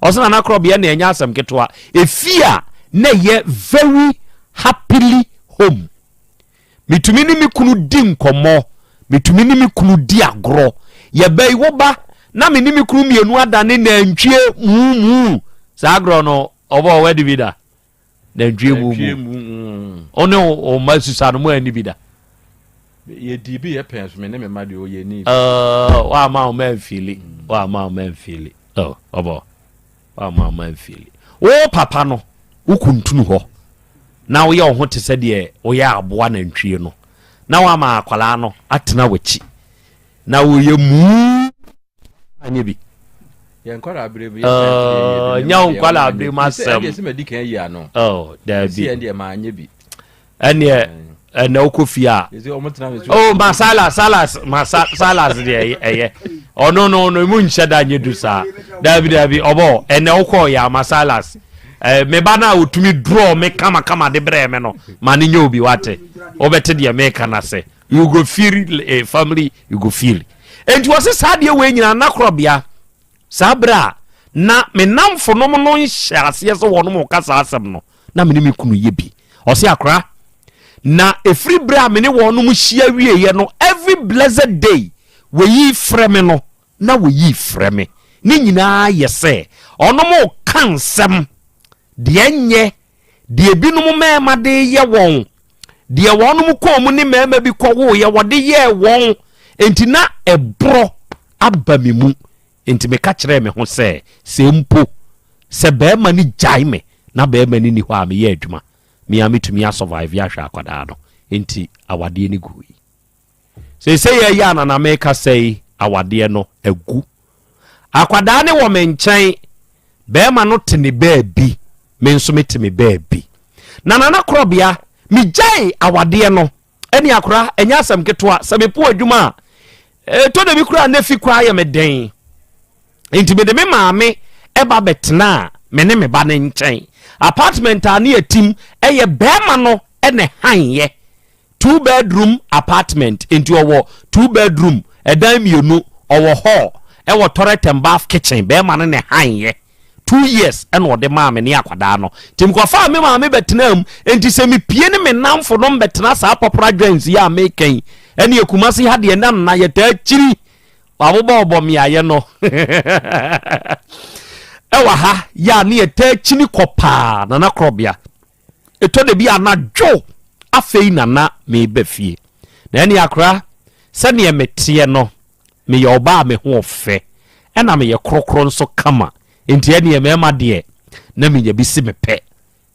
Ɔsɛ Nana Korɔbea na ɛnyɛ asɛm ketewa. Efie a na ɛyɛ very happily home. Metumi ne me kunu di nkɔmmɔ, metumi ne me kunu di agorɔ. Yɛba yi, wo ba na me ne me kunu mmienu adane nantwie muumuu. Saa agorɔ no, ɔbɔ ɔwɔ adi bi da. Nantwie muumuu. Wo ne wo mma susa no mo anni bi da.
Yɛdi bi yɛ pɛn so, me ne me mma deɛ ɔyɛ ni.
Woama wo mma mfili, woama wo mma mfili. Ɔbɔ. Wamma wo amfeeli. Wo papa no, wokuntunu hɔ na woyɛ wo ho te sɛ deɛ woyɛ aboa nantwie no, na woama akwadaa no atena w'akyi na woyɛ muu anyɛ bi.
Yɛn nkwadaa abere mu yɛ uh,
nyɛ wo nkwadaa abere mu asɛm.
Ɛdeɛ sɛ madi kan yi ano.
Oh, daabi.
Ɛdeɛ maa nyɛ bi.
Ɛneɛ ɛnɛ wokɔ fie a oh ma silas silas ma silas deɛ ɛyɛ ɔno no no emu nhyɛ da nye du saa daabi daabi ɔbɔ ɛnɛ wokɔ yɛ ama silas ɛɛ me ba no a otumi draw me kamakama de brɛ me no ma ne nye obi wate wobɛte deɛ meka no ase you go feel eh, family you go feel enti wɔse saa deɛ wei nyinaa nakorɔbea Saa berɛ a na me nnamfonom no nhyɛ aseɛ sɛ wɔnom reka saa asɛm no, na me ne me kunu yɛ bi. Ɔse akora, na ɛfiri berɛ a me ne wɔnom hyia wieeɛ no, every blessed day, wɔyi frɛ me no, na wɔyi frɛ me. Ne nyinaa yɛ sɛ ɔnom reka nsɛm, deɛ ɛnyɛ, deɛ ebinom mmarima de yɛ wɔn, deɛ wɔnom kɔɔ mu ne mmarima bi kɔwoeɛ wɔde yɛɛ wɔn, enti na ɛborɔ aba me mu. Enti meka kyerɛɛ me ho sɛ, sɛ mpo sɛ barima no gyae me na barima no nni hɔ a meyɛ adwuma, me ara metumi asɔvaive ahwɛ akwadaa no. Enti awadeɛ no gui. Seesei ɛyɛ a na na mekasa yi, awadeɛ no agu. Akwadaa no wɔ me nkyɛn, barima no te ne baabi, me nso mete me baabi. Na Nana Korɔbea, megyae awadeɛ no ɛne akora ɛnyɛ asɛm ketewa sɛ mepo adwuma a ɛtɔ da bi koraa na fi koraa yɛ me den nti mede me maame ɛba bɛtena a me ne me ba no nkyɛn apartment a ne yɛtim ɛyɛ bɛrima no ɛna hanyɛ two bedroom apartment nti ɔwɔ two bedroom ɛdan mmienu ɔwɔ hall ɛwɔ toilet and bath kitchen bɛrima no na hanyɛ 2 years ɛna ɔde maa me ne akwadaa no nti mekɔfaa me maame bɛtenaa mu. Nti sɛ mepie ne me namfo nom bɛtena saa pɔpra dwens yi a meka yi ɛne Akumase ha deɛ na nna yɛtaa kyiri wabobɔbɔ mmeaeɛ no ɛwɔ ha yɛ a ne yɛtaa kyini kɔ paa nana korɔbea ɛtɔ da bi anadwo afei nana meba fie na ɛne akora sɛdeɛ meteɛ no meyɛ ɔbaa a me ho ɔfɛ ɛna meyɛ korokoro nso kama nti ɛneɛ mmarima deɛ na menya bi si me pɛ.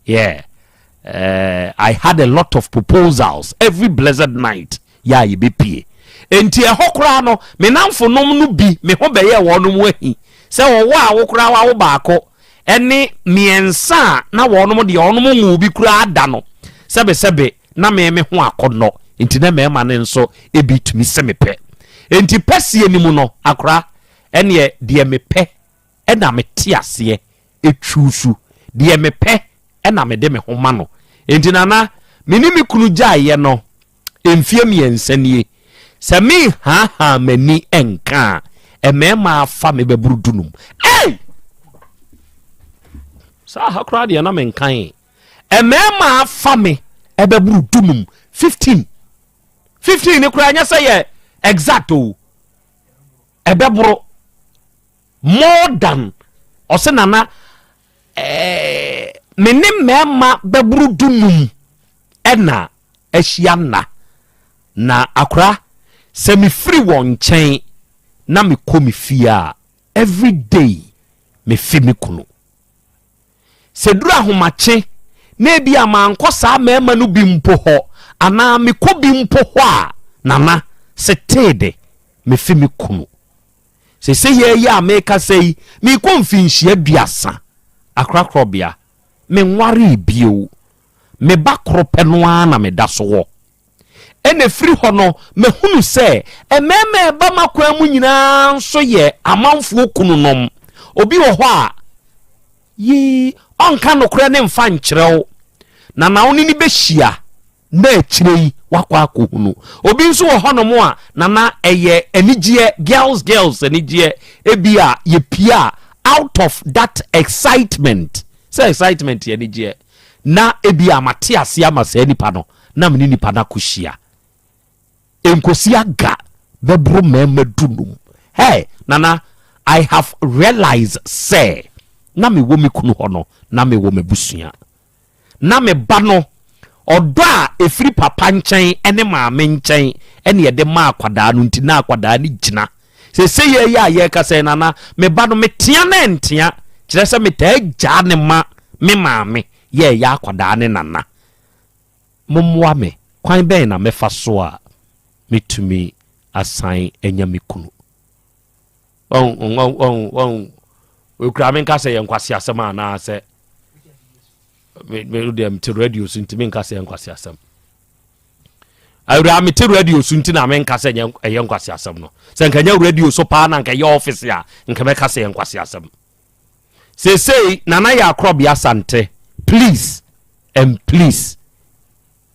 Yeah, I had a lot of proposals every blessed night yɛ a yɛbɛpie. Nti ɛhɔ koraa no me namfonom no bi me ho bɛyɛɛ wɔnom ahi sɛ wɔwɔ a wo koraa wawo baako ɛne mmiɛnsa a na wɔnom deɛ wɔnom nwoo bi koraa da no sɛbesɛbe na me me ho akɔnnɔ nti na mmarima no nso ebi tumi se me pɛ. Nti pɛseɛ no mu no akora ɛneɛ deɛ mepɛ ɛna mete aseɛ ɛtwusu deɛ mepɛ ɛna mede me ho ma no. Nti nana me ne me kunu gyaeɛ no mfie 3 nie sɛ me haahaa m'ani nka a mmarima afa me bɛboro 15. Ei! Saa ha koraa deɛ na menkan. Mmarima afa me ɛbɛboro 15, 15. 15 ne koraa nyɛ sɛ yɛ exact o. Ɛbɛboro more than. Ɔse nana ɛɛ me ne mmarima bɛboro dunum ɛna ahyia nna. Na akora sɛ mefiri wɔn nkyɛn na mekɔ me fie a everyday mefe me kunu. Sɛ duru ahomakye na ebi a mankɔ saa mmarima no bi mpo hɔ anaa mekɔ bi mpo hɔ a nana setee de mefe me kunu. Seesei yi a merekasa yi, merekɔ mfinhyia aduasa akorakorɔbea. Menwaree bio. Me ba koro pɛ no ara na meda so wɔ. Ɛna ɛfiri hɔ no, mahunu sɛ mmarima a ɛba m'akwan mu nyinaa nso yɛ amanfoɔ kununom. Obi wɔ hɔ a, yii, ɔnka nokorɛ ne mfa nkyerɛ wo, na na wo ne no bɛhyia. na akyire yi wakɔ akɔhunu. Obi nso wɔ hɔnom a nana ɛyɛ anigyeɛ, girls girls anigyeɛ, ebi a yɛpie a out of that excitement, sɛ excitement yɛ anigyeɛ, na ebi a mate aseɛ ama saa nipa no, na mene nipa no akɔhyia. Nkosi aga bɛboro mmarima dunum. Hey, nana, I have realized sɛ na mewɔ me kunu hɔ no, na mewɔ m'abusua. Na me ba no, ɔdɔ a ɛfiri papa nkyɛn ne maame nkyɛn ne ɛde ma akwadaa no nti na akwadaa no gyina. Seesei yɛ yi a yɛrekasa yi, Nana, me ba no, metea no ɛntea, kyerɛ sɛ metaa gyaa no ma me maame yɛ ɛyɛ akwadaa ne nana. Mommoa me, kwan bɛn na mɛfa so a mɛtumi asan anya me kunu? Wahu, wahu, wahu, wahu. Wekura me nka sɛ yɛ nkwaseasɛm anaasɛ me me deɛ mete radio so nti menka sɛ yɛ nkwaseasɛm. Awura mete radio so nti na menka sɛ ɛyɛ nkwaseasɛm no. Sɛ nka nyɛ radio so paa na nka ɛyɛ office a nka mɛka sɛ yɛ nkwaseasɛm. Seesei Nana yɛ akorɔbea Asante please and please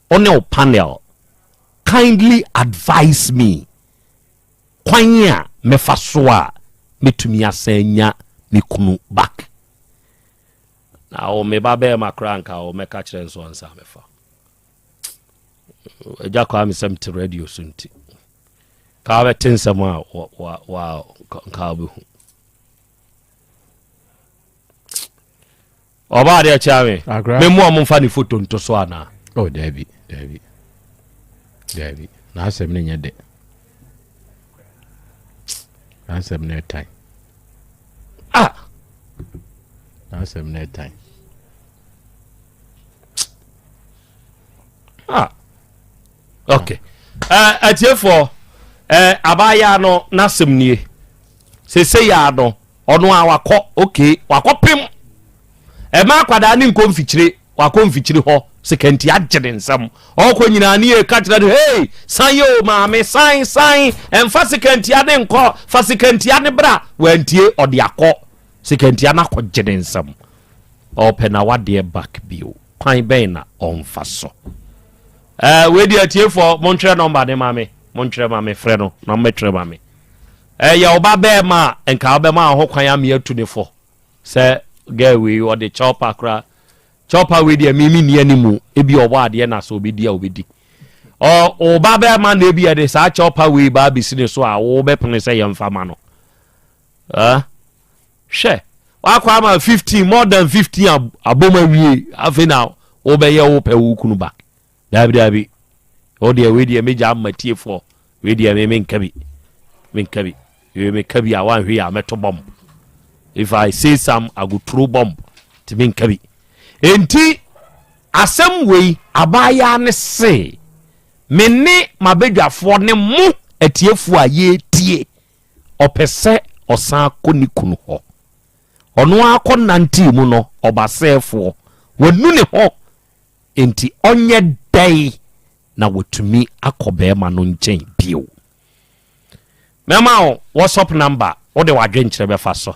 wo ne wo panel kindly advise me kwan a mɛfa so a mɛtumi asan anya me kunu back. Na wo me ba bɛɛma koraa nka wo mɛka kyerɛ nso ansa mɛfa. Agya kwaa me sɛ mete radio so nti. Ka wobɛte nsɛm a wa wa nka wobɛhu. Ɔbaa adeɛ kyea me. Me mu a momfa ne foto nto so anaa?
Oh, daabi, daabi, daabi. N'asɛm no nyɛ dɛ. N'asɛm no ɛtan.
Ah!
N'asɛm no ɛtan.
Ah! Okay. Uh, atiefoɔ, uh, abaayaa no n'asɛm nie. Sese yaa no, Ɔno a wakɔ okay wakɔ pem ɛma akwadaa ne nkɔ mfikyire wakɔ mfikyire hɔ sekanti agye ne nsam ɔkɔ nyinaa ne yɛ ka kyerɛ no hey san yɛ o maame san san ɛmfa sekantia ne nkɔ fa sekantia ne bra wantie ɔde akɔ sekantia no akɔ gye ne nsam ɔpɛ na wadeɛ back bio kwan bɛn na ɔmfa so ɛɛ wei deɛ atiefoɔ montwerɛ nɔmba ne ma me montwerɛ ma me frɛ no na mommɛtwerɛ ma me Ɛyɛ wo ba bɛɛma a nka wobɛma wo ho kwan ame atu ne fo sɛ girl wei ɔde kyɛwpa kora kyɛwpa wei deɛ mimi nni animu ebi ɔbɔ adeɛ na sɛ obɛdi a obɛdi ɔ wo ba bɛɛma na ebi ɛde saa kyɛwpa wei ba abɛsi ne so a wobɛpene sɛ yɛmfa ma no hwɛ wakɔ ama 15 more than 15 abom awie afei na wobɛyɛ wo pɛ wo kunu ba Daabi daabi. O deɛ wei deɛ megya ama tiefoɔ. Wei deɛ me menka bi. Menka bi. Wei meka bi a wanhwɛ yi a mɛto bomb. If I say some, I go throw bomb. Ti menka bi. Enti asɛm wei abaayaa ne se me ne m'abadwafoɔ ne mo atiefoɔ a yɛretie ɔpɛ sɛ ɔsan kɔ ne kunu hɔ. Ɔno ara kɔ nantee mu no ɔbasɛefoɔ. Wanu ne ho Enti ɔnyɛ dɛn na watumi akɔ barima no nkyɛn bio? Mɛma wo WhatsApp number, wode w'adwenkyerɛ bɛfa so.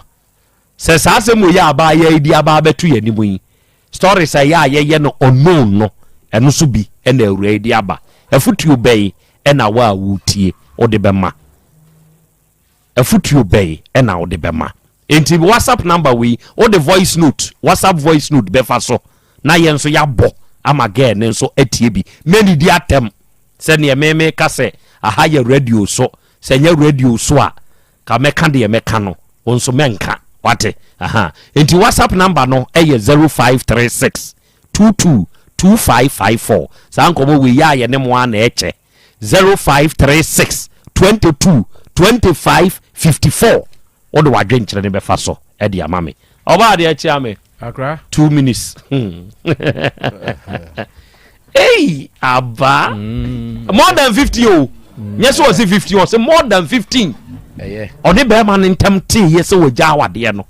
Sɛ saa asɛm wei a abaayewa yi de aba abɛto yɛn anim yi, stories a ɛyɛ a yɛyɛ no unknown no, ɛno so bi na awuraa yi de aba. Afotuo bɛn na wo a woretie wode bɛma? Afotuo bɛn na wode bɛma? Enti WhatsApp number wei wode voice note, WhatsApp voice note bɛfa so na yɛn nso yɛabɔ ama girl no nso atie bi. Mɛnnidi atɛm sɛdeɛ me meka sɛ aha yɛ radio so, sɛ ɛnyɛ radio so a ka mɛka deɛ mɛka no, wo nso mɛnka. Wate? Aha. Nti WhatsApp number no ɛyɛ 0536 22 2554. Saa nkɔmmɔ wei yɛ a yɛne mo a na ɛkyɛ. 0536 22 25 54. Wode w'adwenkyerɛ no bɛfa so de ama me. Ɔbaa deɛ kyea me.
Akra.
2 minutes. Ei, aba. More than 50 o. Nyɛ sɛ ɔse 50, ɔse more than 15.
Ɛyɛ.
Ɔne bɛrima no ntam teeɛ sɛ wɔgya awadeɛ no.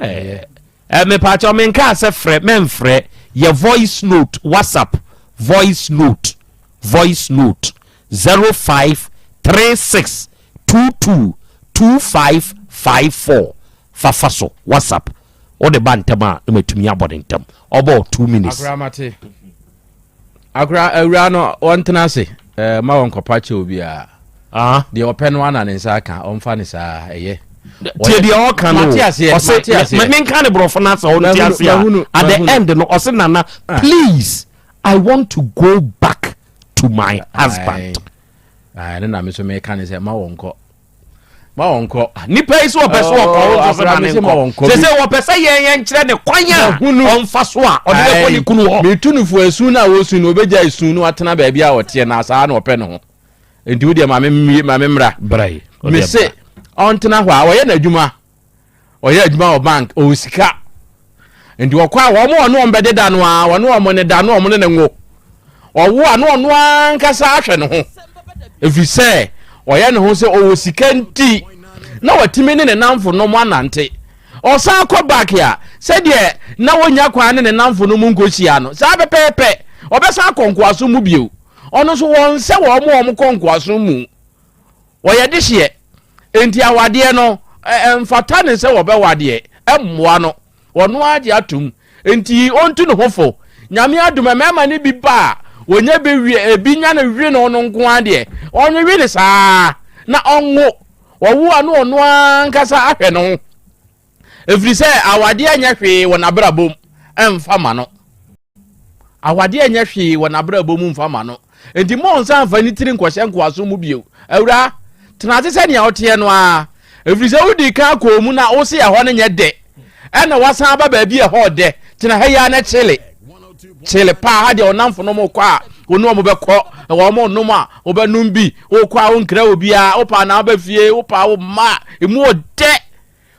Ɛyɛ.
Ɛ mepaakyɛw menkaa sɛ frɛ mɛmfrɛ yɛ voice note whatsapp voice note voice note 0536 22 2554 fa fa so whatsapp wode ba ntɛm a na matumi abɔ ne ntɛm ɔbɔ 2 minutes.
Akora mate. Akora awura no ɔntena ase eh, ma wɔnkɔpa kyɛ obiara.
Ah.
Deɛ ɔpɛ no ana ne nsa aka ɔmfa ne saa ɛyɛ.
Tie deɛ ɔka no
Mate aseɛ,
ɔse
mate aseɛ.
menka ne borɔfo no asɛ ɔnte
Mahunu,
ase a
mahunu,
at the
mahunu.
end no ɔse nana
Ah.
please I want to go back to my husband.
Ae, ne na me so meka ne sɛ ma wɔnkɔ. Ma wɔnkɔ.
Ah, nipa yi sɛ ɔpɛ sɛ ɔkɔ
Oh,
wo nso sɛ ma
akora
ne
me sɛ ma
nkɔ
wɔnkɔ
sɛ
bi.
sɛ wɔpɛ sɛ yɛn yɛn kyerɛ ne kwan a
Mahunu.
ɔmfa so a ɔde bɛkɔ ne kunu hɔ.
Metu no fo esu no a wɔsu no ɔbɛgya esu no atena baabi a ɔteɛ na saa na ɔpɛ ne ho. Nti wo deɛ ma me mmie ma me mmra.
Bra yi.
Me se ɔntena hɔ a ɔyɛ n'adwuma. Ɔyɛ adwuma wɔ bank ɔwɔ sika. Nti ɔkɔ a wɔn ɔne wɔn bɛdeda no a wɔne wɔn ne da no wɔn ne ne ngo. Ɔwo a na ɔno ankasa ahwɛ ne ho. Ɛfiri sɛ ɔyɛ ne ho sɛ ɔwɔ sika nti na watumi ne ne namfo nom anante. Ɔsan kɔ back a sɛdeɛ na wɔnya kwan ne ne namfo nom nkɔhyia no saa pɛpɛɛpɛ ɔbɛsan akɔ nkoasom mu bio. Ɔno nso wɔnsɛ wɔn a wɔkɔ nkoasom mu. Wɔyɛ dehyeɛ. Enti awadeɛ no, ɛmfata ne sɛ wɔbɛwadeɛ. Ɛmmoa no. Ɔno ara gye atom. Enti ɔntu ne ho fo. Nyame adom, mmarima no bi ba a, wɔnya bi we, ebi nya no we no no nko ara deɛ, ɔnwewe no saa na ɔnwo. Ɔwo a na ɔno ara ankasa ahwɛ ne ho. Ɛfiri sɛ awadeɛ nyɛ hwee wɔ n'abrabɔ mu, ɛmfa ma no. Awadeɛ nyɛ hwee wɔ n'abrabɔ mu mfa ma no. Enti mma ɔnsan mfa ne tiri nkɔhyɛ nkoasom mu bio. Awuraa, tena ase sɛnea woteɛ no ara, ɛfiri sɛ wodii kan kɔɔ mu na wose ɛhɔ no nyɛ dɛ, ɛnna woasan aba baabi a ɛhɔ dɛ. Tena ha yi ara na kyele. Kyele paa. Ha deɛ wo nnamfonom rekɔ a, wo ne wɔn bɛkɔ. Wɔn renom a, wobɛnom bi. Wokɔ a, wonkra obiara. Wopɛ a na woaba fie, wopɛ a womma. Emu ɔdɛ.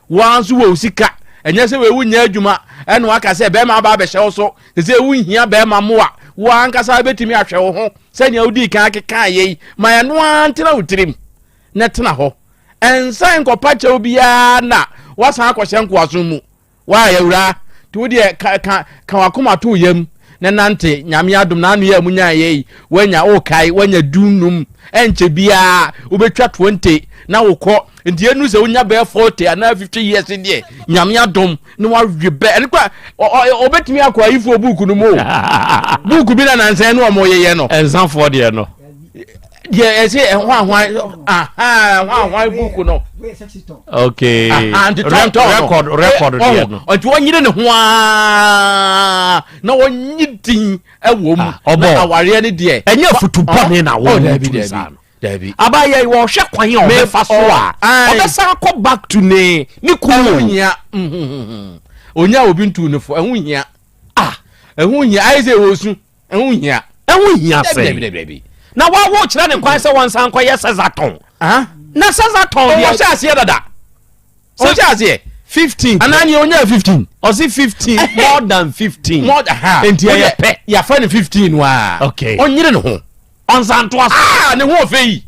Wo ara nso wɔ wo sika. Ɛnyɛ sɛ wei wonyɛ adwuma ɛna waka sɛ bɛrima aba abɛhyɛ wo so. Sɛ sɛ wonhia bɛrima mmoa. Wo ara ankasa wobɛtumi ahwɛ wo ho sɛnea wodii kan kekaeɛ yi. Ma ɛno ara ntena wo tirim na tena hɔ. Ɛnsan nkɔpa kyɛw biara na woasan akɔhyɛ nkoasom mu. Why awuraa? Nti wo deɛ ka ka ka wakoma to yam na nante. Nyame adom na ano yɛ a munyaeɛ yi wanya wokae wanya dunum ɛnkyɛ biara wobɛtwa 20 na wokɔ nti ɛnu sɛ wonya bɛyɛ 40 anaa 50 years deɛ Nyame adom na wawe bɛ ɛno kora ɔbɛtumi akɔ ayifoɔ buuku no mu o buuku bi na nansɛn ne ɔmo yeyɛ no
ɛnsafoɔ deɛ no
deɛ ɛsɛ ɛhwanhwan aha hwanhwan buuku no
okay
aha nti tɔntɔn no
record record deɛ no
nti wɔnyere ne ho aa na wɔnyi din ɛwɔ mu
ah,
na awareɛ ne deɛ
ɛnyɛ futu bɔne na
oh,
wɔn tu saa no
dabi
abayɛ wɔhwɛ kwan a ɔbɛfa so a ɔbɛsan akɔ back to ne ne kunu
ɛho hia onya obi ntu ne fo ɛho hia ah ɛho hia ayɛ sɛ ɛwɔ su
Ɛho hia. Ɛho hia sɛ. Na wawo kyerɛ ne kwan sɛ wɔnsan nkɔyɛ sɛsatɔn. Na sɛsatɔn deɛ.
Ɔhyɛ aseɛ dada. Ɔhyɛ aseɛ.
15.
Anaa nea ɔnyaa 15.
Ɔsi 15 more than 15.
More than ha.
Nti ɛyɛ pɛ.
Yɛafa ne 15 no a.
Okay.
Ɔnyere ne ho.
Ɔnsan to aso.
Ah ne ho ɔfɛ yi.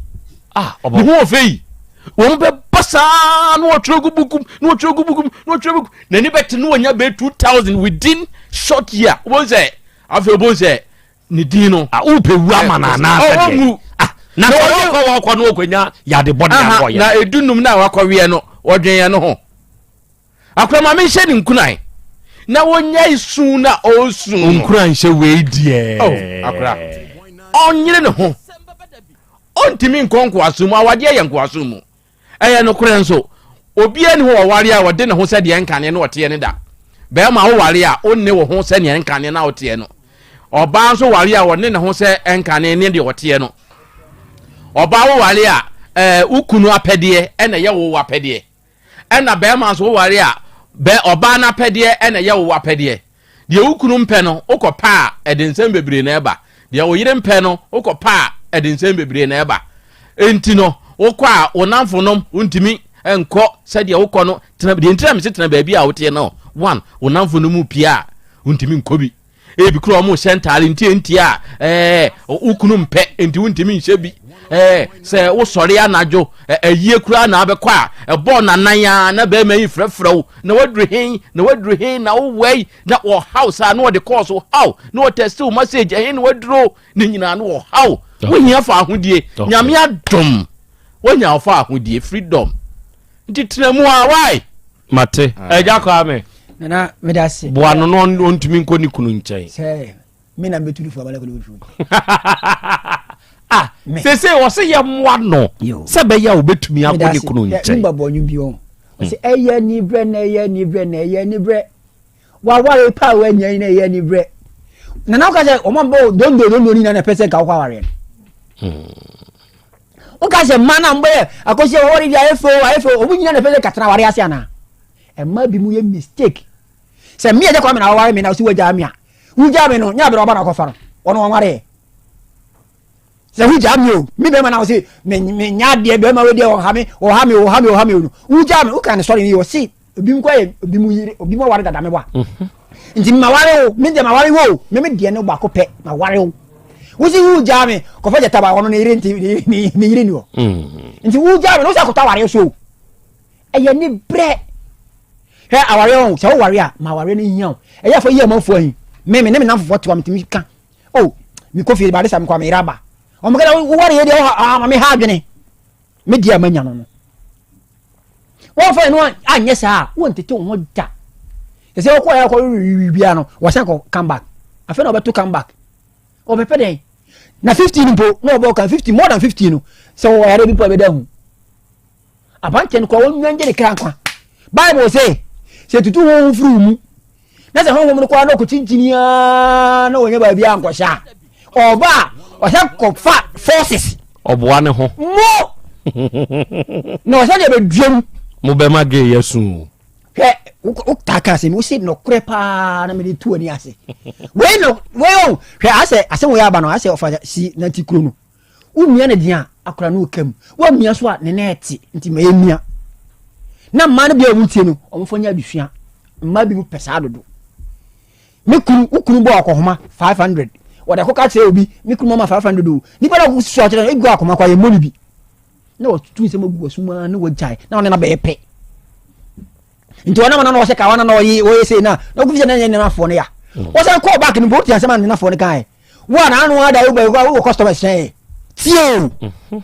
Ah
ɔbɔ. Ne ho ɔfɛ yi. Wɔn bɛ ba saa na wɔtwerɛ gu bukum na wɔtwerɛ gu bukum na wɔtwerɛ bukum. N'ani bɛte na wɔnya bɛyɛ 2000 within short year. Wɔn sɛ. Afei obohu sɛ ne din no.
Ah, wopɛ wu ama no anaasɛ deɛ?
Ɔnwu.
Ah, na sɛ wɔkɔ wɔkɔ no wɔkɔnya yade bɔne akɔyɛ.
Na edunum no a wakɔweɛ no, wɔdwen yɛn no ho. Akora ma menhyɛ ne nkuran na wɔnya su na ɔresu no.
Nkuran hyɛ wei deɛ.
Oh, akora. Ɔnyere ne ho. Ɔntumi nkɔ nkoasom mu. Awadeɛ yɛ nkoasom mu. Ɛyɛ nokorɛ nso, obiara nni hɔ a ɔware a ɔde ne ho sɛdeɛ nkane na ɔteɛ no da. Barima woware a, wonne wo ho sɛdeɛ nkane na woteɛ no. Ɔbaa nso ware a, ɔne ne ho sɛ nkane ne deɛ ɔteɛ no. Ɔbaa woware a, ɛɛ, wo kunu apɛdeɛ na ɛyɛ wo apɛdeɛ. Ɛna bɛrima nso woware a, bɛ ɔbaa no apɛdeɛ ɛna ɛyɛ wo apɛdeɛ. Deɛ wo kunu mpɛ no, wokɔ pɛ a, ɛde nsɛm bebree na ɛba. Deɛ wo yere mpɛ no, wokɔ pɛ a, ɛde nsɛm bebree na ɛba. Enti no, wokɔ a, wo namfonom wontumi nkɔ sɛdeɛ wokɔ no. Tena, deɛ nti na mese tena baabi a woteɛ no, one, wo namfonom mu pie a, wontumi nkɔ bi. Ebi kura wɔn hyɛ ntaare ntiantia a, ɛɛ, wo kunu mpɛ, nti wontumi nhyɛ bi. Ɛɛ, sɛ wosɔre anadwo, ayie koraa na abɛkɔ a, ɛbɔɔ nanan a na bɛrima yi frɛfrɛ wo, na waduru hen, na waduru hen, na wowɛi, na wɔhaw saa, na wɔde kɔɔ so haw, na wɔtɛste wo message, ɛhe na waduro, ne nyinaa na wɔhaw. Wohia fa ahodie. Nyame adom, woanya wo fa ahodie, freedom. Nti tena mu a, why?
Mate. Agya Kwame.
Nana, meda ase.
Boa no na ɔntumi nkɔ ne kunu nkyɛn.
Sɛ me na mɛtu no fo abala kɔne wɔtu.
Ah, sese wɔse yɛ mmoa no sɛ bɛyɛ a wɔbɛtumi akɔ ne kunu nkyɛn.
Mba bɔ nwom bi wɔn. Ɔse ɛyɛ ni brɛ na ɛyɛ ni brɛ na ɛyɛ ni brɛ. Waware pa a wanya yi na ɛyɛ ni brɛ. Nana woka sɛ wɔn bɔ dondo dondo ni na na ɛpɛ sɛ nka wokɔ awareɛ no. Woka sɛ mmaa no a mobɛyɛ akɔsi wɔware deɛ ayɛ fɛ o ayɛ fɛ o wɔn nyinaa na ɛpɛ sɛ katena aware ase anaa? Mmaa bi mu yɛ mistake. Sɛ mmea gya kwame na wɔware me na ɔsi wagyaa me a wogyaa me no nyɛ abere ɔba na ɔkɔfa no ɔno wɔnwareɛ. Sɛ wogyaa me o me bɛrima na ɔsi me me nya adeɛ bɛrima wei deɛ ɔha me ɔha me ɔha me ɔha me o no wogyaa me woka ne sɔre ni ɔsi obi mu kɔ yɛ obi mu yere obi mu aware dada me wa mhm. nti ma ware o me deɛ ma ware wo me me deɛ no baako pɛ ma ware o wosi wogyaa me kɔfɔ gyata ba ɔno ne yere nti ne yere ni hɔ mhm. nti wogyaa me no wosi akɔtɔ aware so ɛyɛ ne brɛ hwɛ awareɛ wɔn sɛ woware a ma awareɛ no hia wo ɛyɛ afɔ yi amanfoɔ ahi me me ne me namfofoɔ te hɔ metumi ka o oh, mekɔ fie baade sa mekɔ a meyere aba wɔn kɛdɛ woware yɛ deɛ ah, ma me ha adwene me deɛ a manya no no wɔmfa ɛno anyɛ saa a wɔntete wo ho da sɛ sɛ wɔkɔ yɛ akɔ biribiara no wɔsan kɔ come back afei na wɔbɛto come back wɔbɛpɛ dɛn na 15 mpo na wɔbɔ kan 15 more than 15 no sɛ wɔwɔ yare bi mpo a bɛda hu Aberanteɛ no koraa wɔnwan gye ne kra nkwa. Bible se, sɛ tutu honhom firi wo mu, na sɛ honhom no koraa na ɔkɔkyinkyini ara na wɔnyɛ baabi a nkɔhyɛ a, ɔba a ɔsɛ kɔfa forces.
Ɔboa ne ho.
Mo! Na ɔsɛ deɛ bɛdua mu.
Mo bɛma gay yɛ su.
Hwɛ, wotaa ka asɛm, wose nɔkorɛ paa na mede tu ani ase. Wei no, wei o, hwɛ asɛ asɛm wei aba no, asɛ ɔfa si nanti kuro no. Womia no den a, akora no reka mu. Woamia so a, ne nan ɛte, nti ma yɛmmia. Na mmaa no bi a wɔtie no, wɔmfa nyɛ adesua. Mmaa bi mu pɛ saa dodo. Me kunu, wo kunu bɔ akɔhoma 500. Wɔde akɔka kyerɛ obi, me kunu mama 500 o. Nipa na ɔkɔ susu akyerɛ no, egu akɔma kɔ ayɛ mmɔ no bi. Na wɔtutu nsɛm agu wɔn mu ara na wɔgyae, na wɔne no abɛyɛ pɛ. Nti wɔnam na na wɔhyɛ kawa na na wɔyɛ wɔyɛ sei na na wɔkɔfi sɛ na ɛnyɛ nenafoɔ no ya. Wɔsan kɔɔ back no mpo, wote asɛm a nenafoɔ no kaeɛ. Wo a n'ano ada wo bɛyi wo wɔ customers hyɛn yɛ tie o mhm.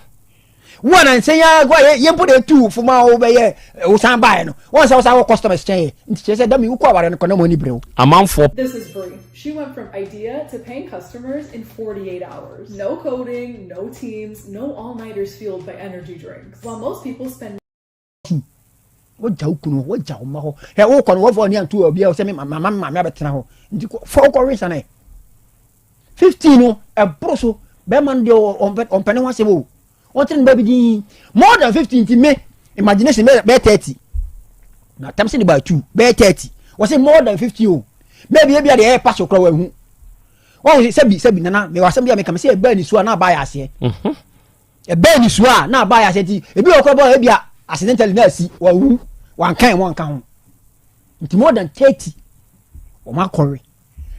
wo a nansa yi ara yɛ yɛ mpo de etu fo ma wo bɛyɛ wo san baeɛ no wɔn sɛ wo san wɔ customers hyɛn yɛ nti kyerɛ sɛ dami wokɔ aware no kɔ na mo ani brɛ wo.
Amanfoɔ.
This is Bree. She went from idea to paying customers in 48 hours. No coding, no teams, no all-nighters fueled by energy drinks. While most people spend
wogya wo kunu hɔ wogya wo mma hɔ hwɛ wokɔ no wɔfɔ ani anto obi a sɛ me mama maame abɛtena hɔ nti fɔ wokɔ wesa no 15 no ɛboro so bɛrima no deɛ ɔmpɛ ne ho asɛm o ɔntere ne ba bi din more than 15 nti me imagination bɛyɛ 30 na tam sɛ ne ba 2 bɛyɛ 30 wɔsɛ more than 50 o bɛɛ bi ebi a deɛ ɛyɛ paso kora wɔahu wɔn sɛbi sɛbi nana mewɔ asɛm bi a meka me sɛ ɛbɛɛ ne su a na aba yɛ aseɛ mhm. Ɛbɛn ne su a na aba ayɛ asɛ nti ebi wɔ kora bɔ ebi a accidentally na asi wawu wankan wɔn nka ho nti more than 30 wɔn akɔwe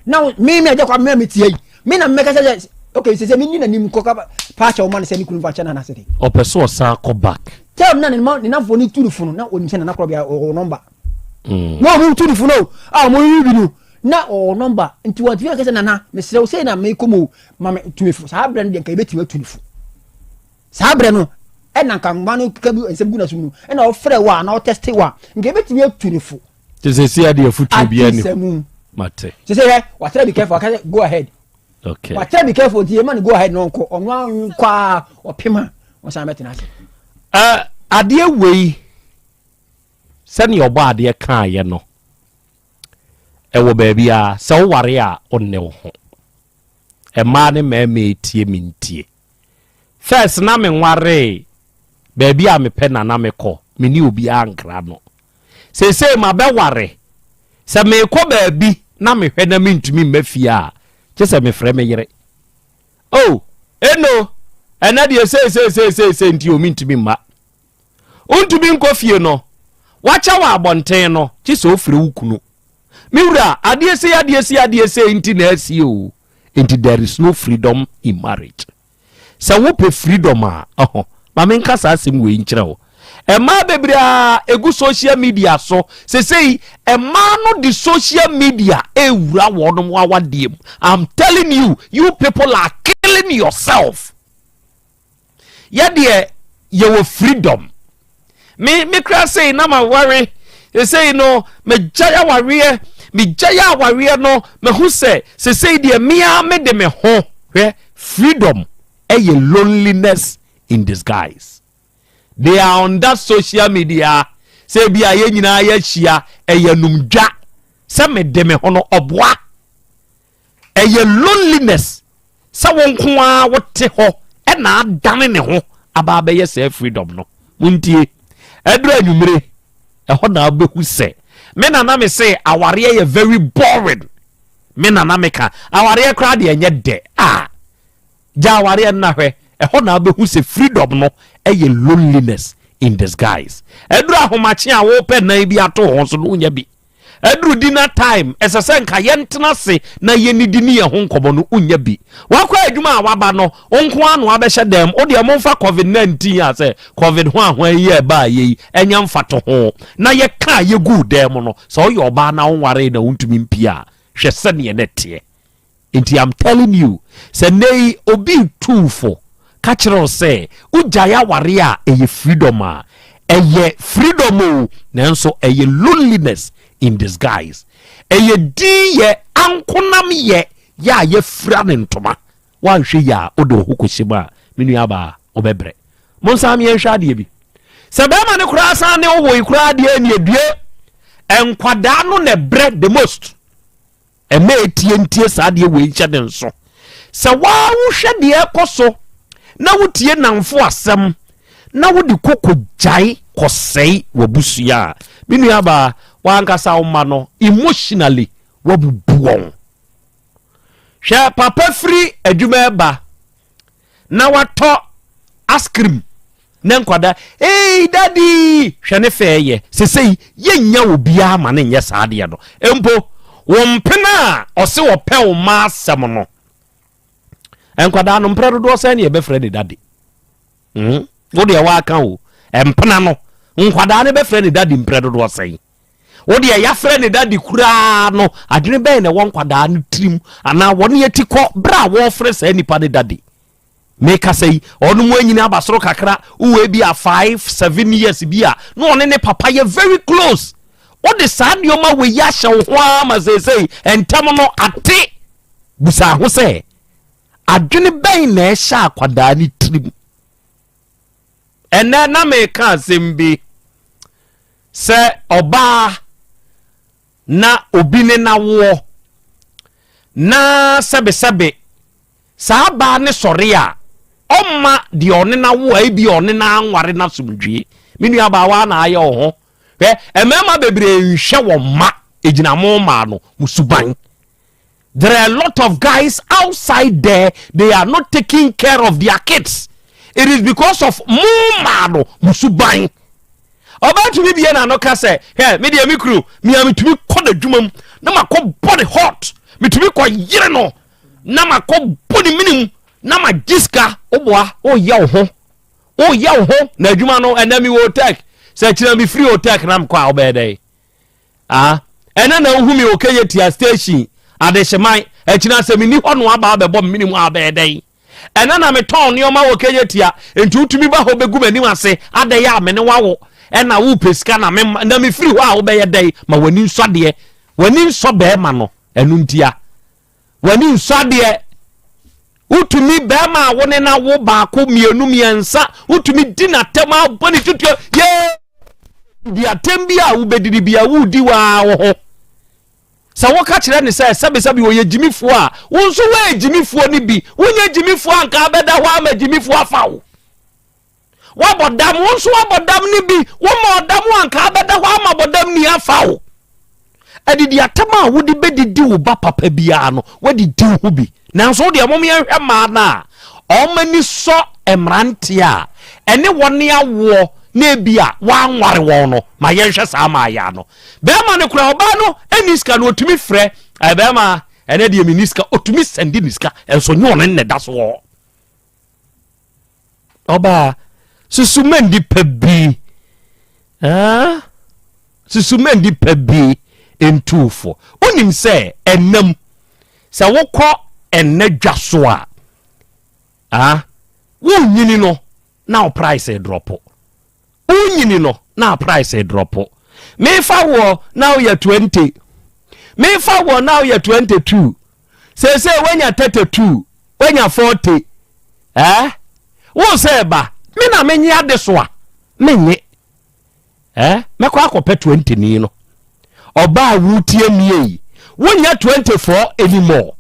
na me me agya kwa me a metia yi me na mmɛka sɛ sɛ okay sɛ sɛ menni n'anim kɔka paakyɛ wɔma no sɛ ne kunu mfa kyɛ no anasɛ de
ɔpɛ sɛ ɔsan kɔ back
tɛm na ne namfoɔ no tu no fo no na ɔnim sɛ nana korɔ bia ɔwɔ nɔmba mm. na ɔmo tu no fo no a ɔmo yi bi no na ɔwɔ nɔmba nti wɔntumi anka sɛ nana mesrɛ wo sei na mekɔ mu ma me tu me fo saa berɛ no deɛ nka yɛbɛtumi atu no fo saa berɛ no ɛna nka mma no ka bi nsɛm gu n'asom no ɛna ɔfrɛ wo a na ɔtɛste wo a nka yɛbɛtumi atu no fo
te sɛ si adeɛ afotuo bi ani mate
sɛ sɛ hwɛ watra be careful aka sɛ go ahead
okay
watra be careful nti yɛma no go ahead na ɔnkɔ ɔno ankɔ a ɔpem a ɔsan bɛtena ase
uh, adeɛ wei sɛnea ɔbɔ adeɛ kaeɛ no Ɛwɔ baabiara, sɛ woware a wonne wo ho. Mmaa ne mmarima etie me ntie. First na menwaree, baabi a mepɛ na na mekɔ, me ne obiara nkra no. Seesei mabɛware. Sɛ merekɔ baabi na mehwɛ na mentumi mma fie a, gye sɛ mefrɛ me yere. Oh, eno, ɛnɛ deɛ sei sei sei sei sei nti o mentumi mma. Wontumi nkɔ fie no, wakyɛ wɔ abɔnten no, gye sɛ ofrɛ wo kunu. Me wura, adeɛ sei adeɛ sei adeɛ sei nti na asi o. Nti there is no freedom in marriage. Sɛ wopɛ freedom a, ɔhɔ, ma menka saa asɛm wei nkyerɛ wo. Mmaa bebree a ɛgu social media so, sesei mmaa no de social media ɛwura wɔn awadeɛ mu. I'm telling you, you people are killing yourself. Yɛdeɛ yɛwɔ freedom. Me me kura sei na ma ware sesei no megyae awareɛ megyae awareɛ no mahu sɛ sesei deɛ mea mede me ho hwɛ freedom ɛyɛ loneliness in disguise they are on that social media sɛ bi a yɛn nyinaa yɛahyia ɛyɛ numdwa sɛ mede me ho no ɔboa Ɛyɛ loneliness sɛ wo nko ara wote hɔ na adane ne ho aba abɛyɛ saa freedom no. Montie, ɛduru anwummere, ɛhɔ na wobɛhu sɛ me nana me se awareɛ yɛ very boring. Me nana meka awareɛ koraa deɛ ɛnyɛ dɛ. Ah, gya awareɛ no na hwɛ, ɛhɔ na wobɛhu sɛ freedom no ɛyɛ loneliness in disguise. Ɛduru ahomakye a wopɛ nan bi ato ho so no wonya bi. Ɛduru dinner time, ɛsɛ sɛ nka yɛntena ase na yɛnnidi ne yɛn ho nkɔmmɔ no, wonnya bi. Wakɔ adwuma a waba no, wo nko ara na wabɛhyɛ dan mu. Wo deɛ momfa covid 19 a sɛ covid ho ahoa yi a ɛbaeɛ yi nyɛ mfatoho na yɛka a yɛguu dan mu no, sɛ woyɛ ɔbaa na wonwaree na wontumi mpie a, hwɛ sɛdeɛ na ɛteɛ. Nti I'm telling you, sɛ nnɛ yi obi retu wo fo ka kyerɛ wo sɛ wogyae aware a ɛyɛ freedom a, ɛyɛ freedom o, nanso ɛyɛ loneliness in disguise. Ɛyɛ din yɛ ankonam yɛ yɛ a yɛafira ne ntoma. Woanhwɛ yie a wode wo ho kɔhyɛ mu a, me nuabaa, wobɛbrɛ. Monsan meɛnhwɛ adeɛ bi. Sɛ bɛrima no koraa san ne wo woe koraa deɛ ɛneɛ due. Nkwadaa no na ɛbrɛ the most. Ɛmma etie ntie saa adeɛ wei nhyɛ ne nso. Sɛ waa wohwɛ deɛ ɛkɔ so na wotie namfo asɛm na wode kɔ kɔgyae kɔsɛe w'abusua a, me nuabaa, w'ankasa wo mma no emotionally wabubu wɔn. Hwɛ papa firi adwuma ɛba na watɔ ice cream na nkwadaa hey daddy hwɛ ne fɛɛ yɛ sesei yɛnnya obiara ma ne nyɛ saa adeɛ no mpo wɔn mpena a ɔse ɔpɛ wo ma asɛm no nkwadaa no mprɛ dodoɔ sɛn ne yɛbɛfrɛ ne daddy hmm? wo deɛ woaka o mpena no nkwadaa no bɛfrɛ ne daddy mprɛ dodoɔ sɛn Wo deɛ yɛafrɛ ne dadi koraa no, adwene bɛn na ɛwɔ nkwadaa no tirim anaa wɔn ati kɔ berɛ a wɔrefrɛ saa nipa no dadi? Mekasa yi, ɔno mu anyini aba soro kakra, wowɔ ebi a 5, 7 years bi a, na ɔne ne papa yɛ very close. Wode saa nneɛma wei ahyɛ wo ho ara ma seesei ntɛm no ate. Busa ho sɛ, adwene bɛn na ɛhyɛ akwadaa no tirim? Ɛnɛ na meka asɛm bi sɛ ɔbaa na obi ne n'awoɔ na sɛbesɛbe saa baa ne sɔre a ɔmma deɛ ɔne n'awoɔ a ebi ɔne n'anware n'asomdwie. Me nua baa waa na ayɛ wo ho. Hwɛ, mmarima bebree nhwɛ wɔn mma, egyina mo mmaa no mo suban. There are a lot of guys outside there, they are not taking care of their kids. It is because of mo mmaa no mo suban. Ɔbaa tumi bie n'ano ka sɛ, hwɛ me deɛ me kunu, me a metumi kɔ n'adwuma mu na makɔ bɔ ne hot, metumi kɔ yere no na makɔ bɔ ne minim na magye sika. Woboa, woyɛ wo ho, woyɛ wo ho na adwuma no ɛnɛ mi wɔ otec, sɛ kyerɛ me firi otec na mekɔ a wobɛyɛ dɛn? Ah, ɛnɛ na wohu me wɔ Kejetia station, Adehyeman. Akyina sɛ menni hɔ no aba abɛbɔ me mene mu a bɛyɛ dɛn? Ɛnɛ na metɔn nneɛma wɔ Kejetia, nti wotumi ba hɔ bɛgu m'anim ase, adɛn a me ne wawo, ɛna wopɛ sika na me na mefiri hɔ a wobɛyɛ dɛn? Ma w'ani nsɔ adeɛ. W'ani nsɔ bɛrima no, ɛno ntia. W'ani nsɔ adeɛ. Wotumi bɛrima a wo ne no awo baako, mmienu, mmiɛnsa, wotumi di n'atɛm abɔ ne tutuo, yee! Di atɛm bi a wobɛdidi bi a woredi waa wo ho. Sɛ woka kyerɛ ne sɛ sɛbesɛbe ɔyɛ gyimifoɔ a, wo nso woyɛ gyimifoɔ no bi. Wonyɛ gyimifoɔ anka abɛda hɔ ama gyimifoɔ afa wo. Woabɔ dam, wo nso woabɔ dam no bi. Woma ɔdam a anka abɛda hɔ ama bɔdam ni afa wo. Adidi atam a wode bɛdidi wo ba papa biara no, woadidi wo ho bi. Nanso wo deɛ mom yɛnhwɛ mmaa no a wɔn ani sɔ mmeranteɛ a ɛne wɔn awoɔ na ebi a wɔanware wɔn no, ma yɛnhwɛ saa mmaayaa no. Bɛrima no koraa, ɔbaa no ɛni sika no, ɔtumi frɛ, ɛɛ bɛrima, ɛnɛ deɛ menni sika, ɔtumi sɛnde ne sika, nso nyɛ ɔno na ɛda so wɔ hɔ. Ɔbaa, susu mɛndi pɛ bi. Ah, susu mɛndi pɛ bi ntuufo. Wonim sɛ ɛnam sɛ wokɔ ɛnɛ dwa so a, ah, wonyini no na wo price drɔpo. Wonyini no na price drɔpo. Mefa woɔ na woyɛ 20. Mefa woɔ na woyɛ 22. Seesei woanya 32, woanya 40. Eh? Wo sɛ ba, me na menye ade so a, menye. Eh? Mɛkɔ akɔpɛ 20 ni no. Ɔbaa wotie mie yi, wonyɛ 24 anymore.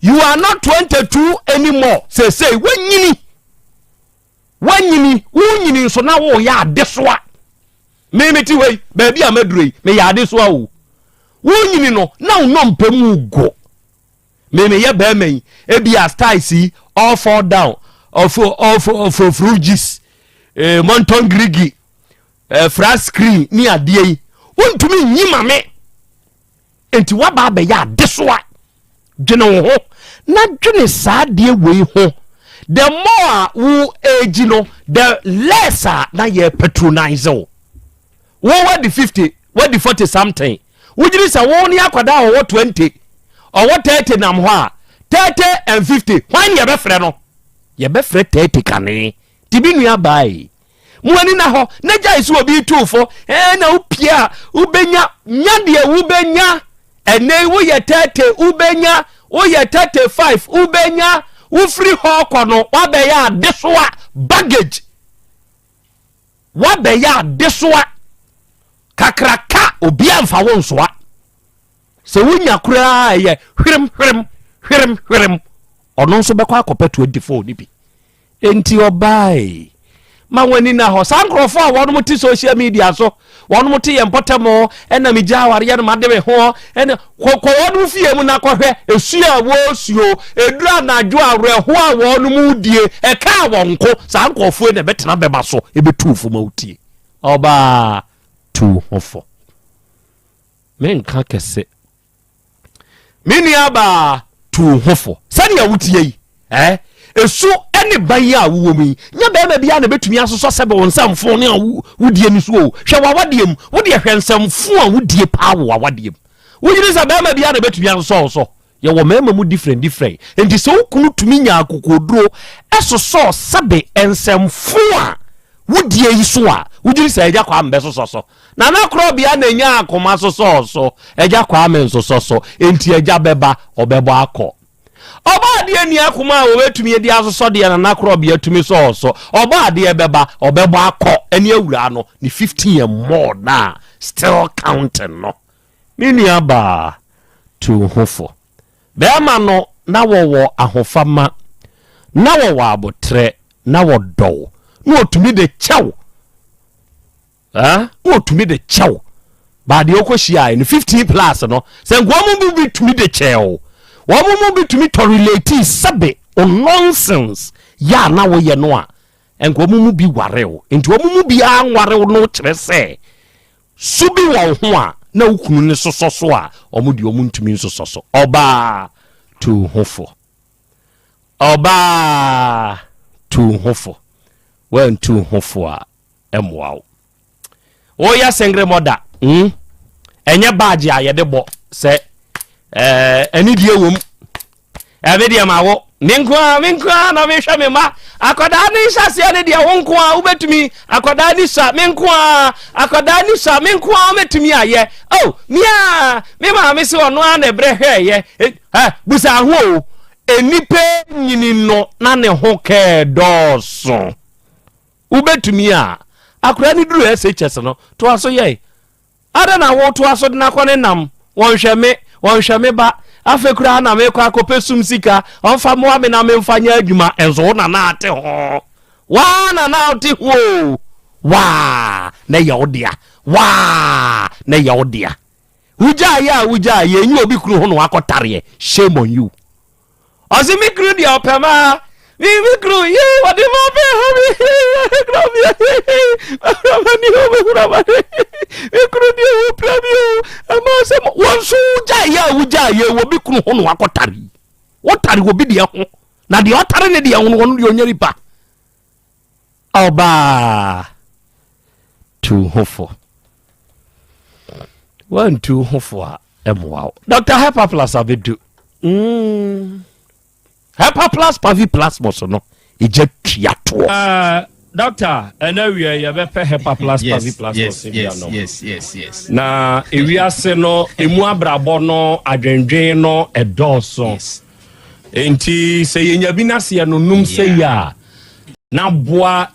You are not 22 anymore. Seesei woanyini. Woanyini, wonyini nso na woyɛ adesoa. Me mete hɔ yi, baabi a maduro yi, meyɛ adesoa o. Wonyini no, na wo nnompe mu go. Me meyɛ bɛrima yi, ebi a styles yi, all fall down, ɔfo ɔfo ɔfo gis, eh, monton grigi, eh, flat screen ne adeɛ yi. Wontumi nyi ma me. Enti woaba abɛyɛ adesoa. Dwene wo ho na dwene saa adeɛ wei ho. The more a wo age no, the less a na yɛ patronize wo. Wo wadi 50, wadi 40 something. Wogyiri sɛ wo ne akwadaa a ɔwɔ 20, ɔwɔ 30 nam hɔ a, 30 and 50, hwan ne yɛbɛfrɛ no? Yɛbɛfrɛ 30 kane. Nti bi nua baa yi, Mo ani na hɔ na gyae sɛ obi tu fo ɛɛ na wopie a wobɛnya nya deɛ wobɛnya ɛnɛ yi woyɛ 30 wobɛnya woyɛ 35 wobɛnya wofiri hɔ kɔ no woabɛyɛ adesoa baggage woabɛyɛ adesoa kakraka obi amfa wo nsoa sɛ wonya koraa ɛyɛ hwerem hwerem hwerem hwerem ɔno nso bɛkɔ akɔpɛ 24 no bi Enti ɔbae. Ma wɔn ani nna hɔ. Saa nkurɔfoɔ a wɔnom te social media so, wɔnom te yɛn mpɔtam, ɛna megya awareɛ no made me ho, ɛna kɔ wɔnom fie mu na kɔhwɛ esu a wɔresuo, ɛduru anadwo awerɛhoɔ a wɔnom die, ɛkaa wɔn nko. Saa nkurɔfoɔ yi na ɛbɛtena bɛma so, ɛbɛtu fo ma wotie. Ɔbaa tu ho fo. Menka kɛse. Me nuabaa, tu wo ho fo. Sɛnea wotie yi, eh, esu ne ban yi a wowɔ mu yi, nyɛ bɛrima biara na ebetumi asosɔ sɛbe wo nsɛmfo ne a wodie no so o. Hwɛ w'awadeɛ mu, wo deɛ hwɛ nsɛmfo a wodie paa wɔ w'awadeɛ mu. Wogyedi sɛ bɛrima biara na ebetumi asosɔ wo so? Yɛwɔ mmarima mu different different. Enti sɛ wo kunu tumi nya akokoɔduro sosɔɔ sɛbe nsɛmfo a wodie yi so a, wogyedi sɛ Agya Kwame bɛsosɔ so? Nana Korɔbea na nyaa akoma sosɔɔ so, Agya Kwame nsosɔ so, enti Agya bɛba, ɔbɛbɔ akɔ. Ɔbɔadeɛ nni akoma a wɔbɛtumi de asosɔ deɛ Nana Korɔbea tumi sɔɔ so, Ɔbɔadeɛ bɛba, ɔbɛbɔ akɔ, ɛne awuraa no, ne 15 and more no a, still counting no. Me nua baa, tu wo ho fo. Bɛɛma no, na wɔwɔ ahofama, na wɔwɔ aboterɛ, na wɔdɔ wo, na wɔtumi de kyɛ wo. Ah, na ɔtumi de kyɛw baa deɛ ɔkɔ hyiaeɛ no 15 plus no sɛ nka wɔn mu bi tumi de kyɛw wɔn mu bi tumi tɔrelate sɛbe o nonsense yɛ a na woyɛ no a nka wɔn mu bi ware wo nti wɔn mu bi anware wo no kyerɛ sɛ su bi wɔ ho a na wo kunu ne sosɔ so a wɔn deɛ wɔn ntumi nsosɔ so ɔbaa tu ho fo ɔbaa tu ho fo wɔntu ho fo a mmoa wo. Woyɛ single mother, hmm? Ɛnyɛ baagye a yɛde bɔ sɛ ɛɛ anidie wom. Ɛmi deɛ ma wo me nko ara me nko ara na mehwɛ me ma akwadaa ne nhyɛseɛ ne deɛ wo nko ara wobɛtumi akwadaa ni sa me nko ara akwadaa ni sa me nko ara wobɛtumi ayɛ oh mia me maame sɛ ɔno ara na ɛbrɛ hwɛɛyɛ ɛ busa ho o nnipa nyini no na ne ho kɛɛ dɔɔso. Wobɛtumi a. Akwadaa no duru SHS no, toa so yɛe. Adɛn na wotoa so de no akɔ ne nam? Wɔnhwɛ me, wɔnhwɛ me ba. Afei koraa na mekɔ akɔpɛ sum sika, ɔmfa mmoa me na memfa nyɛ adwuma. Nso wo na na ate ho. Waa na na wote ho o. Waa na ɛyɛ wo dea. Waa na ɛyɛ wo dea. Wogyaeɛ a wogyaeɛ ɛnyɛ obi kunu ho na wakɔtareɛ. Shame on you. Ɔse me kunu deɛ ɔpɛ maa. Me me kunu ye wɔde ma bɛ ha me kura me amani o me kura ma me kunu deɛ wɔ pira mi o ɛma sɛ wɔn nso wogyaeɛ a wogyaeɛ wɔ bi kunu ho na wakɔtare. Wotare wɔ bi deɛ ho. Na deɛ ɔtare ne deɛ ho no ɔno deɛ ɔnyɛ nipa. Ɔbaa tu ho fo. Wantu ho fo a ɛmmoa wo. Dr. Hepa Plus abɛdu. Hepa Plus Pavi Plasmos no ɛgya tua toɔ.
Doctor, ɛna wiɛ yɛbɛpɛ Hepa Plus Pavi Plasmos bi anom.
Yes.
Na ewiase no emu abrabɔ no adwendwen no ɛdɔɔso. Enti sɛ yɛnya bi n'aseɛ no num sɛ yi a na boa.